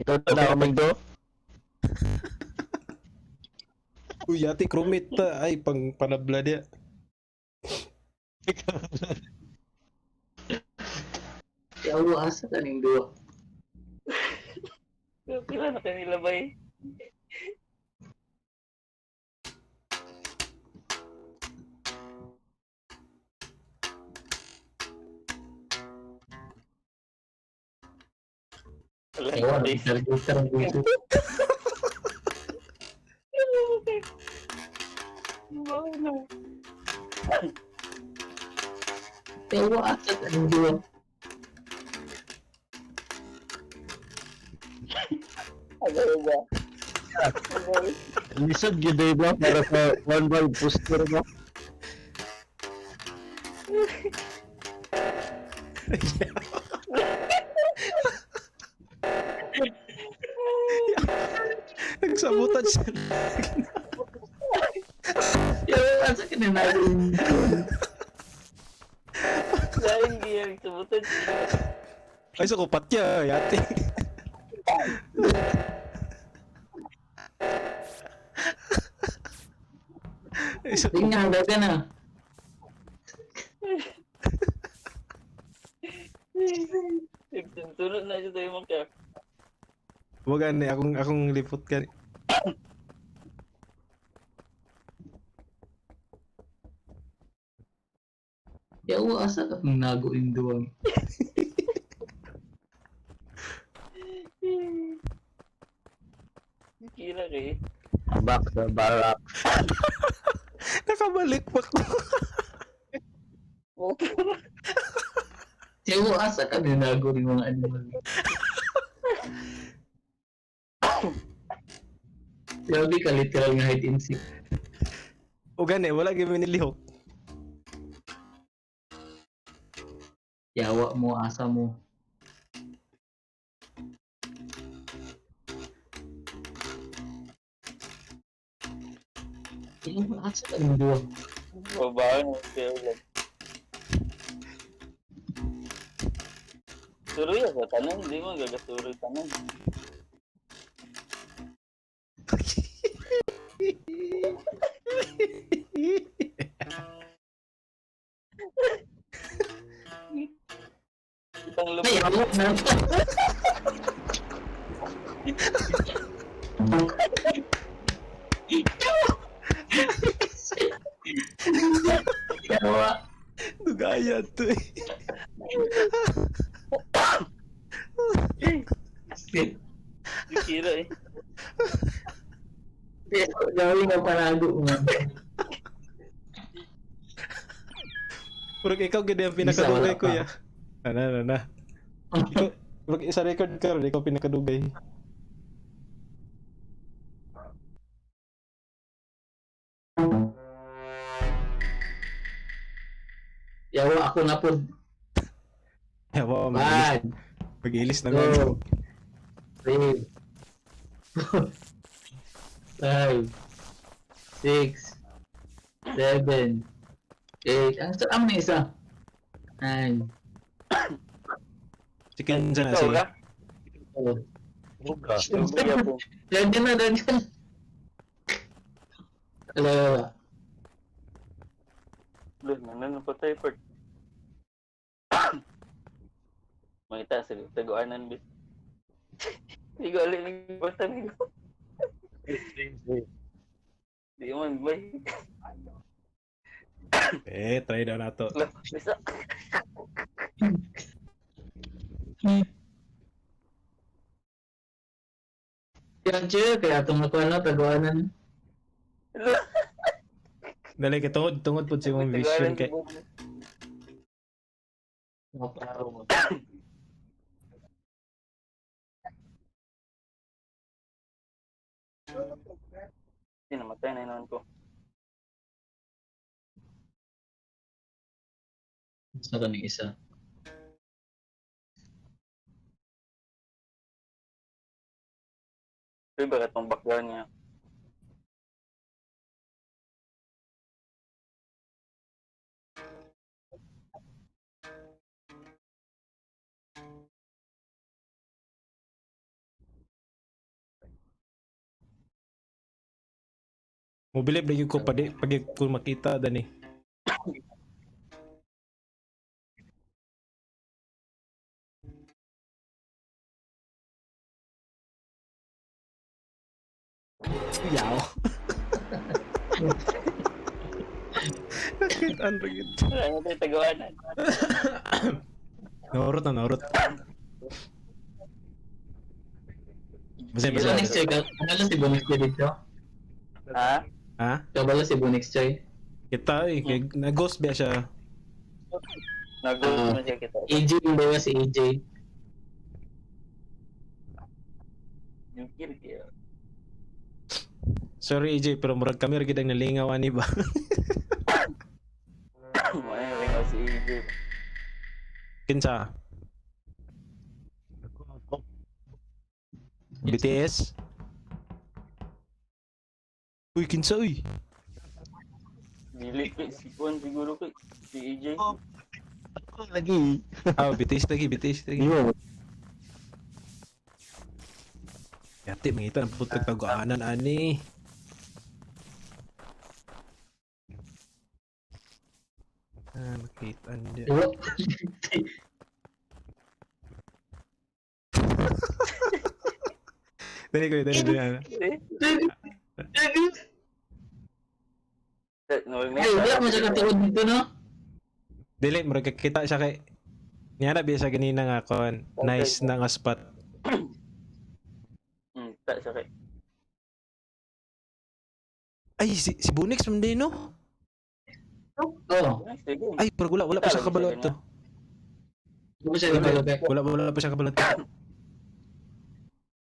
Ikaw na amigo. Uy, ate crewmate ta ay pang panabla dia. Yawa asa kaning duha. Pila na kayo nilabay. Wala, Yawa please. nagtargita ang dito. Yawa asa kaning duha. Lisod gyud eh, ba para sa one ball booster ba? Nagsabutan siya. Yawa asa kaning nago ning duha. Lain giyang subutan. Ay, sa kupat niya, yate. Ay, sa Tingnan hanggang ka na. Nagsunod na siya tayo mga Wag ani akong lipot ka. Yawa asa kaning nago ning duha. Kira kay. Back sa barak. Nakabalik pa ko. Yawa asa kaning nago ning mga animal. Grabe ka literal nga hide and seek. O gani, wala gyud mi nilihok. Yawa mo, asa mo. Asa ka ng duwa? Babae na si ulan. Suroy sa tanan, di mo gagasuroy tanan. Itang Ay, lupa. ako na. Yawa. Dugaya to eh. Kira eh. Gawin ka panago mo. Murag ikaw gid ang Isa, pinakadugay wala pa. kuya. Ana na na. Ikaw, murag sa record ka ron, ikaw pinakadugay. Yawa, ako na po. Yawa, mag-ilis. One, Mag-ilis na man. two, three, four, five, six, seven, eight. Ang saan na isa? Nine. Si Kenza na Ikaw si. ra. Oh. Buga. Suroy po. Ready na, ready na. Hello. Lo, nanan pa tayo part. Mangita sa taguanan bis. Hindi ko alam yung basta ko. Di man bay. Eh, try daw na to. Lo, bisa. Yan, chill. Kaya itong nakuha na, taguanan. Lo, Dali kay tungod tungod pud si mong vision kay. Maparaw. Hindi, namatay na naman ko. Sa kaning isa. Uy, bakit tong background niya? Mobilib lagi ko padi pag ko makita dani. Yaw. Nakit ang ragid. Wala na tayo taguanan. Naurot na naurot. Basta Si basta. Bonix Choy, kabalo si Bonix Choy dito? Ha? Ha? Kabalo si Bonix Choy. Kita eh kay na-ghost ba siya? Nag-ghost Ah. man siya kita. AJ yung bawa si AJ. Yung kill kaya. Sorry AJ pero murag kami ra gid ang nalingaw ani ba. May ring si AJ. Kinsa? BTS? Uy, kinsa uy? Dili ko si Juan siguro ko si AJ. Ako lagi. Ah, BTS lagi, BTS lagi. Yo. Yati, mangita ng putag taguanan ani. Ah, makita niya. Diba? Dali ko, dali, dali. Ano. Ay, wala mo siya katuod dito, no? Dili, murag kakita siya kay niya na biya siya ganina nga kon. Nice na nga spot. Ta siya kay. Ay, si Bunix man din, no? Oo. Sige. Ay, pero wala, wala pa siya kabalo to. Hindi mo siya kabalo, Bek. Wala, wala pa siya kabalo to.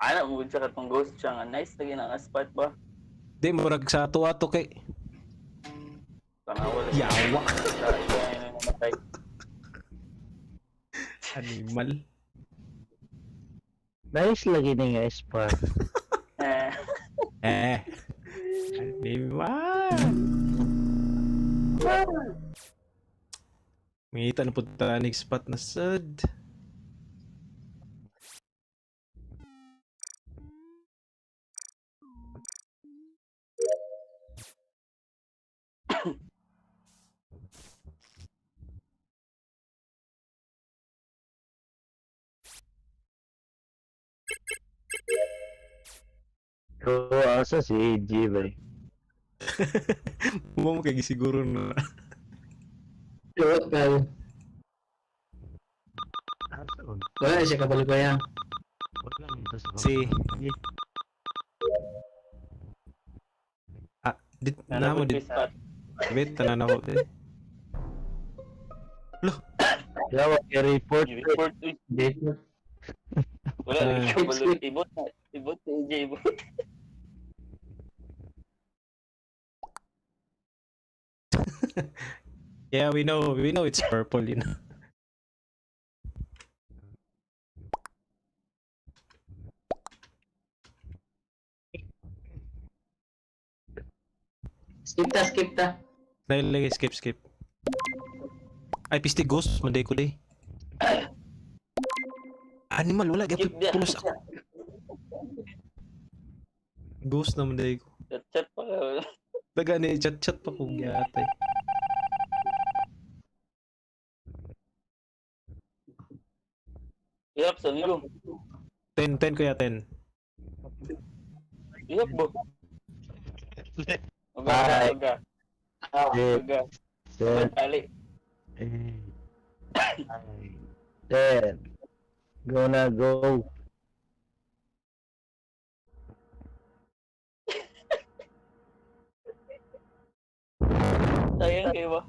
Ana mo siya katong ghost siya nga nice lagi na nga spot ba. Di, murag sa tuwa to kay. Tanawa lang. Yawa. Sa iba na namatay. Animal. Nice lagi ni nga spot. Eh, Eh. Animal. Ngita na punta nig spot na sad. Ko asa si AG ba? Mo mo kay gisiguro na. Luwag kayo. Asa on? Wala siya kabalo ko yan. Wala nito sa Si Ah, dit na mo dit. Spot. Wait, tanan ako. Eh. Yawa kay report. Report uy. Dito. Wala Ah. rin kabalo. Ibot na. Ibot na AJ ibot. Yeah, we know. We know it's purple. Skip ta, skip ta. Dahil lagi skip skip. Ay, pisti ghost man day ko day. Animal wala gyud Skip dia. pulos ako. Ghost naman day ko. Chat chat pa ka. Daga ni chat chat pa kong yatay. Ihap sa nilo. 10 10 kuya 10. Ihap bo. Uga, Bye. uga, Six, uga. seven, Ali. eight, nine, 10. Go na, go. Sayang kayo ba?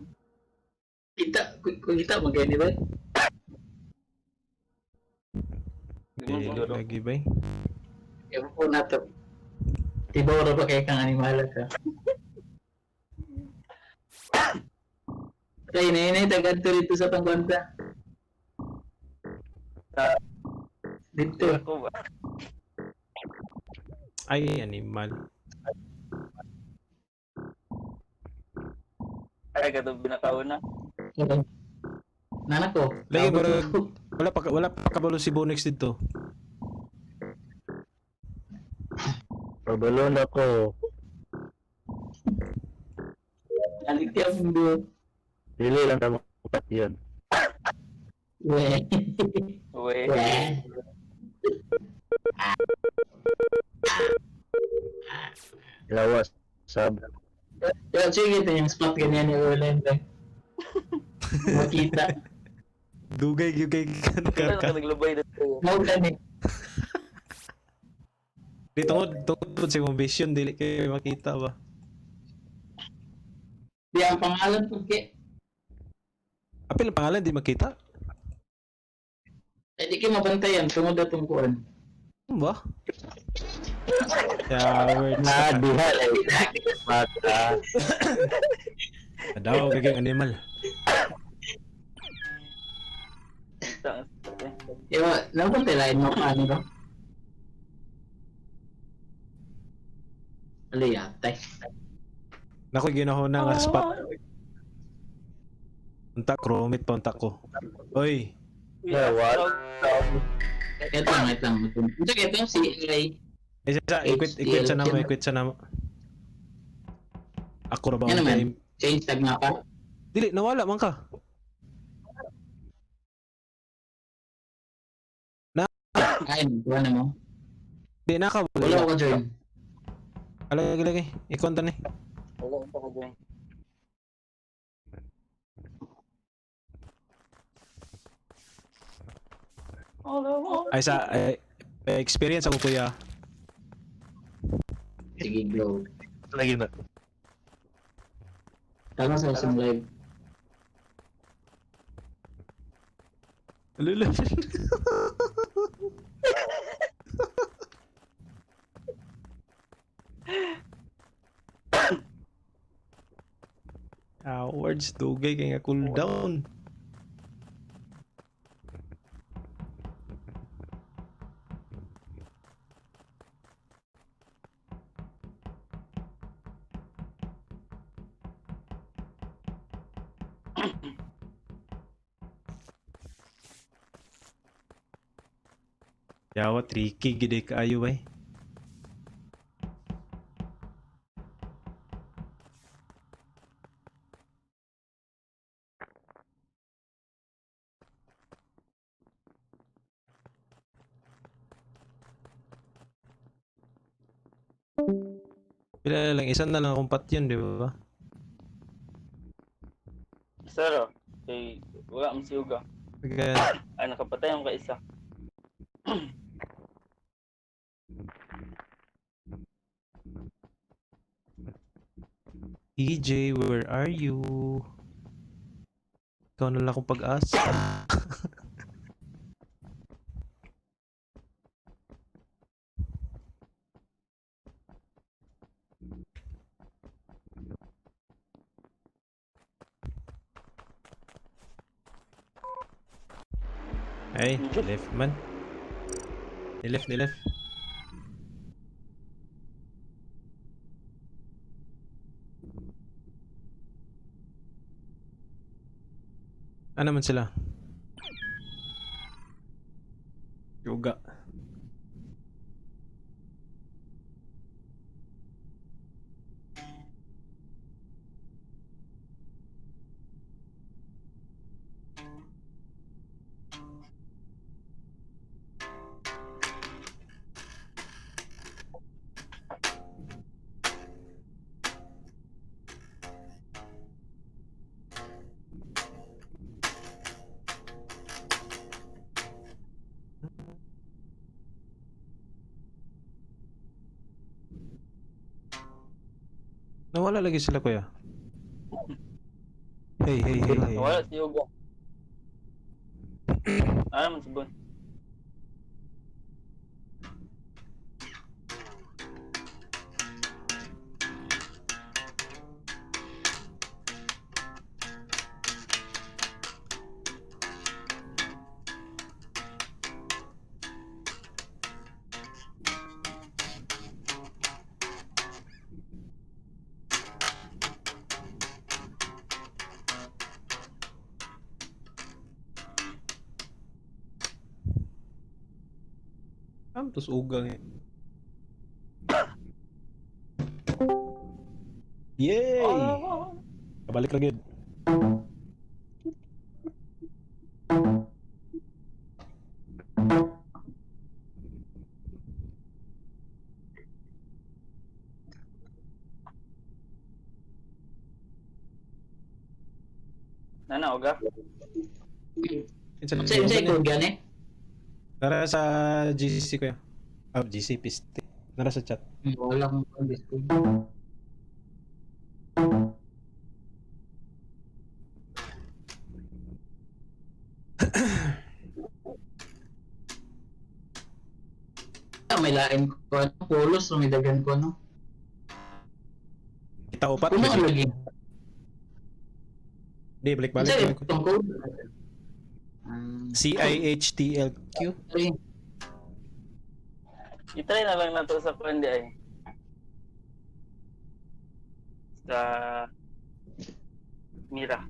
Kita, kung kita magani ba? Dili Siguro. lagi bay. Ewan po na to. Tibaw ra ba kay kang animal ka? Kay na tagad to dito sa pangkonta. Dito. Ako ba? Ay, animal. Ay, katong binakauna. Nana ko. Lagi wala pa kabalo si Bonix dito. Pabalon ako. Aliti ang mundo. Dili lang ka makupat yun. Weh. Uwe. Weh. Lawas. Sab. Pero sige, ito yung spot ganyan ni Roland eh. Makita. Dugay gyud kay Wala na karka. ka naglubay dito. Mau gani. Di tungod tungod pud sa imong vision dili kay makita ba. Di ang pangalan po kay. Apil ang pangalan di makita. Eh, di kayo mabantayan tungod na itong kuan. Ano ba? Yeah, words. Na, diha. Mata. Daw kay animal. Sa- eh. Ewa, nabantay lain mo paano ba? Ano yatay? Nako ginahon na nga spot. Unta chromit pa unta ko. Oy, Uy, Yeah, what? tawag. Ito lang, ito lang. Ito ito, si A. eh sa i-quit sa namo, i-quit sa namo. Ako ra ba Yan ang naman. time? Change tag nga pa. Dili nawala man ka. Ay, wala na mo. Di na ka Wala wala. ko join. Alagi lagi, i-konta ni. Wala pa ko dyan. Wala mo. Ay sa ay, experience ako kuya. Sige, go. Lagi na. Tama sa isang live. Lula. Ah, words dugay kay nga cooldown. Yawa, tricky gid eh kaayo bay. Pila na lang, isa na lang akong patyon, di ba? Isa ra. Kay wala man si Uga. Kaya, Ay, nakapatay ang kaisa. EJ, where are you? Ikaw na lang akong pag-asa. Ay, left man. Ni-left, ni-left. Ano man sila? Yoga. Nawala lagi sila, kuya. Hey, hey, hey, hey. Wala si Uga. Ano man si Bon? Am tos ugang eh. Yay! Oh, Kabalik lagi. Nana, Uga. Sa Sa ikaw gani? Nara sa GC kuya. Ah, GC piste. Nara sa chat. Wala akong pag-discord. May lain ko ano, polos may dagan ko ano. Kita upat. Puno lagi. Di balik balik. Unsa Balik. itong code? C I H T L Q. Sorry. I-try na lang nato sa kuan di ay. Sa Mira.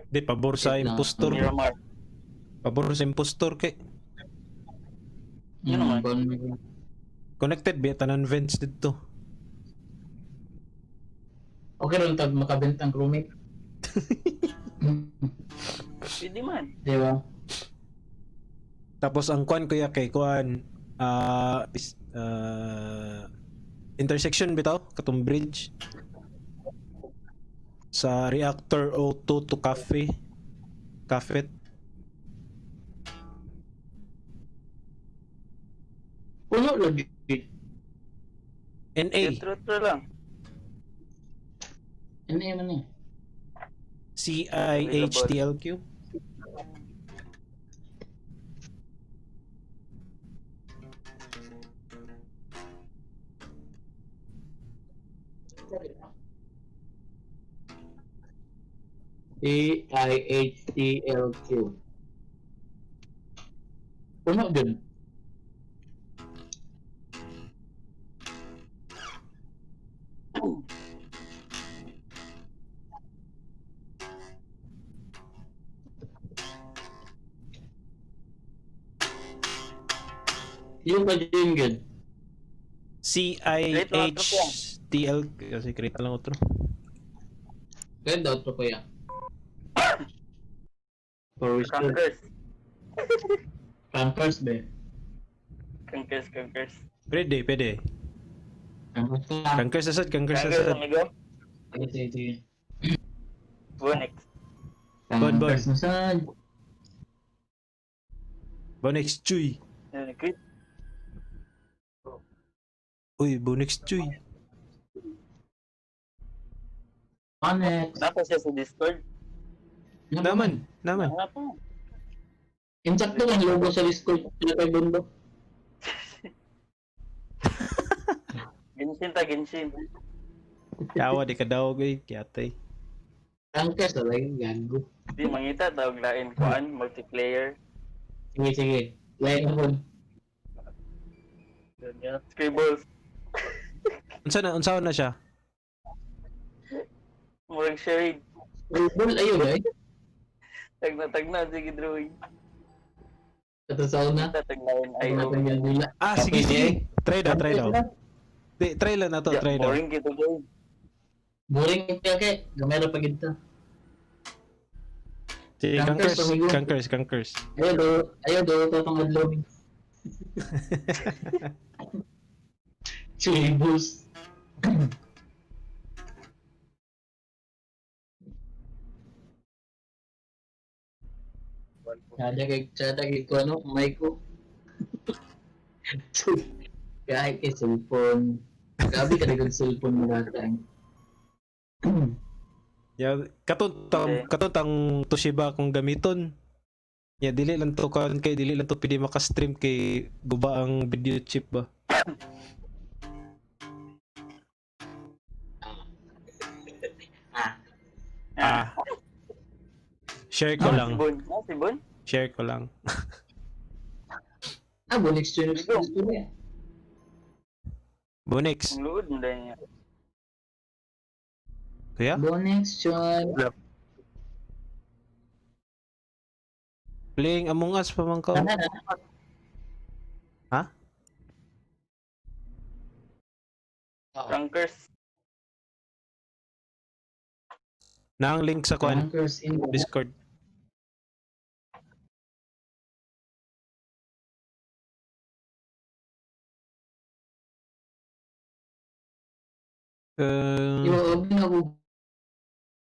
Di pabor sa Wait lang. impostor. Miramar. Pabor sa impostor kay Yun naman. connected biya tanan vents didto. Okay ron tag makabent ang crewmate. Pwede man. Di ba? Tapos ang kuan kuya kay kuan intersection bitaw katong bridge sa reactor O2 to cafe cafe. Puno lagi. NA. True, true lang. Ano yun ano eh? C I H T L Q. C I H T L Q. Puno dun. Yung pa join gud. C I H T L kasi create na lang otro. Kaya daw to kuya. For Crankers. Pampers be. Crankers, crankers. Pwede, pwede. Pampers ka. Kankers na sad, kankers na Crankers, sad. amigo. Sige, sige, sige. Bonix. Bon, bon. Pampers na sad. Bonix Chuy. Yan, crit. Uy, Bonix Chuy. Onyx. Napa siya sa Discord. Naman, naman. Wala pa. Insakto ang logo sa Discord. Sila kay Bondo. Genshin ta, Genshin. Yawa di ka daw eh, kiyatay. Rankers talaga, gago. Di mangita tawag lain kuan multiplayer. Sige, sige. Lain na po. Scribbles. Unsa na, unsa na siya? Murag charade. Google, ayun eh. Tagna tagna sige drawing. Ito sa una. Mangita tag lain Ay, IO. nila. Ah, sige, sige. Try daw, try daw. Di, try lang na to, Yeah, try daw. boring kita guys. Boring kaya kay. Gamera pa gito. Sige, Kankers, kankers, amigo. kankers, kankers. Ayaw daw ito itong adlaw. Chibus. Tsada kay ko ano, may ko. Kahit kay cellphone. Grabe ka na cellphone mo data. Ya, katuntang Okay. katuntang Toshiba akong gamiton. Ya, dili lang to kan kay dili lang to pwede maka-stream kay guba ang video chip ba. Ah. Share ko lang. Si Bon. Ah, si Bon? Share ko lang. Ah, Bonix Junior School niya. Bonix. Ang luod mo dahil niya. Kuya? Bonix Junior. Playing Among Us pa man ka. Tama na. Ha? Rankers. Naang link sa kwan Rankers in Discord. Yo, open ako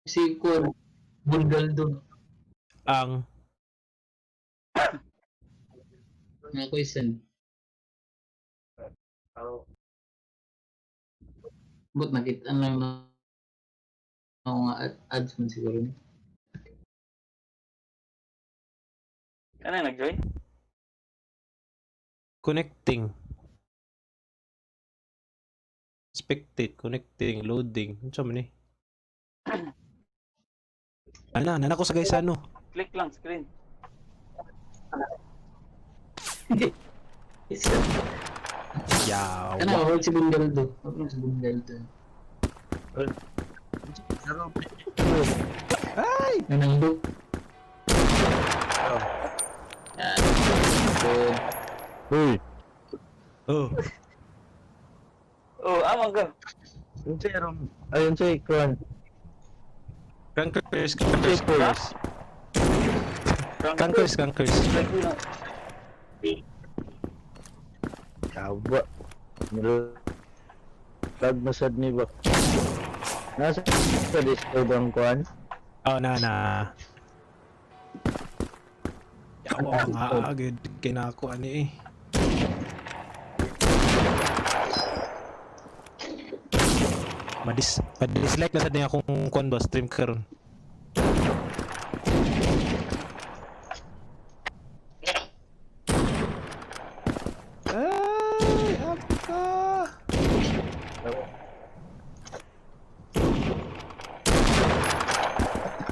si Cor Bungaldo. Ang Nga ko isan. But nakita lang na ako nga ads man siguro. Ano nag-join? Connecting. Spectate, connecting, loading. Unsa man ni? Ana, nana ko sa Gaisano. Click lang screen. Yawa. Ano, hold si Bungaldo. Hold si Bungaldo. Ay! Nananggo. Yan. Good. Uy, Oh, Oh, amang ka. unsay ron? Ay, unsay kuan? Kankers, kankers, kankers. Rankers. Kankers, kankers. Lagi na. Yawa. Lag masad ni ba? Nasa sa Discord ang kuan? Oh, na na. Yawa nga agad kinako ani eh. Madis madislike na sad niya akong kuan ba stream karon. Ay, apa?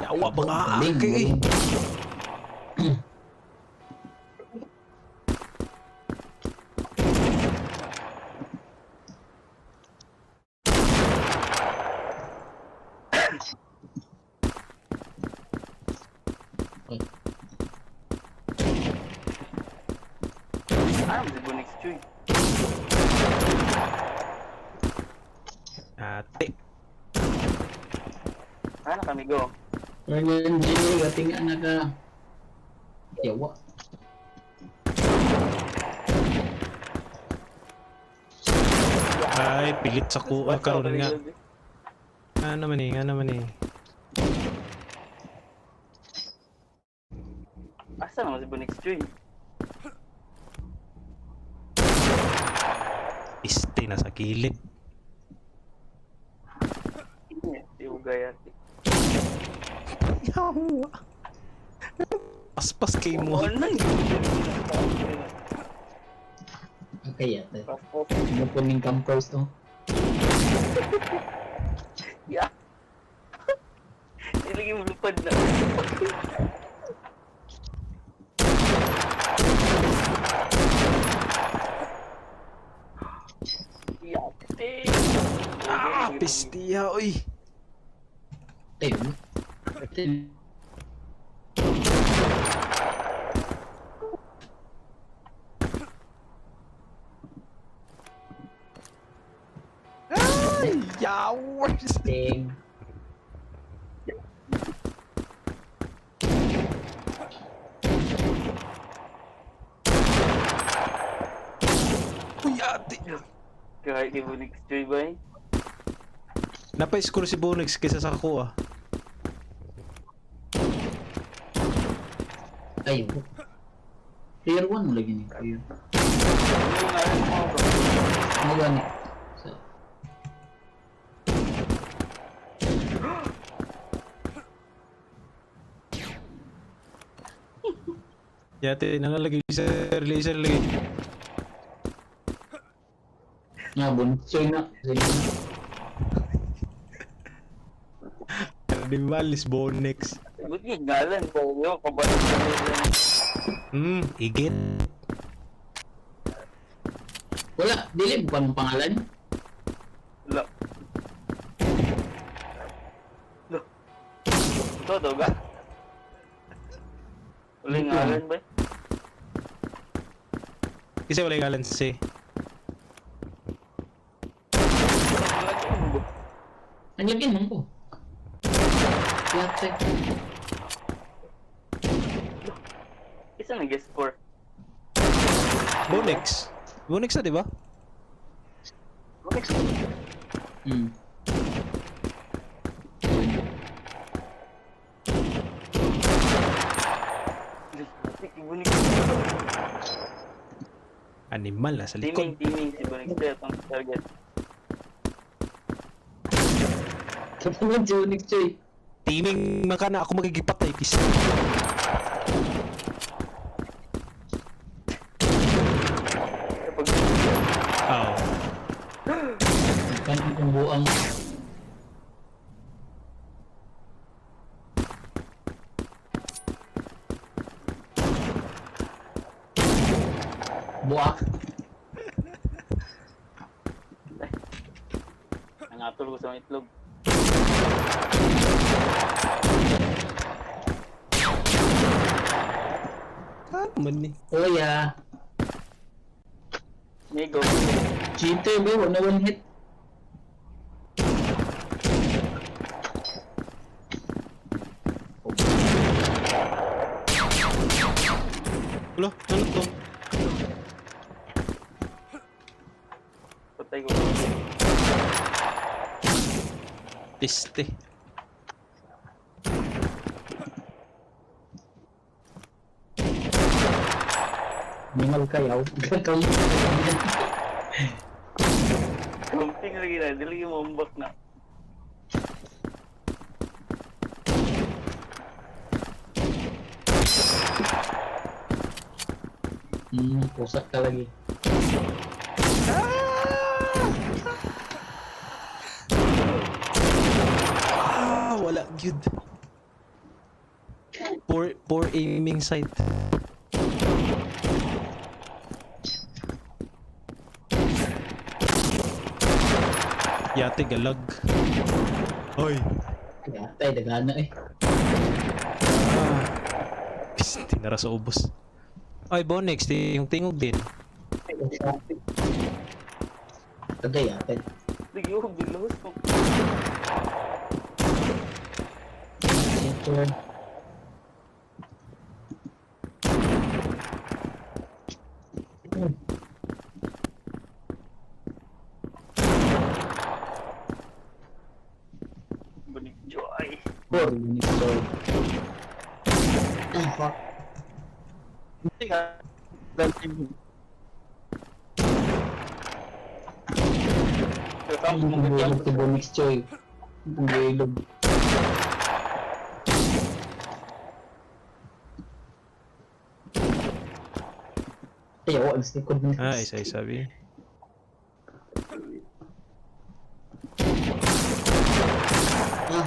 Yawa ba nga Galing, ake eh. galing. Ah, si Bonix Chuy. Ate. Ano kami go? Morgan Jimmy, gating anak ka. Yawa. Ay, pilit sa kuha karon nga. Nga naman eh, nga naman eh. Asa naman si Bonix Chuy? Iste na sa gilid. Si Ugay ate. Yawa. Paspas kay mo. Ano yun? Okay, yata. Paspas. Ano po ning campers to? Yeah. Nilagay mo lupad na. Yate. Ah, pistiya, oy. Ayun. Ayun. Ay, yawers. Ting. Uy, ate. Kahit kay Bonix Joy ba eh? Napa-score si Bonix kaysa sa kuha. Ayun. Player 1 mo lagi ni player. Ano nga rin mo ba? Ano gani? So, Yate, nanalagay laser, laser lagi. nga bunsoy na. Sige. Animalis Bonix. Buti nga ngalan ba? Yo, kabalik na nila. Igit. Wala, dili mo pa ng pangalan. Wala. Lo. Ito daw ba? Wala yung ngalan ba? Kasi wala yung ngalan si. Wala yung ba? Ang lagi man ko. Yate. Isa na guess score. Bonix. Bonix na, di ba? Bonix. Bonix. Animal na sa Teaming, likod. teaming si Bonix. Kaya itong target. Tapos naman si Onyx Choy. Teaming man ka na ako magigipatay. Pis. Kapag Oo. Kanang itong buang. Buak. nangatol ko sa mga itlog. Ano man eh. Oh yeah. Migo. Cheater bro, wala one hit. Ulo, ano to? Patay ko. Piste. Animal kayaw. Kamping lagi na. Dili mo umbak na. Pusak ka lagi. Ah, wala. Good. Poor aiming sight. Yate, galag. Hoy. Yatay, dagana eh. Ah. Piste, nara sa ubos. Ay, Bonix, yung tingog din. Tagay apel. Bigyo, biglos mo. Center. Bunig joy. Four. Sorry. Ah, fuck. Hindi ka. Pero mo Ang si Bonix Choi. Ang bilog. Ay, ako, ang likod na. Ah, isa-isa bi. Ah.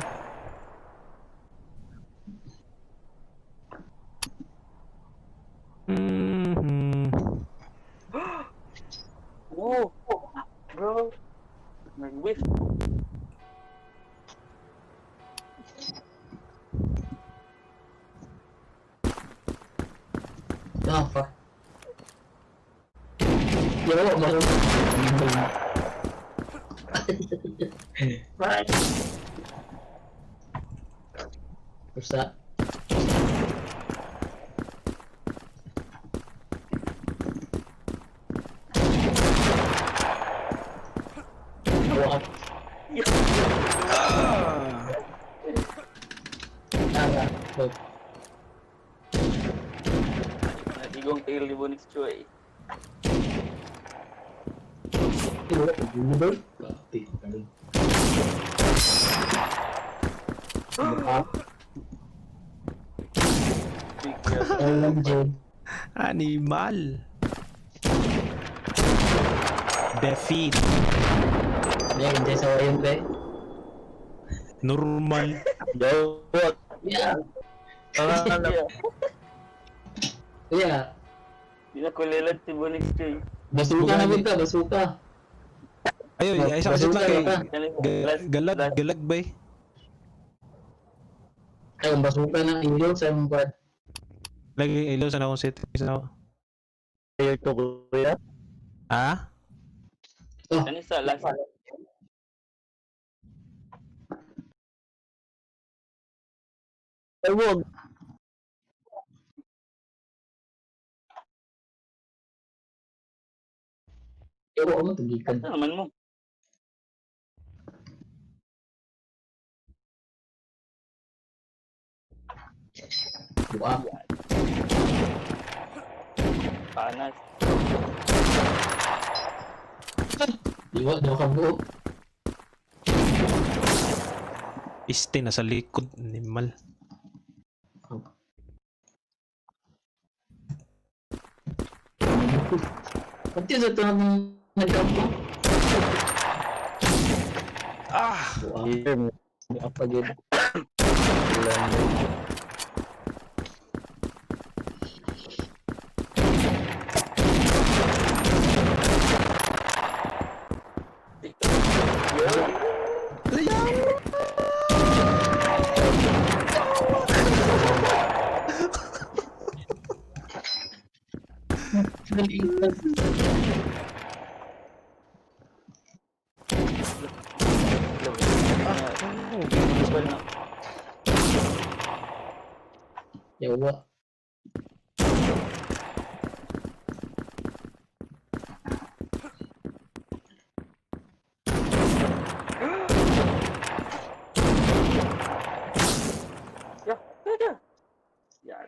Whoa, bro. Nag-whiff. Ah, fuck. Yawa, baka. Usa. What? Tara, look. Nagigong tail ni Bonix Choi. Big girl. OMG. Animal. Defeat. Yeah, hindi sa wayan, be. Normal. Dawat. Yeah. Ah, Yeah. Di na kulilat si Bonix Choi. Basuka na gud ka, basuka. Ayo, ay isa kasi lang kay Last, galag, last. galag bay. Ay, ang basuka ng ilaw sa imong kwan. Lagi ilaw sa akong settings na ako. Player to kuya. Ah? Oh, Ano sa last? Ay, wag. Ewa mo tugikan. Ano naman mo? Dua. Panas. Diwa, diwa ka buo. Este nasa likod animal. Pati sa ito nang nagkampo. Ah! Dua. Here, Dua pa gid. Visual na. Yawa. Yeah, yeah, yeah.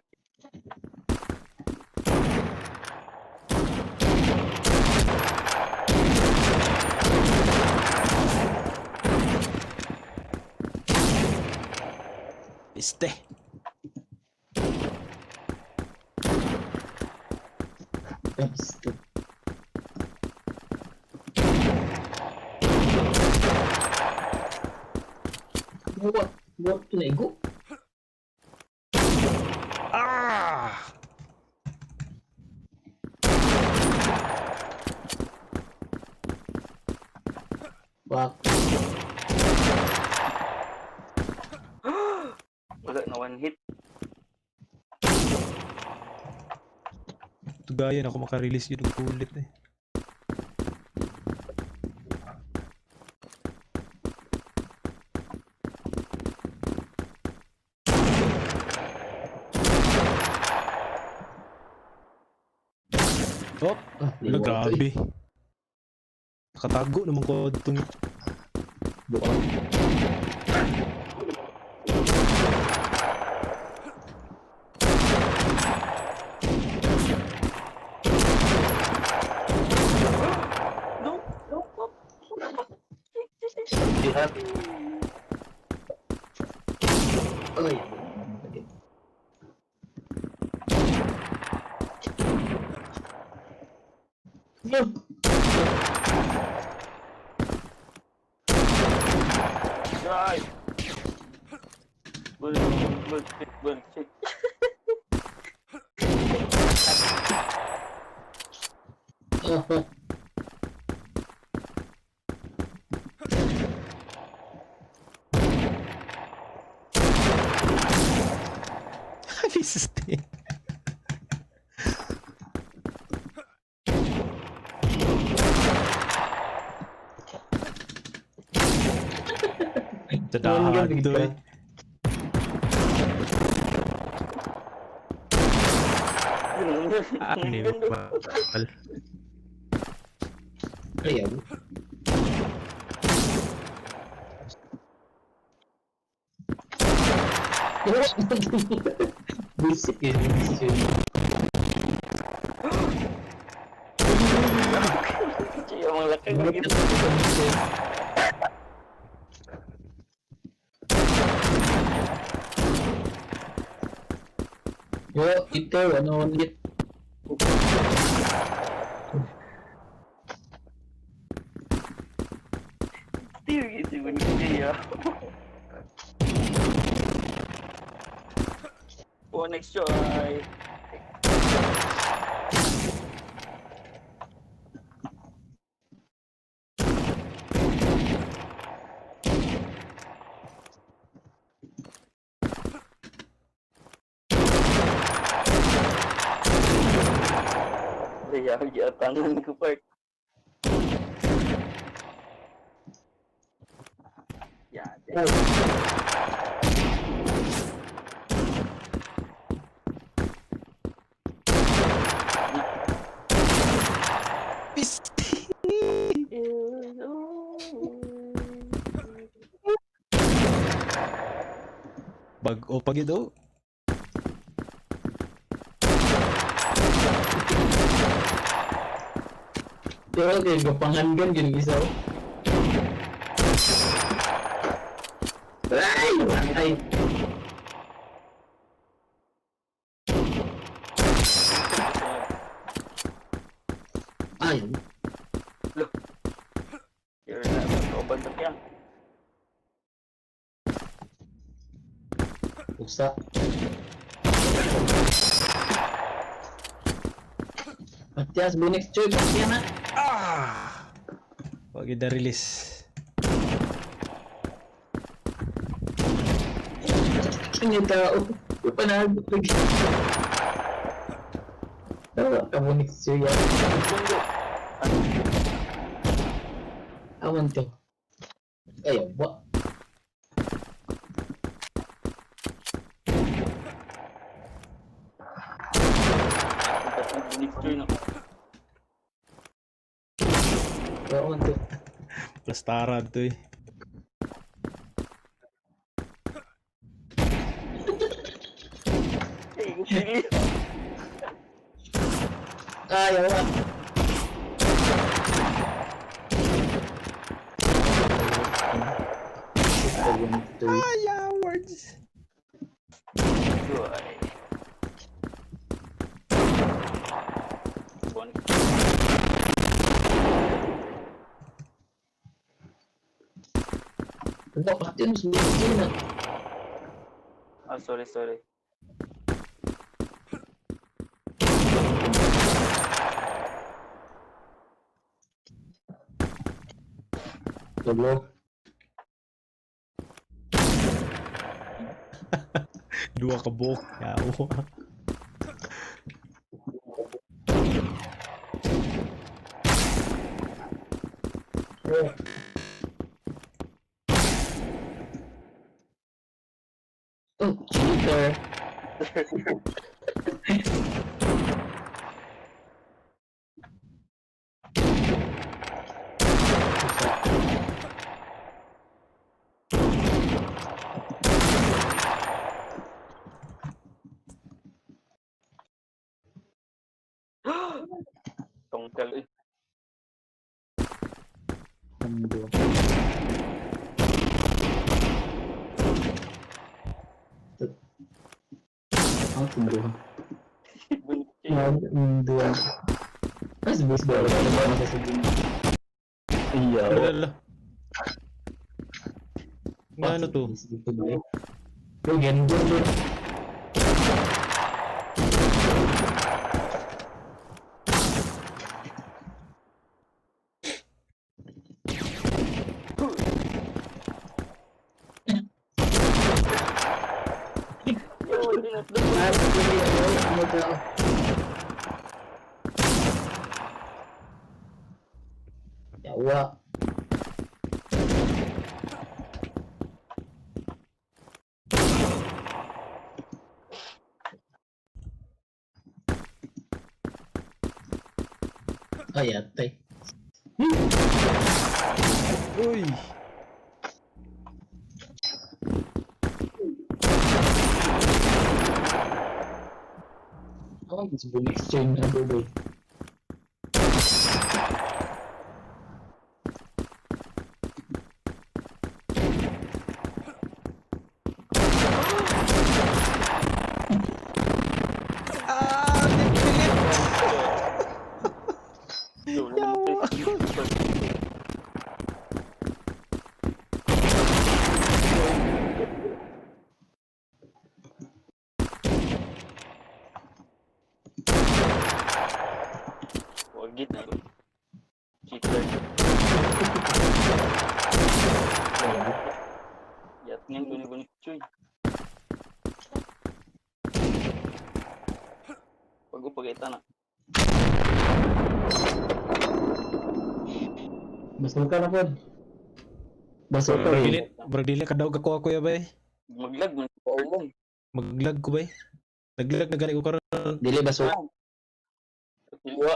Este. Oops. Buwa. Buwa ito na igo. Ah! Fuck. Wala na one hit. Tugayan ako makarelease yun og ulit eh. Oh, Ah, wala, grabe. Nakatago naman ko itong. Buka. No, no, no. Diha. Ay. No. Drive. Bull, bullshit, bullshit. Oh, Sustain. Sa dahan to eh. Ah, animal. Ayaw. Basic yun. Basic yun. Siya mga laki lagi. Yo, ito, ano ulit? Tiyo, ito yung siya. Oh, next try. Kaya giatangan ko part. Yeah. Oh. Piste. Bag-o pa gid oh. Pero kay gapanghangan yun isa. Oh. Ay! Ay! Ay! You're not open to yan. Usa. Matias, next choice. Matias na. Ah! Wag na release. Ang yung tao. Yung panahal. Tawa ka mo next year yan. Awan to. Ay, wa. Next turn ako. Awan to. Plastaran to eh. Ay, sige. Ay, awa. Ay, words. Joy. Bon. Ano, Matias, next year na. Ah, sorry, sorry. Tulo. Duha ka buok. Yawa. Oh. Oh, cheater. Ang tumuha. Bunchi. Duwa. Ay, sa base ba? Wala ba masasabihin? Iyaw. Wala. Nga ano to? Dito ba? Yo, gendo. Yo, dinatlo. Ano to? Yawa. Ay, atay. Uy! Ako, mas exchange na duloy. Ah! Pilit! Yo, lumutay. Wagit na. Cheater. Yat niyang guni-guni chuy. Pag upagita na. Basuka na po. Basuka Brag eh. dili, brag dili kadaog ako kuya bay. Maglag man sa Orlan. Maglag ko bay. Naglag na gani ko karon. Dili basuka. Liwa.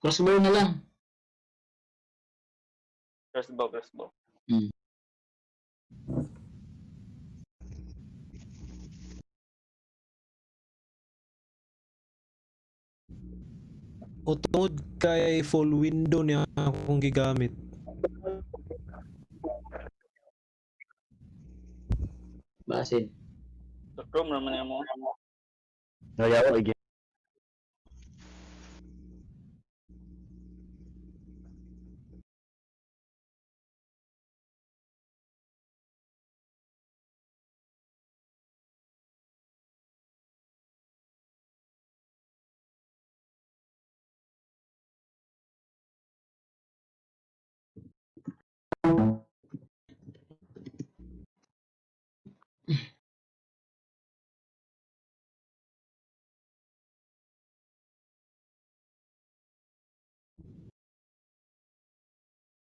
Crossbow na lang. Crossbow, crossbow. O tungod kay full window niya akong gigamit. Basin. Sa Chrome naman niya mo. Nayaw again.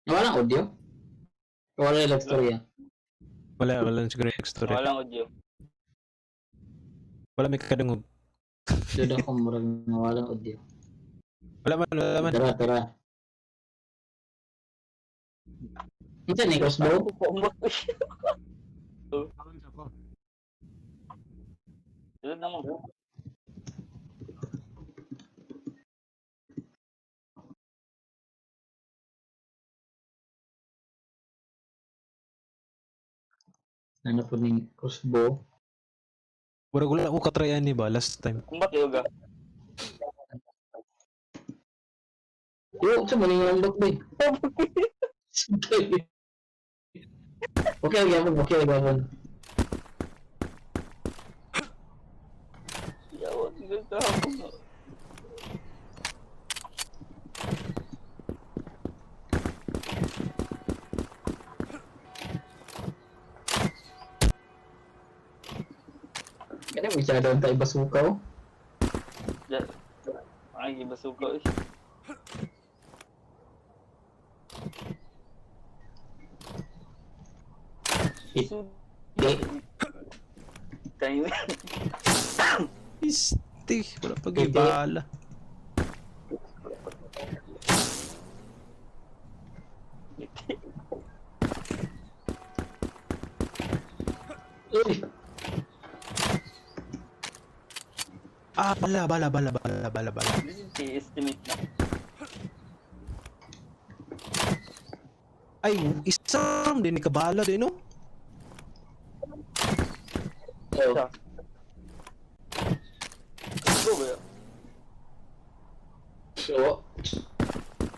Wala audio? Wala yung storya. Wala, wala na siguro yung story. Walang audio. Wala may kadungog. Doon ako murag walang audio. Wala man, wala man. Tara, tara. Unsa ni crossbow? Sunod na mo. Ano po ning crossbow? Murag wala ko katry ani ba last time. Kumbat yoga. Yo, unsa man ning lambak ba? Sige. Okay, gyapon, okay, gyapon. Yawa, gusto ako. Kani mo siya daw tayo basukaw. Ay, gibasuka eh. Ite. Kayo. Iste, wala pag ibala. Uy, Ah, bala, bala, bala, bala, bala, bala. This is the estimate na. Ay, isa ram din ni kabala din no? oh. Igo ba yun? So,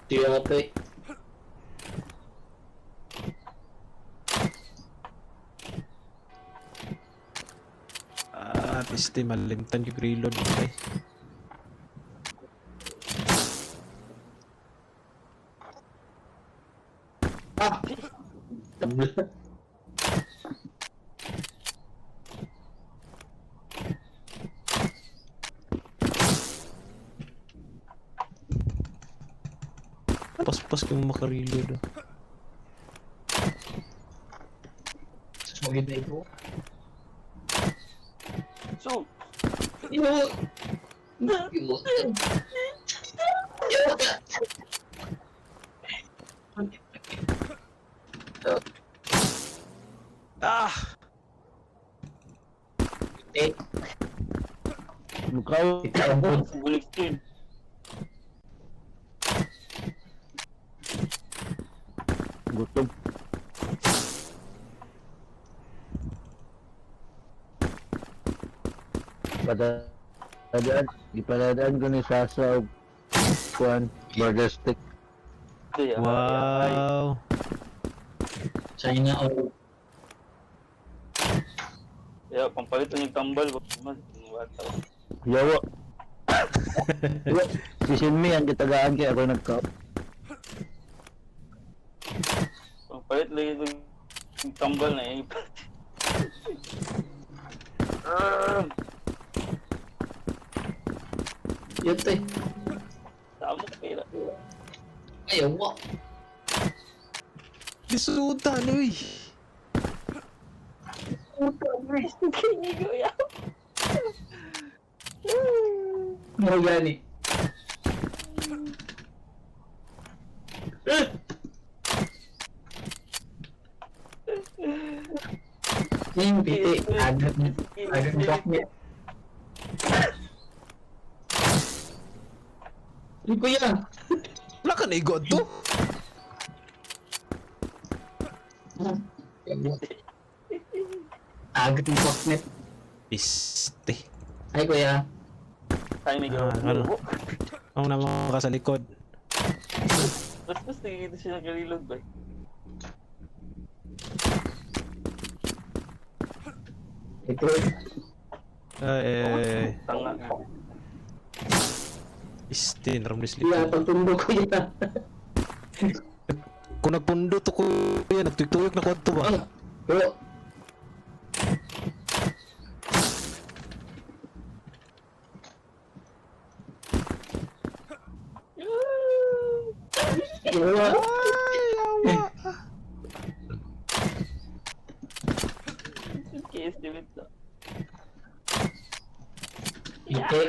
Tiyate. Ah, piste malimtan yung reload bay. Ah! Tabla. Paspas kung makareload, ah. Maganda ito. So, Yo! Yo! Yo! Ah! Eh, Mukha ikaw ang bulik screen. gutom. Padadaan, gipadadaan ko ni Sasa og kuan burger stick. Di, ah, Wow. China or Yeah, pampalit lang yung tambal. Man, yung bata. Yawa. Yawa. Si Shinmi ang gitagaan kay ako nagka. Pampalit lang yung tambal na eh. Ah, Yun eh. tama pera. Ay, awa. Lisutan, uy. Puta, bro. Kinigo ya. Mo gani. Yung piti, agad agad back niya. Hindi ko yan. Wala ka na igod to. Agad yung net. Piste. Ay, kuya. Ay, may Ah, ano? Ang naman ka sa likod. Mas mas nakikita siya nag-reload ba? Ito. Ah, eh. Tanga. Piste, naramlis Kuya, likod. pagtundo ko yan. Kung nagpundo to kuya, nagtuyok na kwadto ba? Ah, Bro. Yawa. Ay, awa. KS limit na. Ite.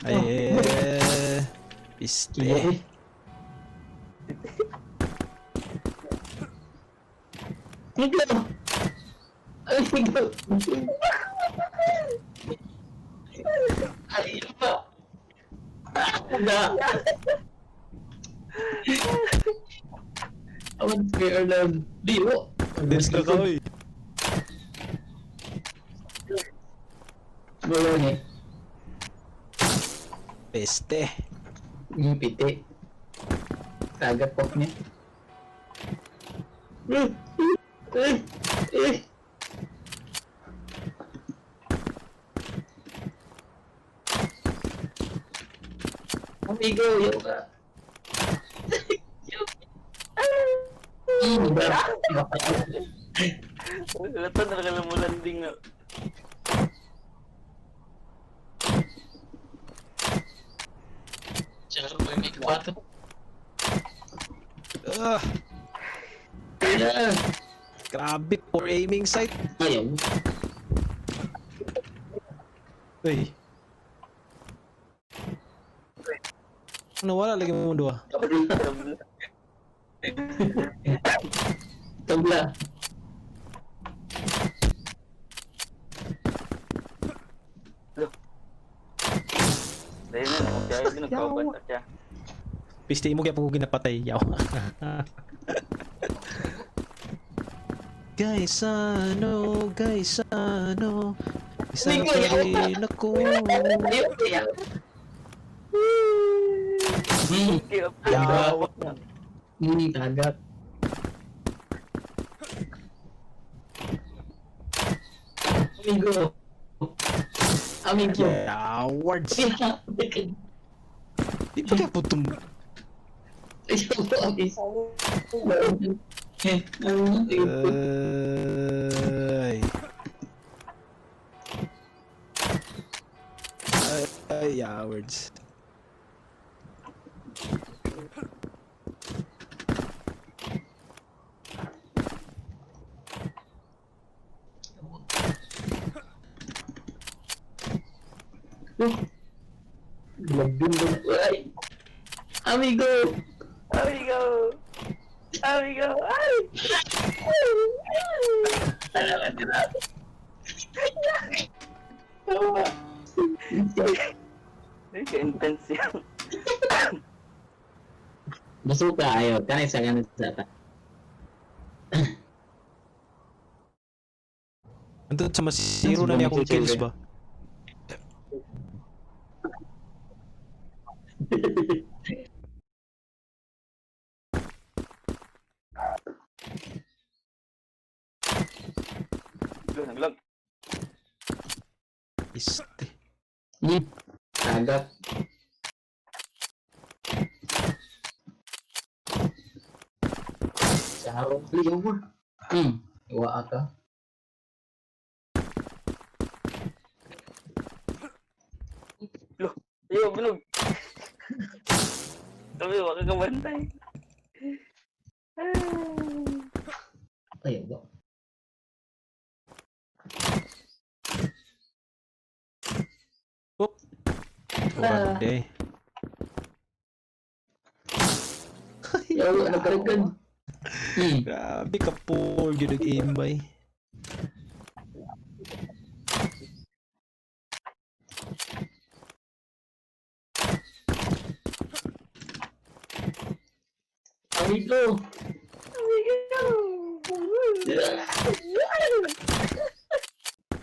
Ay, eh. Piste. Ite. Ikaw. Ay, ikaw. Ay, ikaw. Na. Awan, fair lang. Di, oh. Dance na ka, uy. Wala ni. Peste. Yung piti. Tagat po niya. Eh, eh, eh. Amigo, yo ka. Lata na lang mo landing na. Ah, Yeah. grabe, poor aiming sight. Ayaw. Uy. Ano, wala lagi mo dua. Tabla. Tabla. Dahil na, nakapiyay din nagkauban siya. Piste mo kaya pag ko ginapatay. Yaw. Gaisano, Gaisano. Isa Amigo, pa yawa. rin ako. Ayaw, kaya. Kaya Yawa. Tagak. Amigo. Amigo. Yawards. Di pa kaya po tum... Ay. Ay, ay, yawards. Ay. Amigo. Amigo! Amigo! Ay! Ay, ka-intense yan. Basuka ayo, kanay sa kanay sa ta. Antod sa masiro na niya akong kills ba? Naglag. Este. Tagak. Sa liyaw mo. Iwa ka. Yo, bilog! Sabi, wag ka kabantay. Ay, wa. Orande. Yawa, nagkaragad. Grabe ka po, yun nag-aim bay. Amigo. Amigo!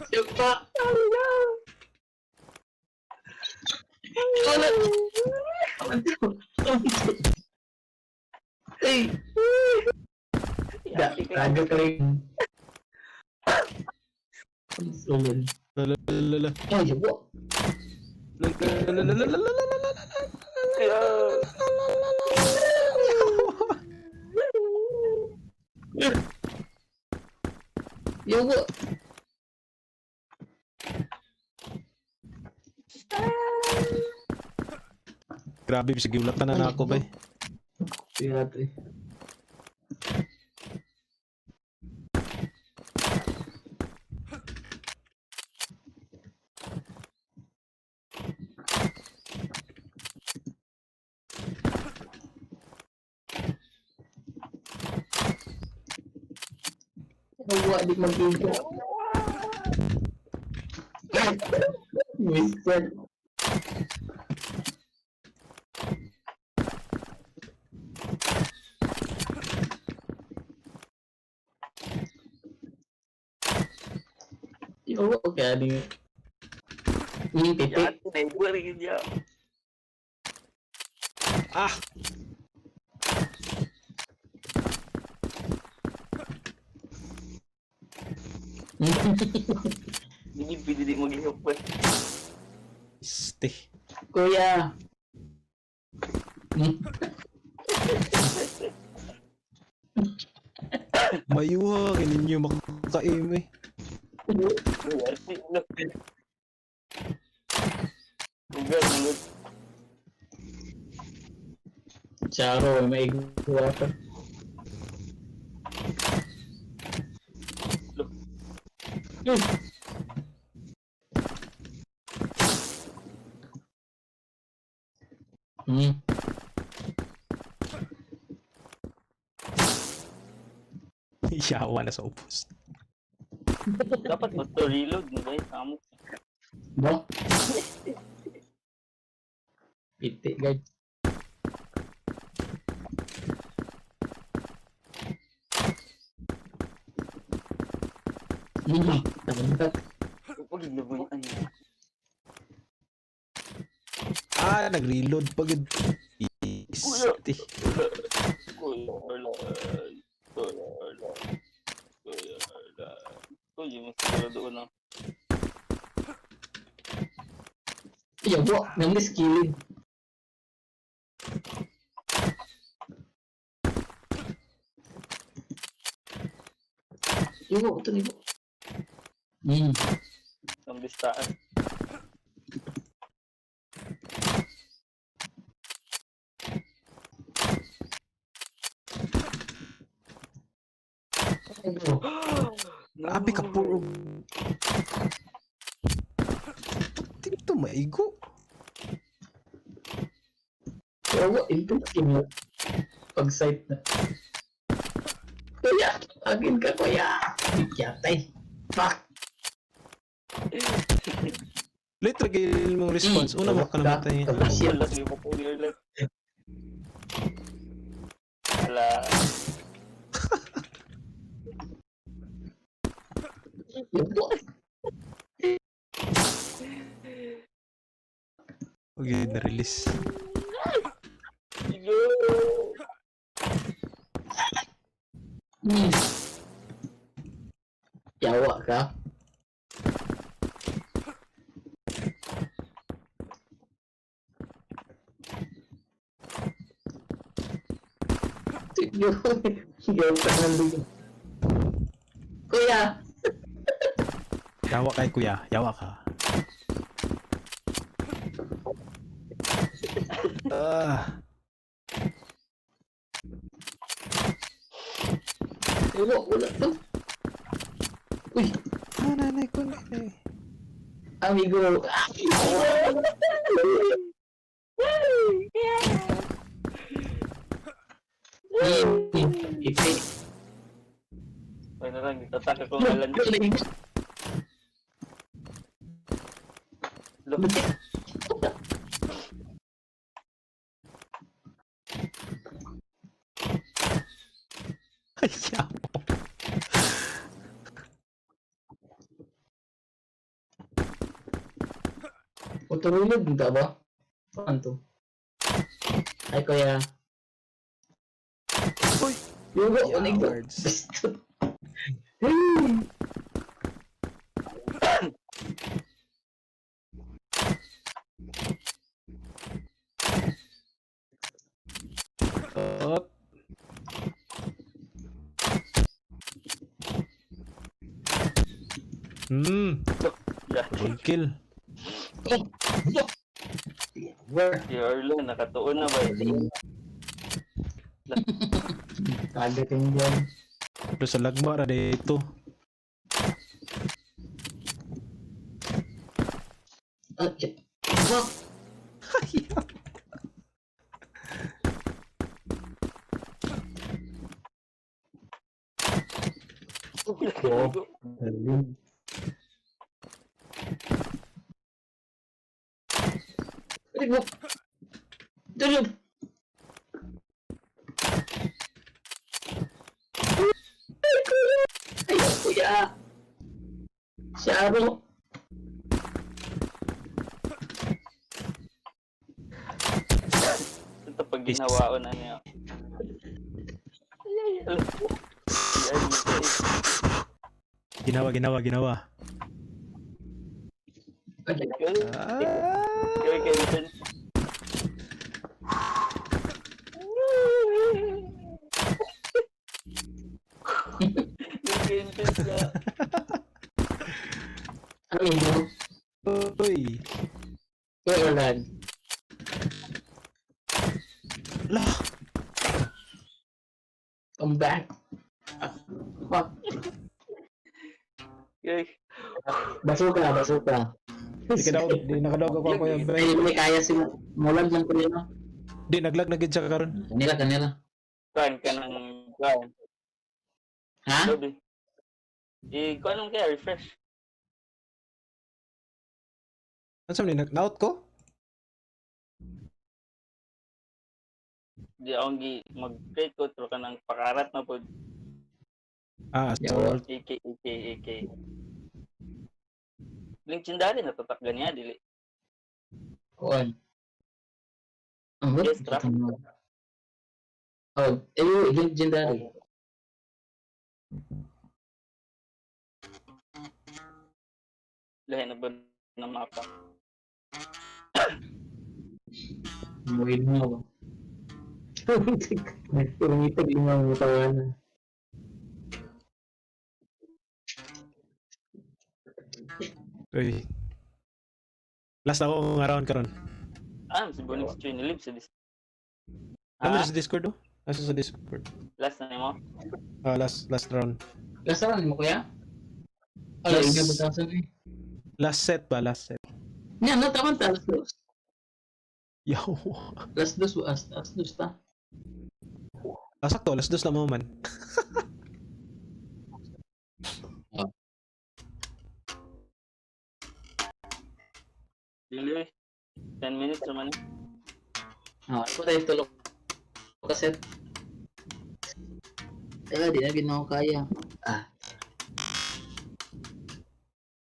Siya pa. Amigo! Wala. Ay. Da, tagak rin. Sulod. Lalalala. Ay, yawa. Lalalala. Yawa. Grabe, bisag giulatan na na ako bay. Tingnan. Yawa, di mag-iga. Mister. Yawa, kaya di. Ini titik. Ya, neighbor rin niya. Ah! Hindi pwede di maglihok pa. Este. Kuya. Mayuha, kininyo makaka-aim eh. Ugal, ugal. Charo, may igwa ka. Yawa na sa upos. Dapat auto-reload mo guys. Amo. Bo? Piti, guys. Pag nabuyan niya. Ah, nag-reload pa gud. Iste. Kuya Arlan. Kuya Arlan. Kuya Arlan. Kuya, mas siguro doon ah. Yawa, namiss kilid. Yawa, ito niyo. Ang bistaan. Abi ka puro. Dito maigo. Yawa, ito mo. Pag-sight na. Kuya, agin ka, kuya. Yatay. Fuck. Late ra gyud mong response. Una mo ka namatay. Shit. Wala, sige po, Kuya Arlan. Wala. Yawa. Okay, na-release. Igo! Yawa ka. Yawa ka ng dugo. Kuya! Yawa kay kuya, yawa ka. Ah, Yawa, wala to. Uy, ah, nanay ko na eh. Amigo. Ipi. Ay na lang, tataka ko ngalan. Lo. Ay, yawa. Utulog ka ba? Saan to? Ay, kuya. Uy! Yugo, unig ko. Words. Hey! Up. Yeah. Double kill. Where? Si Arlan, nakatuon na ba? Targeting dyan. Pero sa lagma ra dito. Ah, shit. Fuck! Oh. Unig mo! Tulog! Ay, kuya! Ay, kuya! Sharo! Ito pag ginawa na niya. Ay, ay, ay. Ay, ay, Ginawa, ginawa, ginawa. Ay, ay. Ah. Kaya kaya Yung Amigo. Uy. Kuya Orlan. Lah. Come back. Ah, fuck. Basuka, basuka. Di ka daw, di nakadawag ako kuya. Ay, hindi kaya si Mulag lang kuya, no? Di naglag na gid siya karon. Kanila, kanila. Kuan ka ng kuan. Ha? Sabi. Eh, kuan lang kaya refresh. Ano sa ni nag-out ko? Di akong gi mag-create ko pero kanang pakarat na pod. Ah, Yawa. assault. AK, AK, AK. Legendary natatakgan niya, dili. Kuan. Ang Yes, trap. Oh, eh, legendary. Lahi na ba ng mapa? Muhin mo ba? Umitag limang mutawanan. Uy. Last ako nga round karon. Ah, si Bonix Chuy nilib sa dis. Ano Ah, sa Discord oh? Nasa sa Discord. Last na nimo. Ah, last last round. Last round mo kuya? Oh, Last- last... ba thousand eh? Last set ba? Last set. Nya, no, tama ta, last dos. Yo. Last dos, last dos ta. Ah, sakto. Last dos na mo man. Dili eh. 10 minutes naman eh. Ah, ako tayo tulog. Kaset. Eh, di na ginawa kaya. Ah,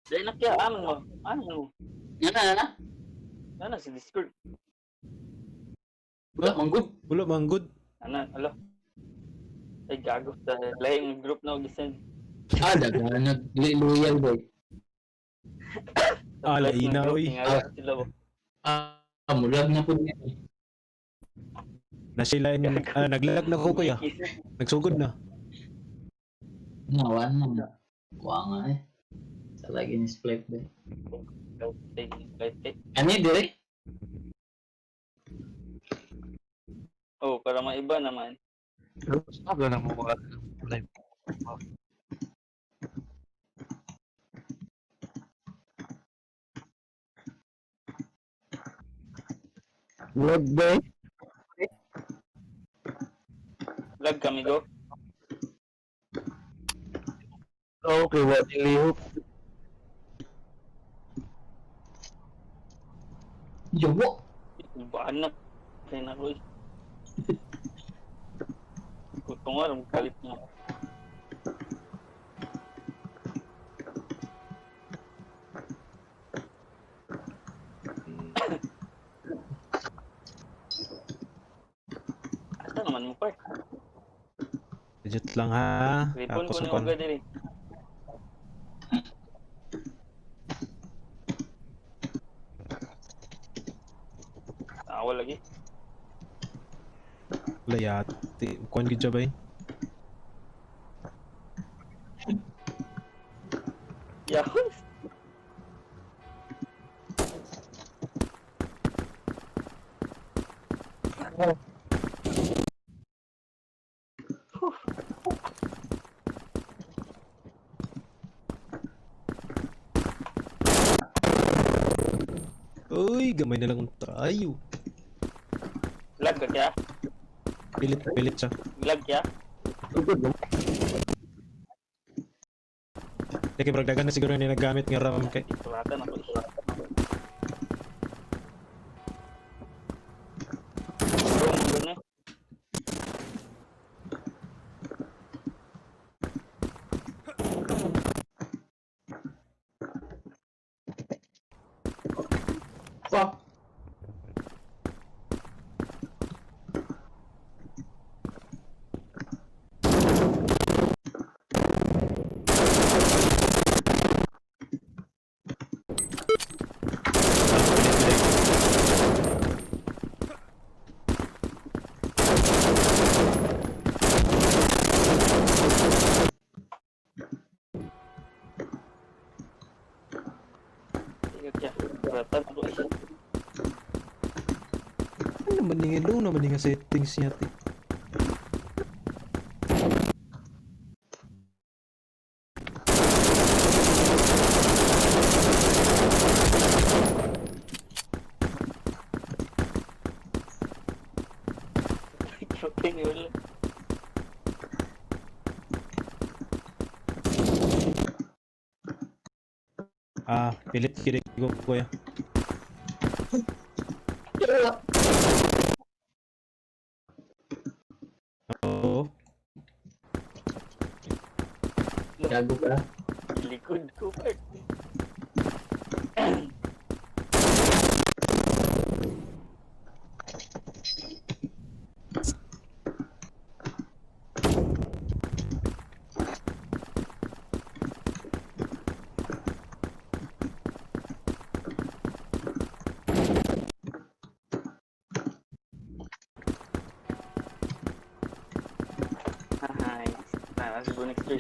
Dahil na kaya, ano mo? Ano mo? nga na, na. Ano sa Discord? Wala, manggod. Wala man good. Ano, alo. Ay, gago. Dahil lahi ng group na ako gisend. Ah, daga, nag-loyal boy. Ah, Lahi ng laina, group, oy. tingala sila ba? Ah, mulag na po niya. Na sila yung, ah, naglag na ko kuya. Nagsugod na. Nawan na. Kuha nga eh. Sa lagi ni split ba. Ay, ay, ay. Ano yun, dire? Oh, para maiba naman. Wala na mo mga live. Lag ba eh? Vlog kami go. Okay, wa lihok. Yawa! Baan na. Kaya na ko eh. Kutong nga, kalit niya. Asa naman mo, par? Legit lang ha. Ripon Tapos ko ang ni kon. Oga diri. Tawa lagi. Layati. Kuan gid siya ba eh? Yahoo! Uy, gamay na lang tayo. Lag ka kaya? Pilit, pilit siya. Lag kaya? Kaya bragdagan na siguro ni naggamit nga RAM kay. Sulatan ako. Bro, mo eh. Fuck! Ikaw kaya. Sulatan ako eh. Ano naman ni low naman ni nga settings niya ti. Okay, wala. Ah, pilit kiri ko kuya. Yawa! Oo. Gago ka. Likod ko, Bert. Hi. Ah, siguro next year.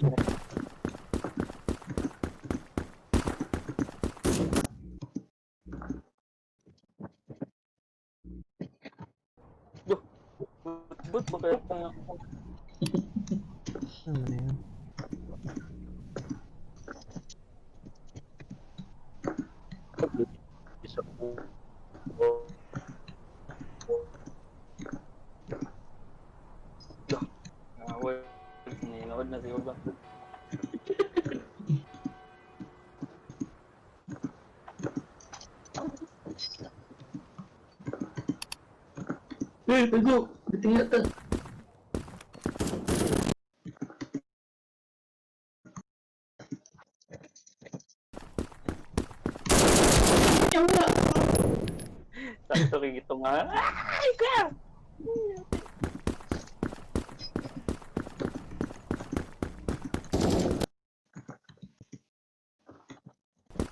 But ba kaya pa? Ano na yun? Isa ko. Ah, well, nanood na siguro ba? Uy, pago! Tingnan ta. Sakto kay ito nga. Ay, ka!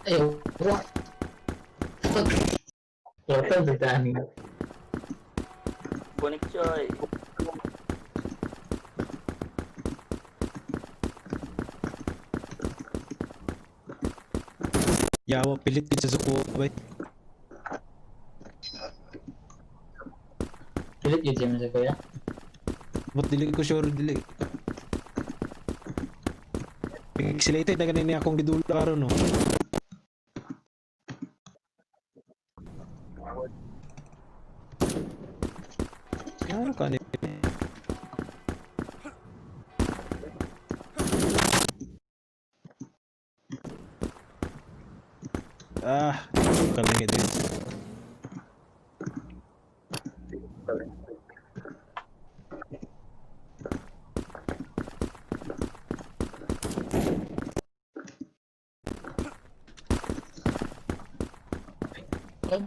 Ay, what? Fuck. Total, dami. Bonik Choy. Yawa, pilit din sa suko, bay. Pilit yun siya sa kuya. But dili ko sure, dili. Pixelated na ganin niya akong gidula karon no. Ano ka ni? Ah, kalingit din. Oh.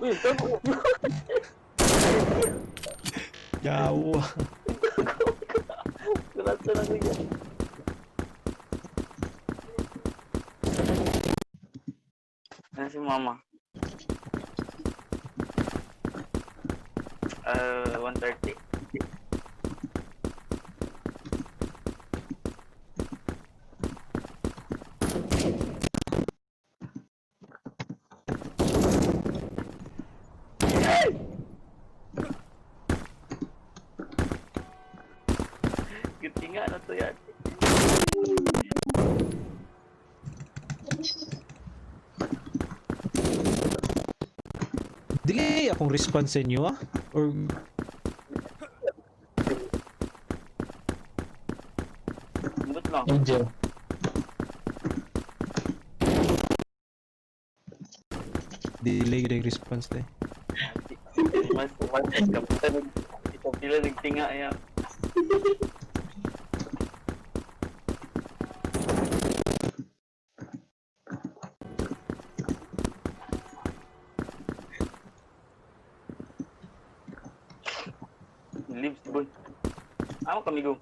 Uy, tago! Yawa. Kulat na lang siya. Ano si mama? 1:30. Guti nga na to yan. Dili akong response sa inyo ah. Or Ba't lang? Medyo. delay gid ang response day. Mas, mas, kapitan, kapila nagtinga ya. Lives boy. Amo kami go.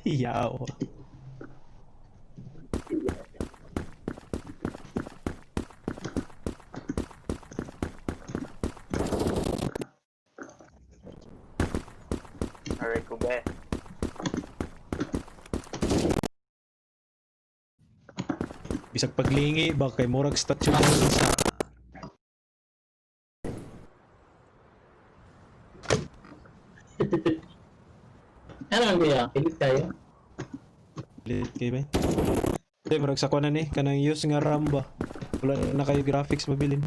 Yawa. Alright, go back. Bisag paglingi ba kay murag statue na lang sa Ano man kuya? Pilit kayo? Lit kay ba? Di murag sa kuan ni kanang use nga RAM ba. Wala na kayo graphics mabilin.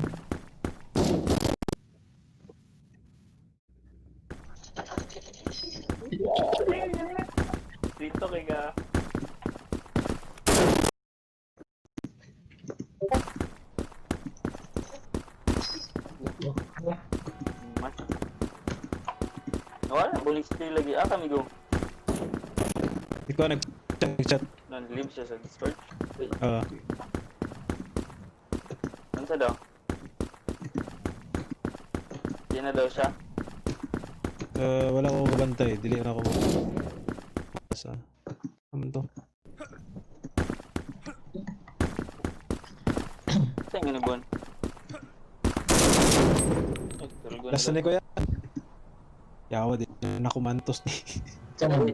Dito kay ka. Bunig skill lagi. Ah, kami go. Ikaw nag-chat. Nan-leave siya sa Discord. Ah, Ano daw? Di na daw siya. Wala akong kabantay. Dili na ako. Sa ano to? Saan nga ni Bon? Ay, tulog na Last na daw. ni kuya. Yawa di na kumantos ni. Saan man?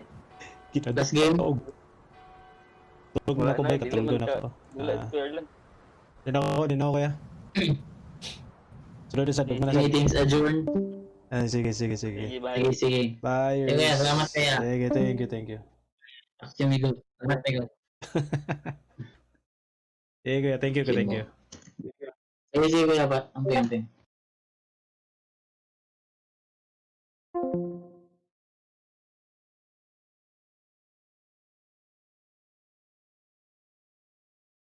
Kita Last game? Tulog na Wala ako na, ba? dili Katulog man na ka- ako. Wala, Ah. square lang. Di na ako kuya. Sunod sa na sa. Meetings adjourned. Ah, sige, sige, sige. Sige, bye. Sige, sige. Bye. Sige, kuya. Salamat, kuya. Sige, thank you, thank you. Thank you, Migo. Salamat, Migo. Sige, kuya. Thank you, thank you. Sige, sige, kuya. Ba? Ang pwede.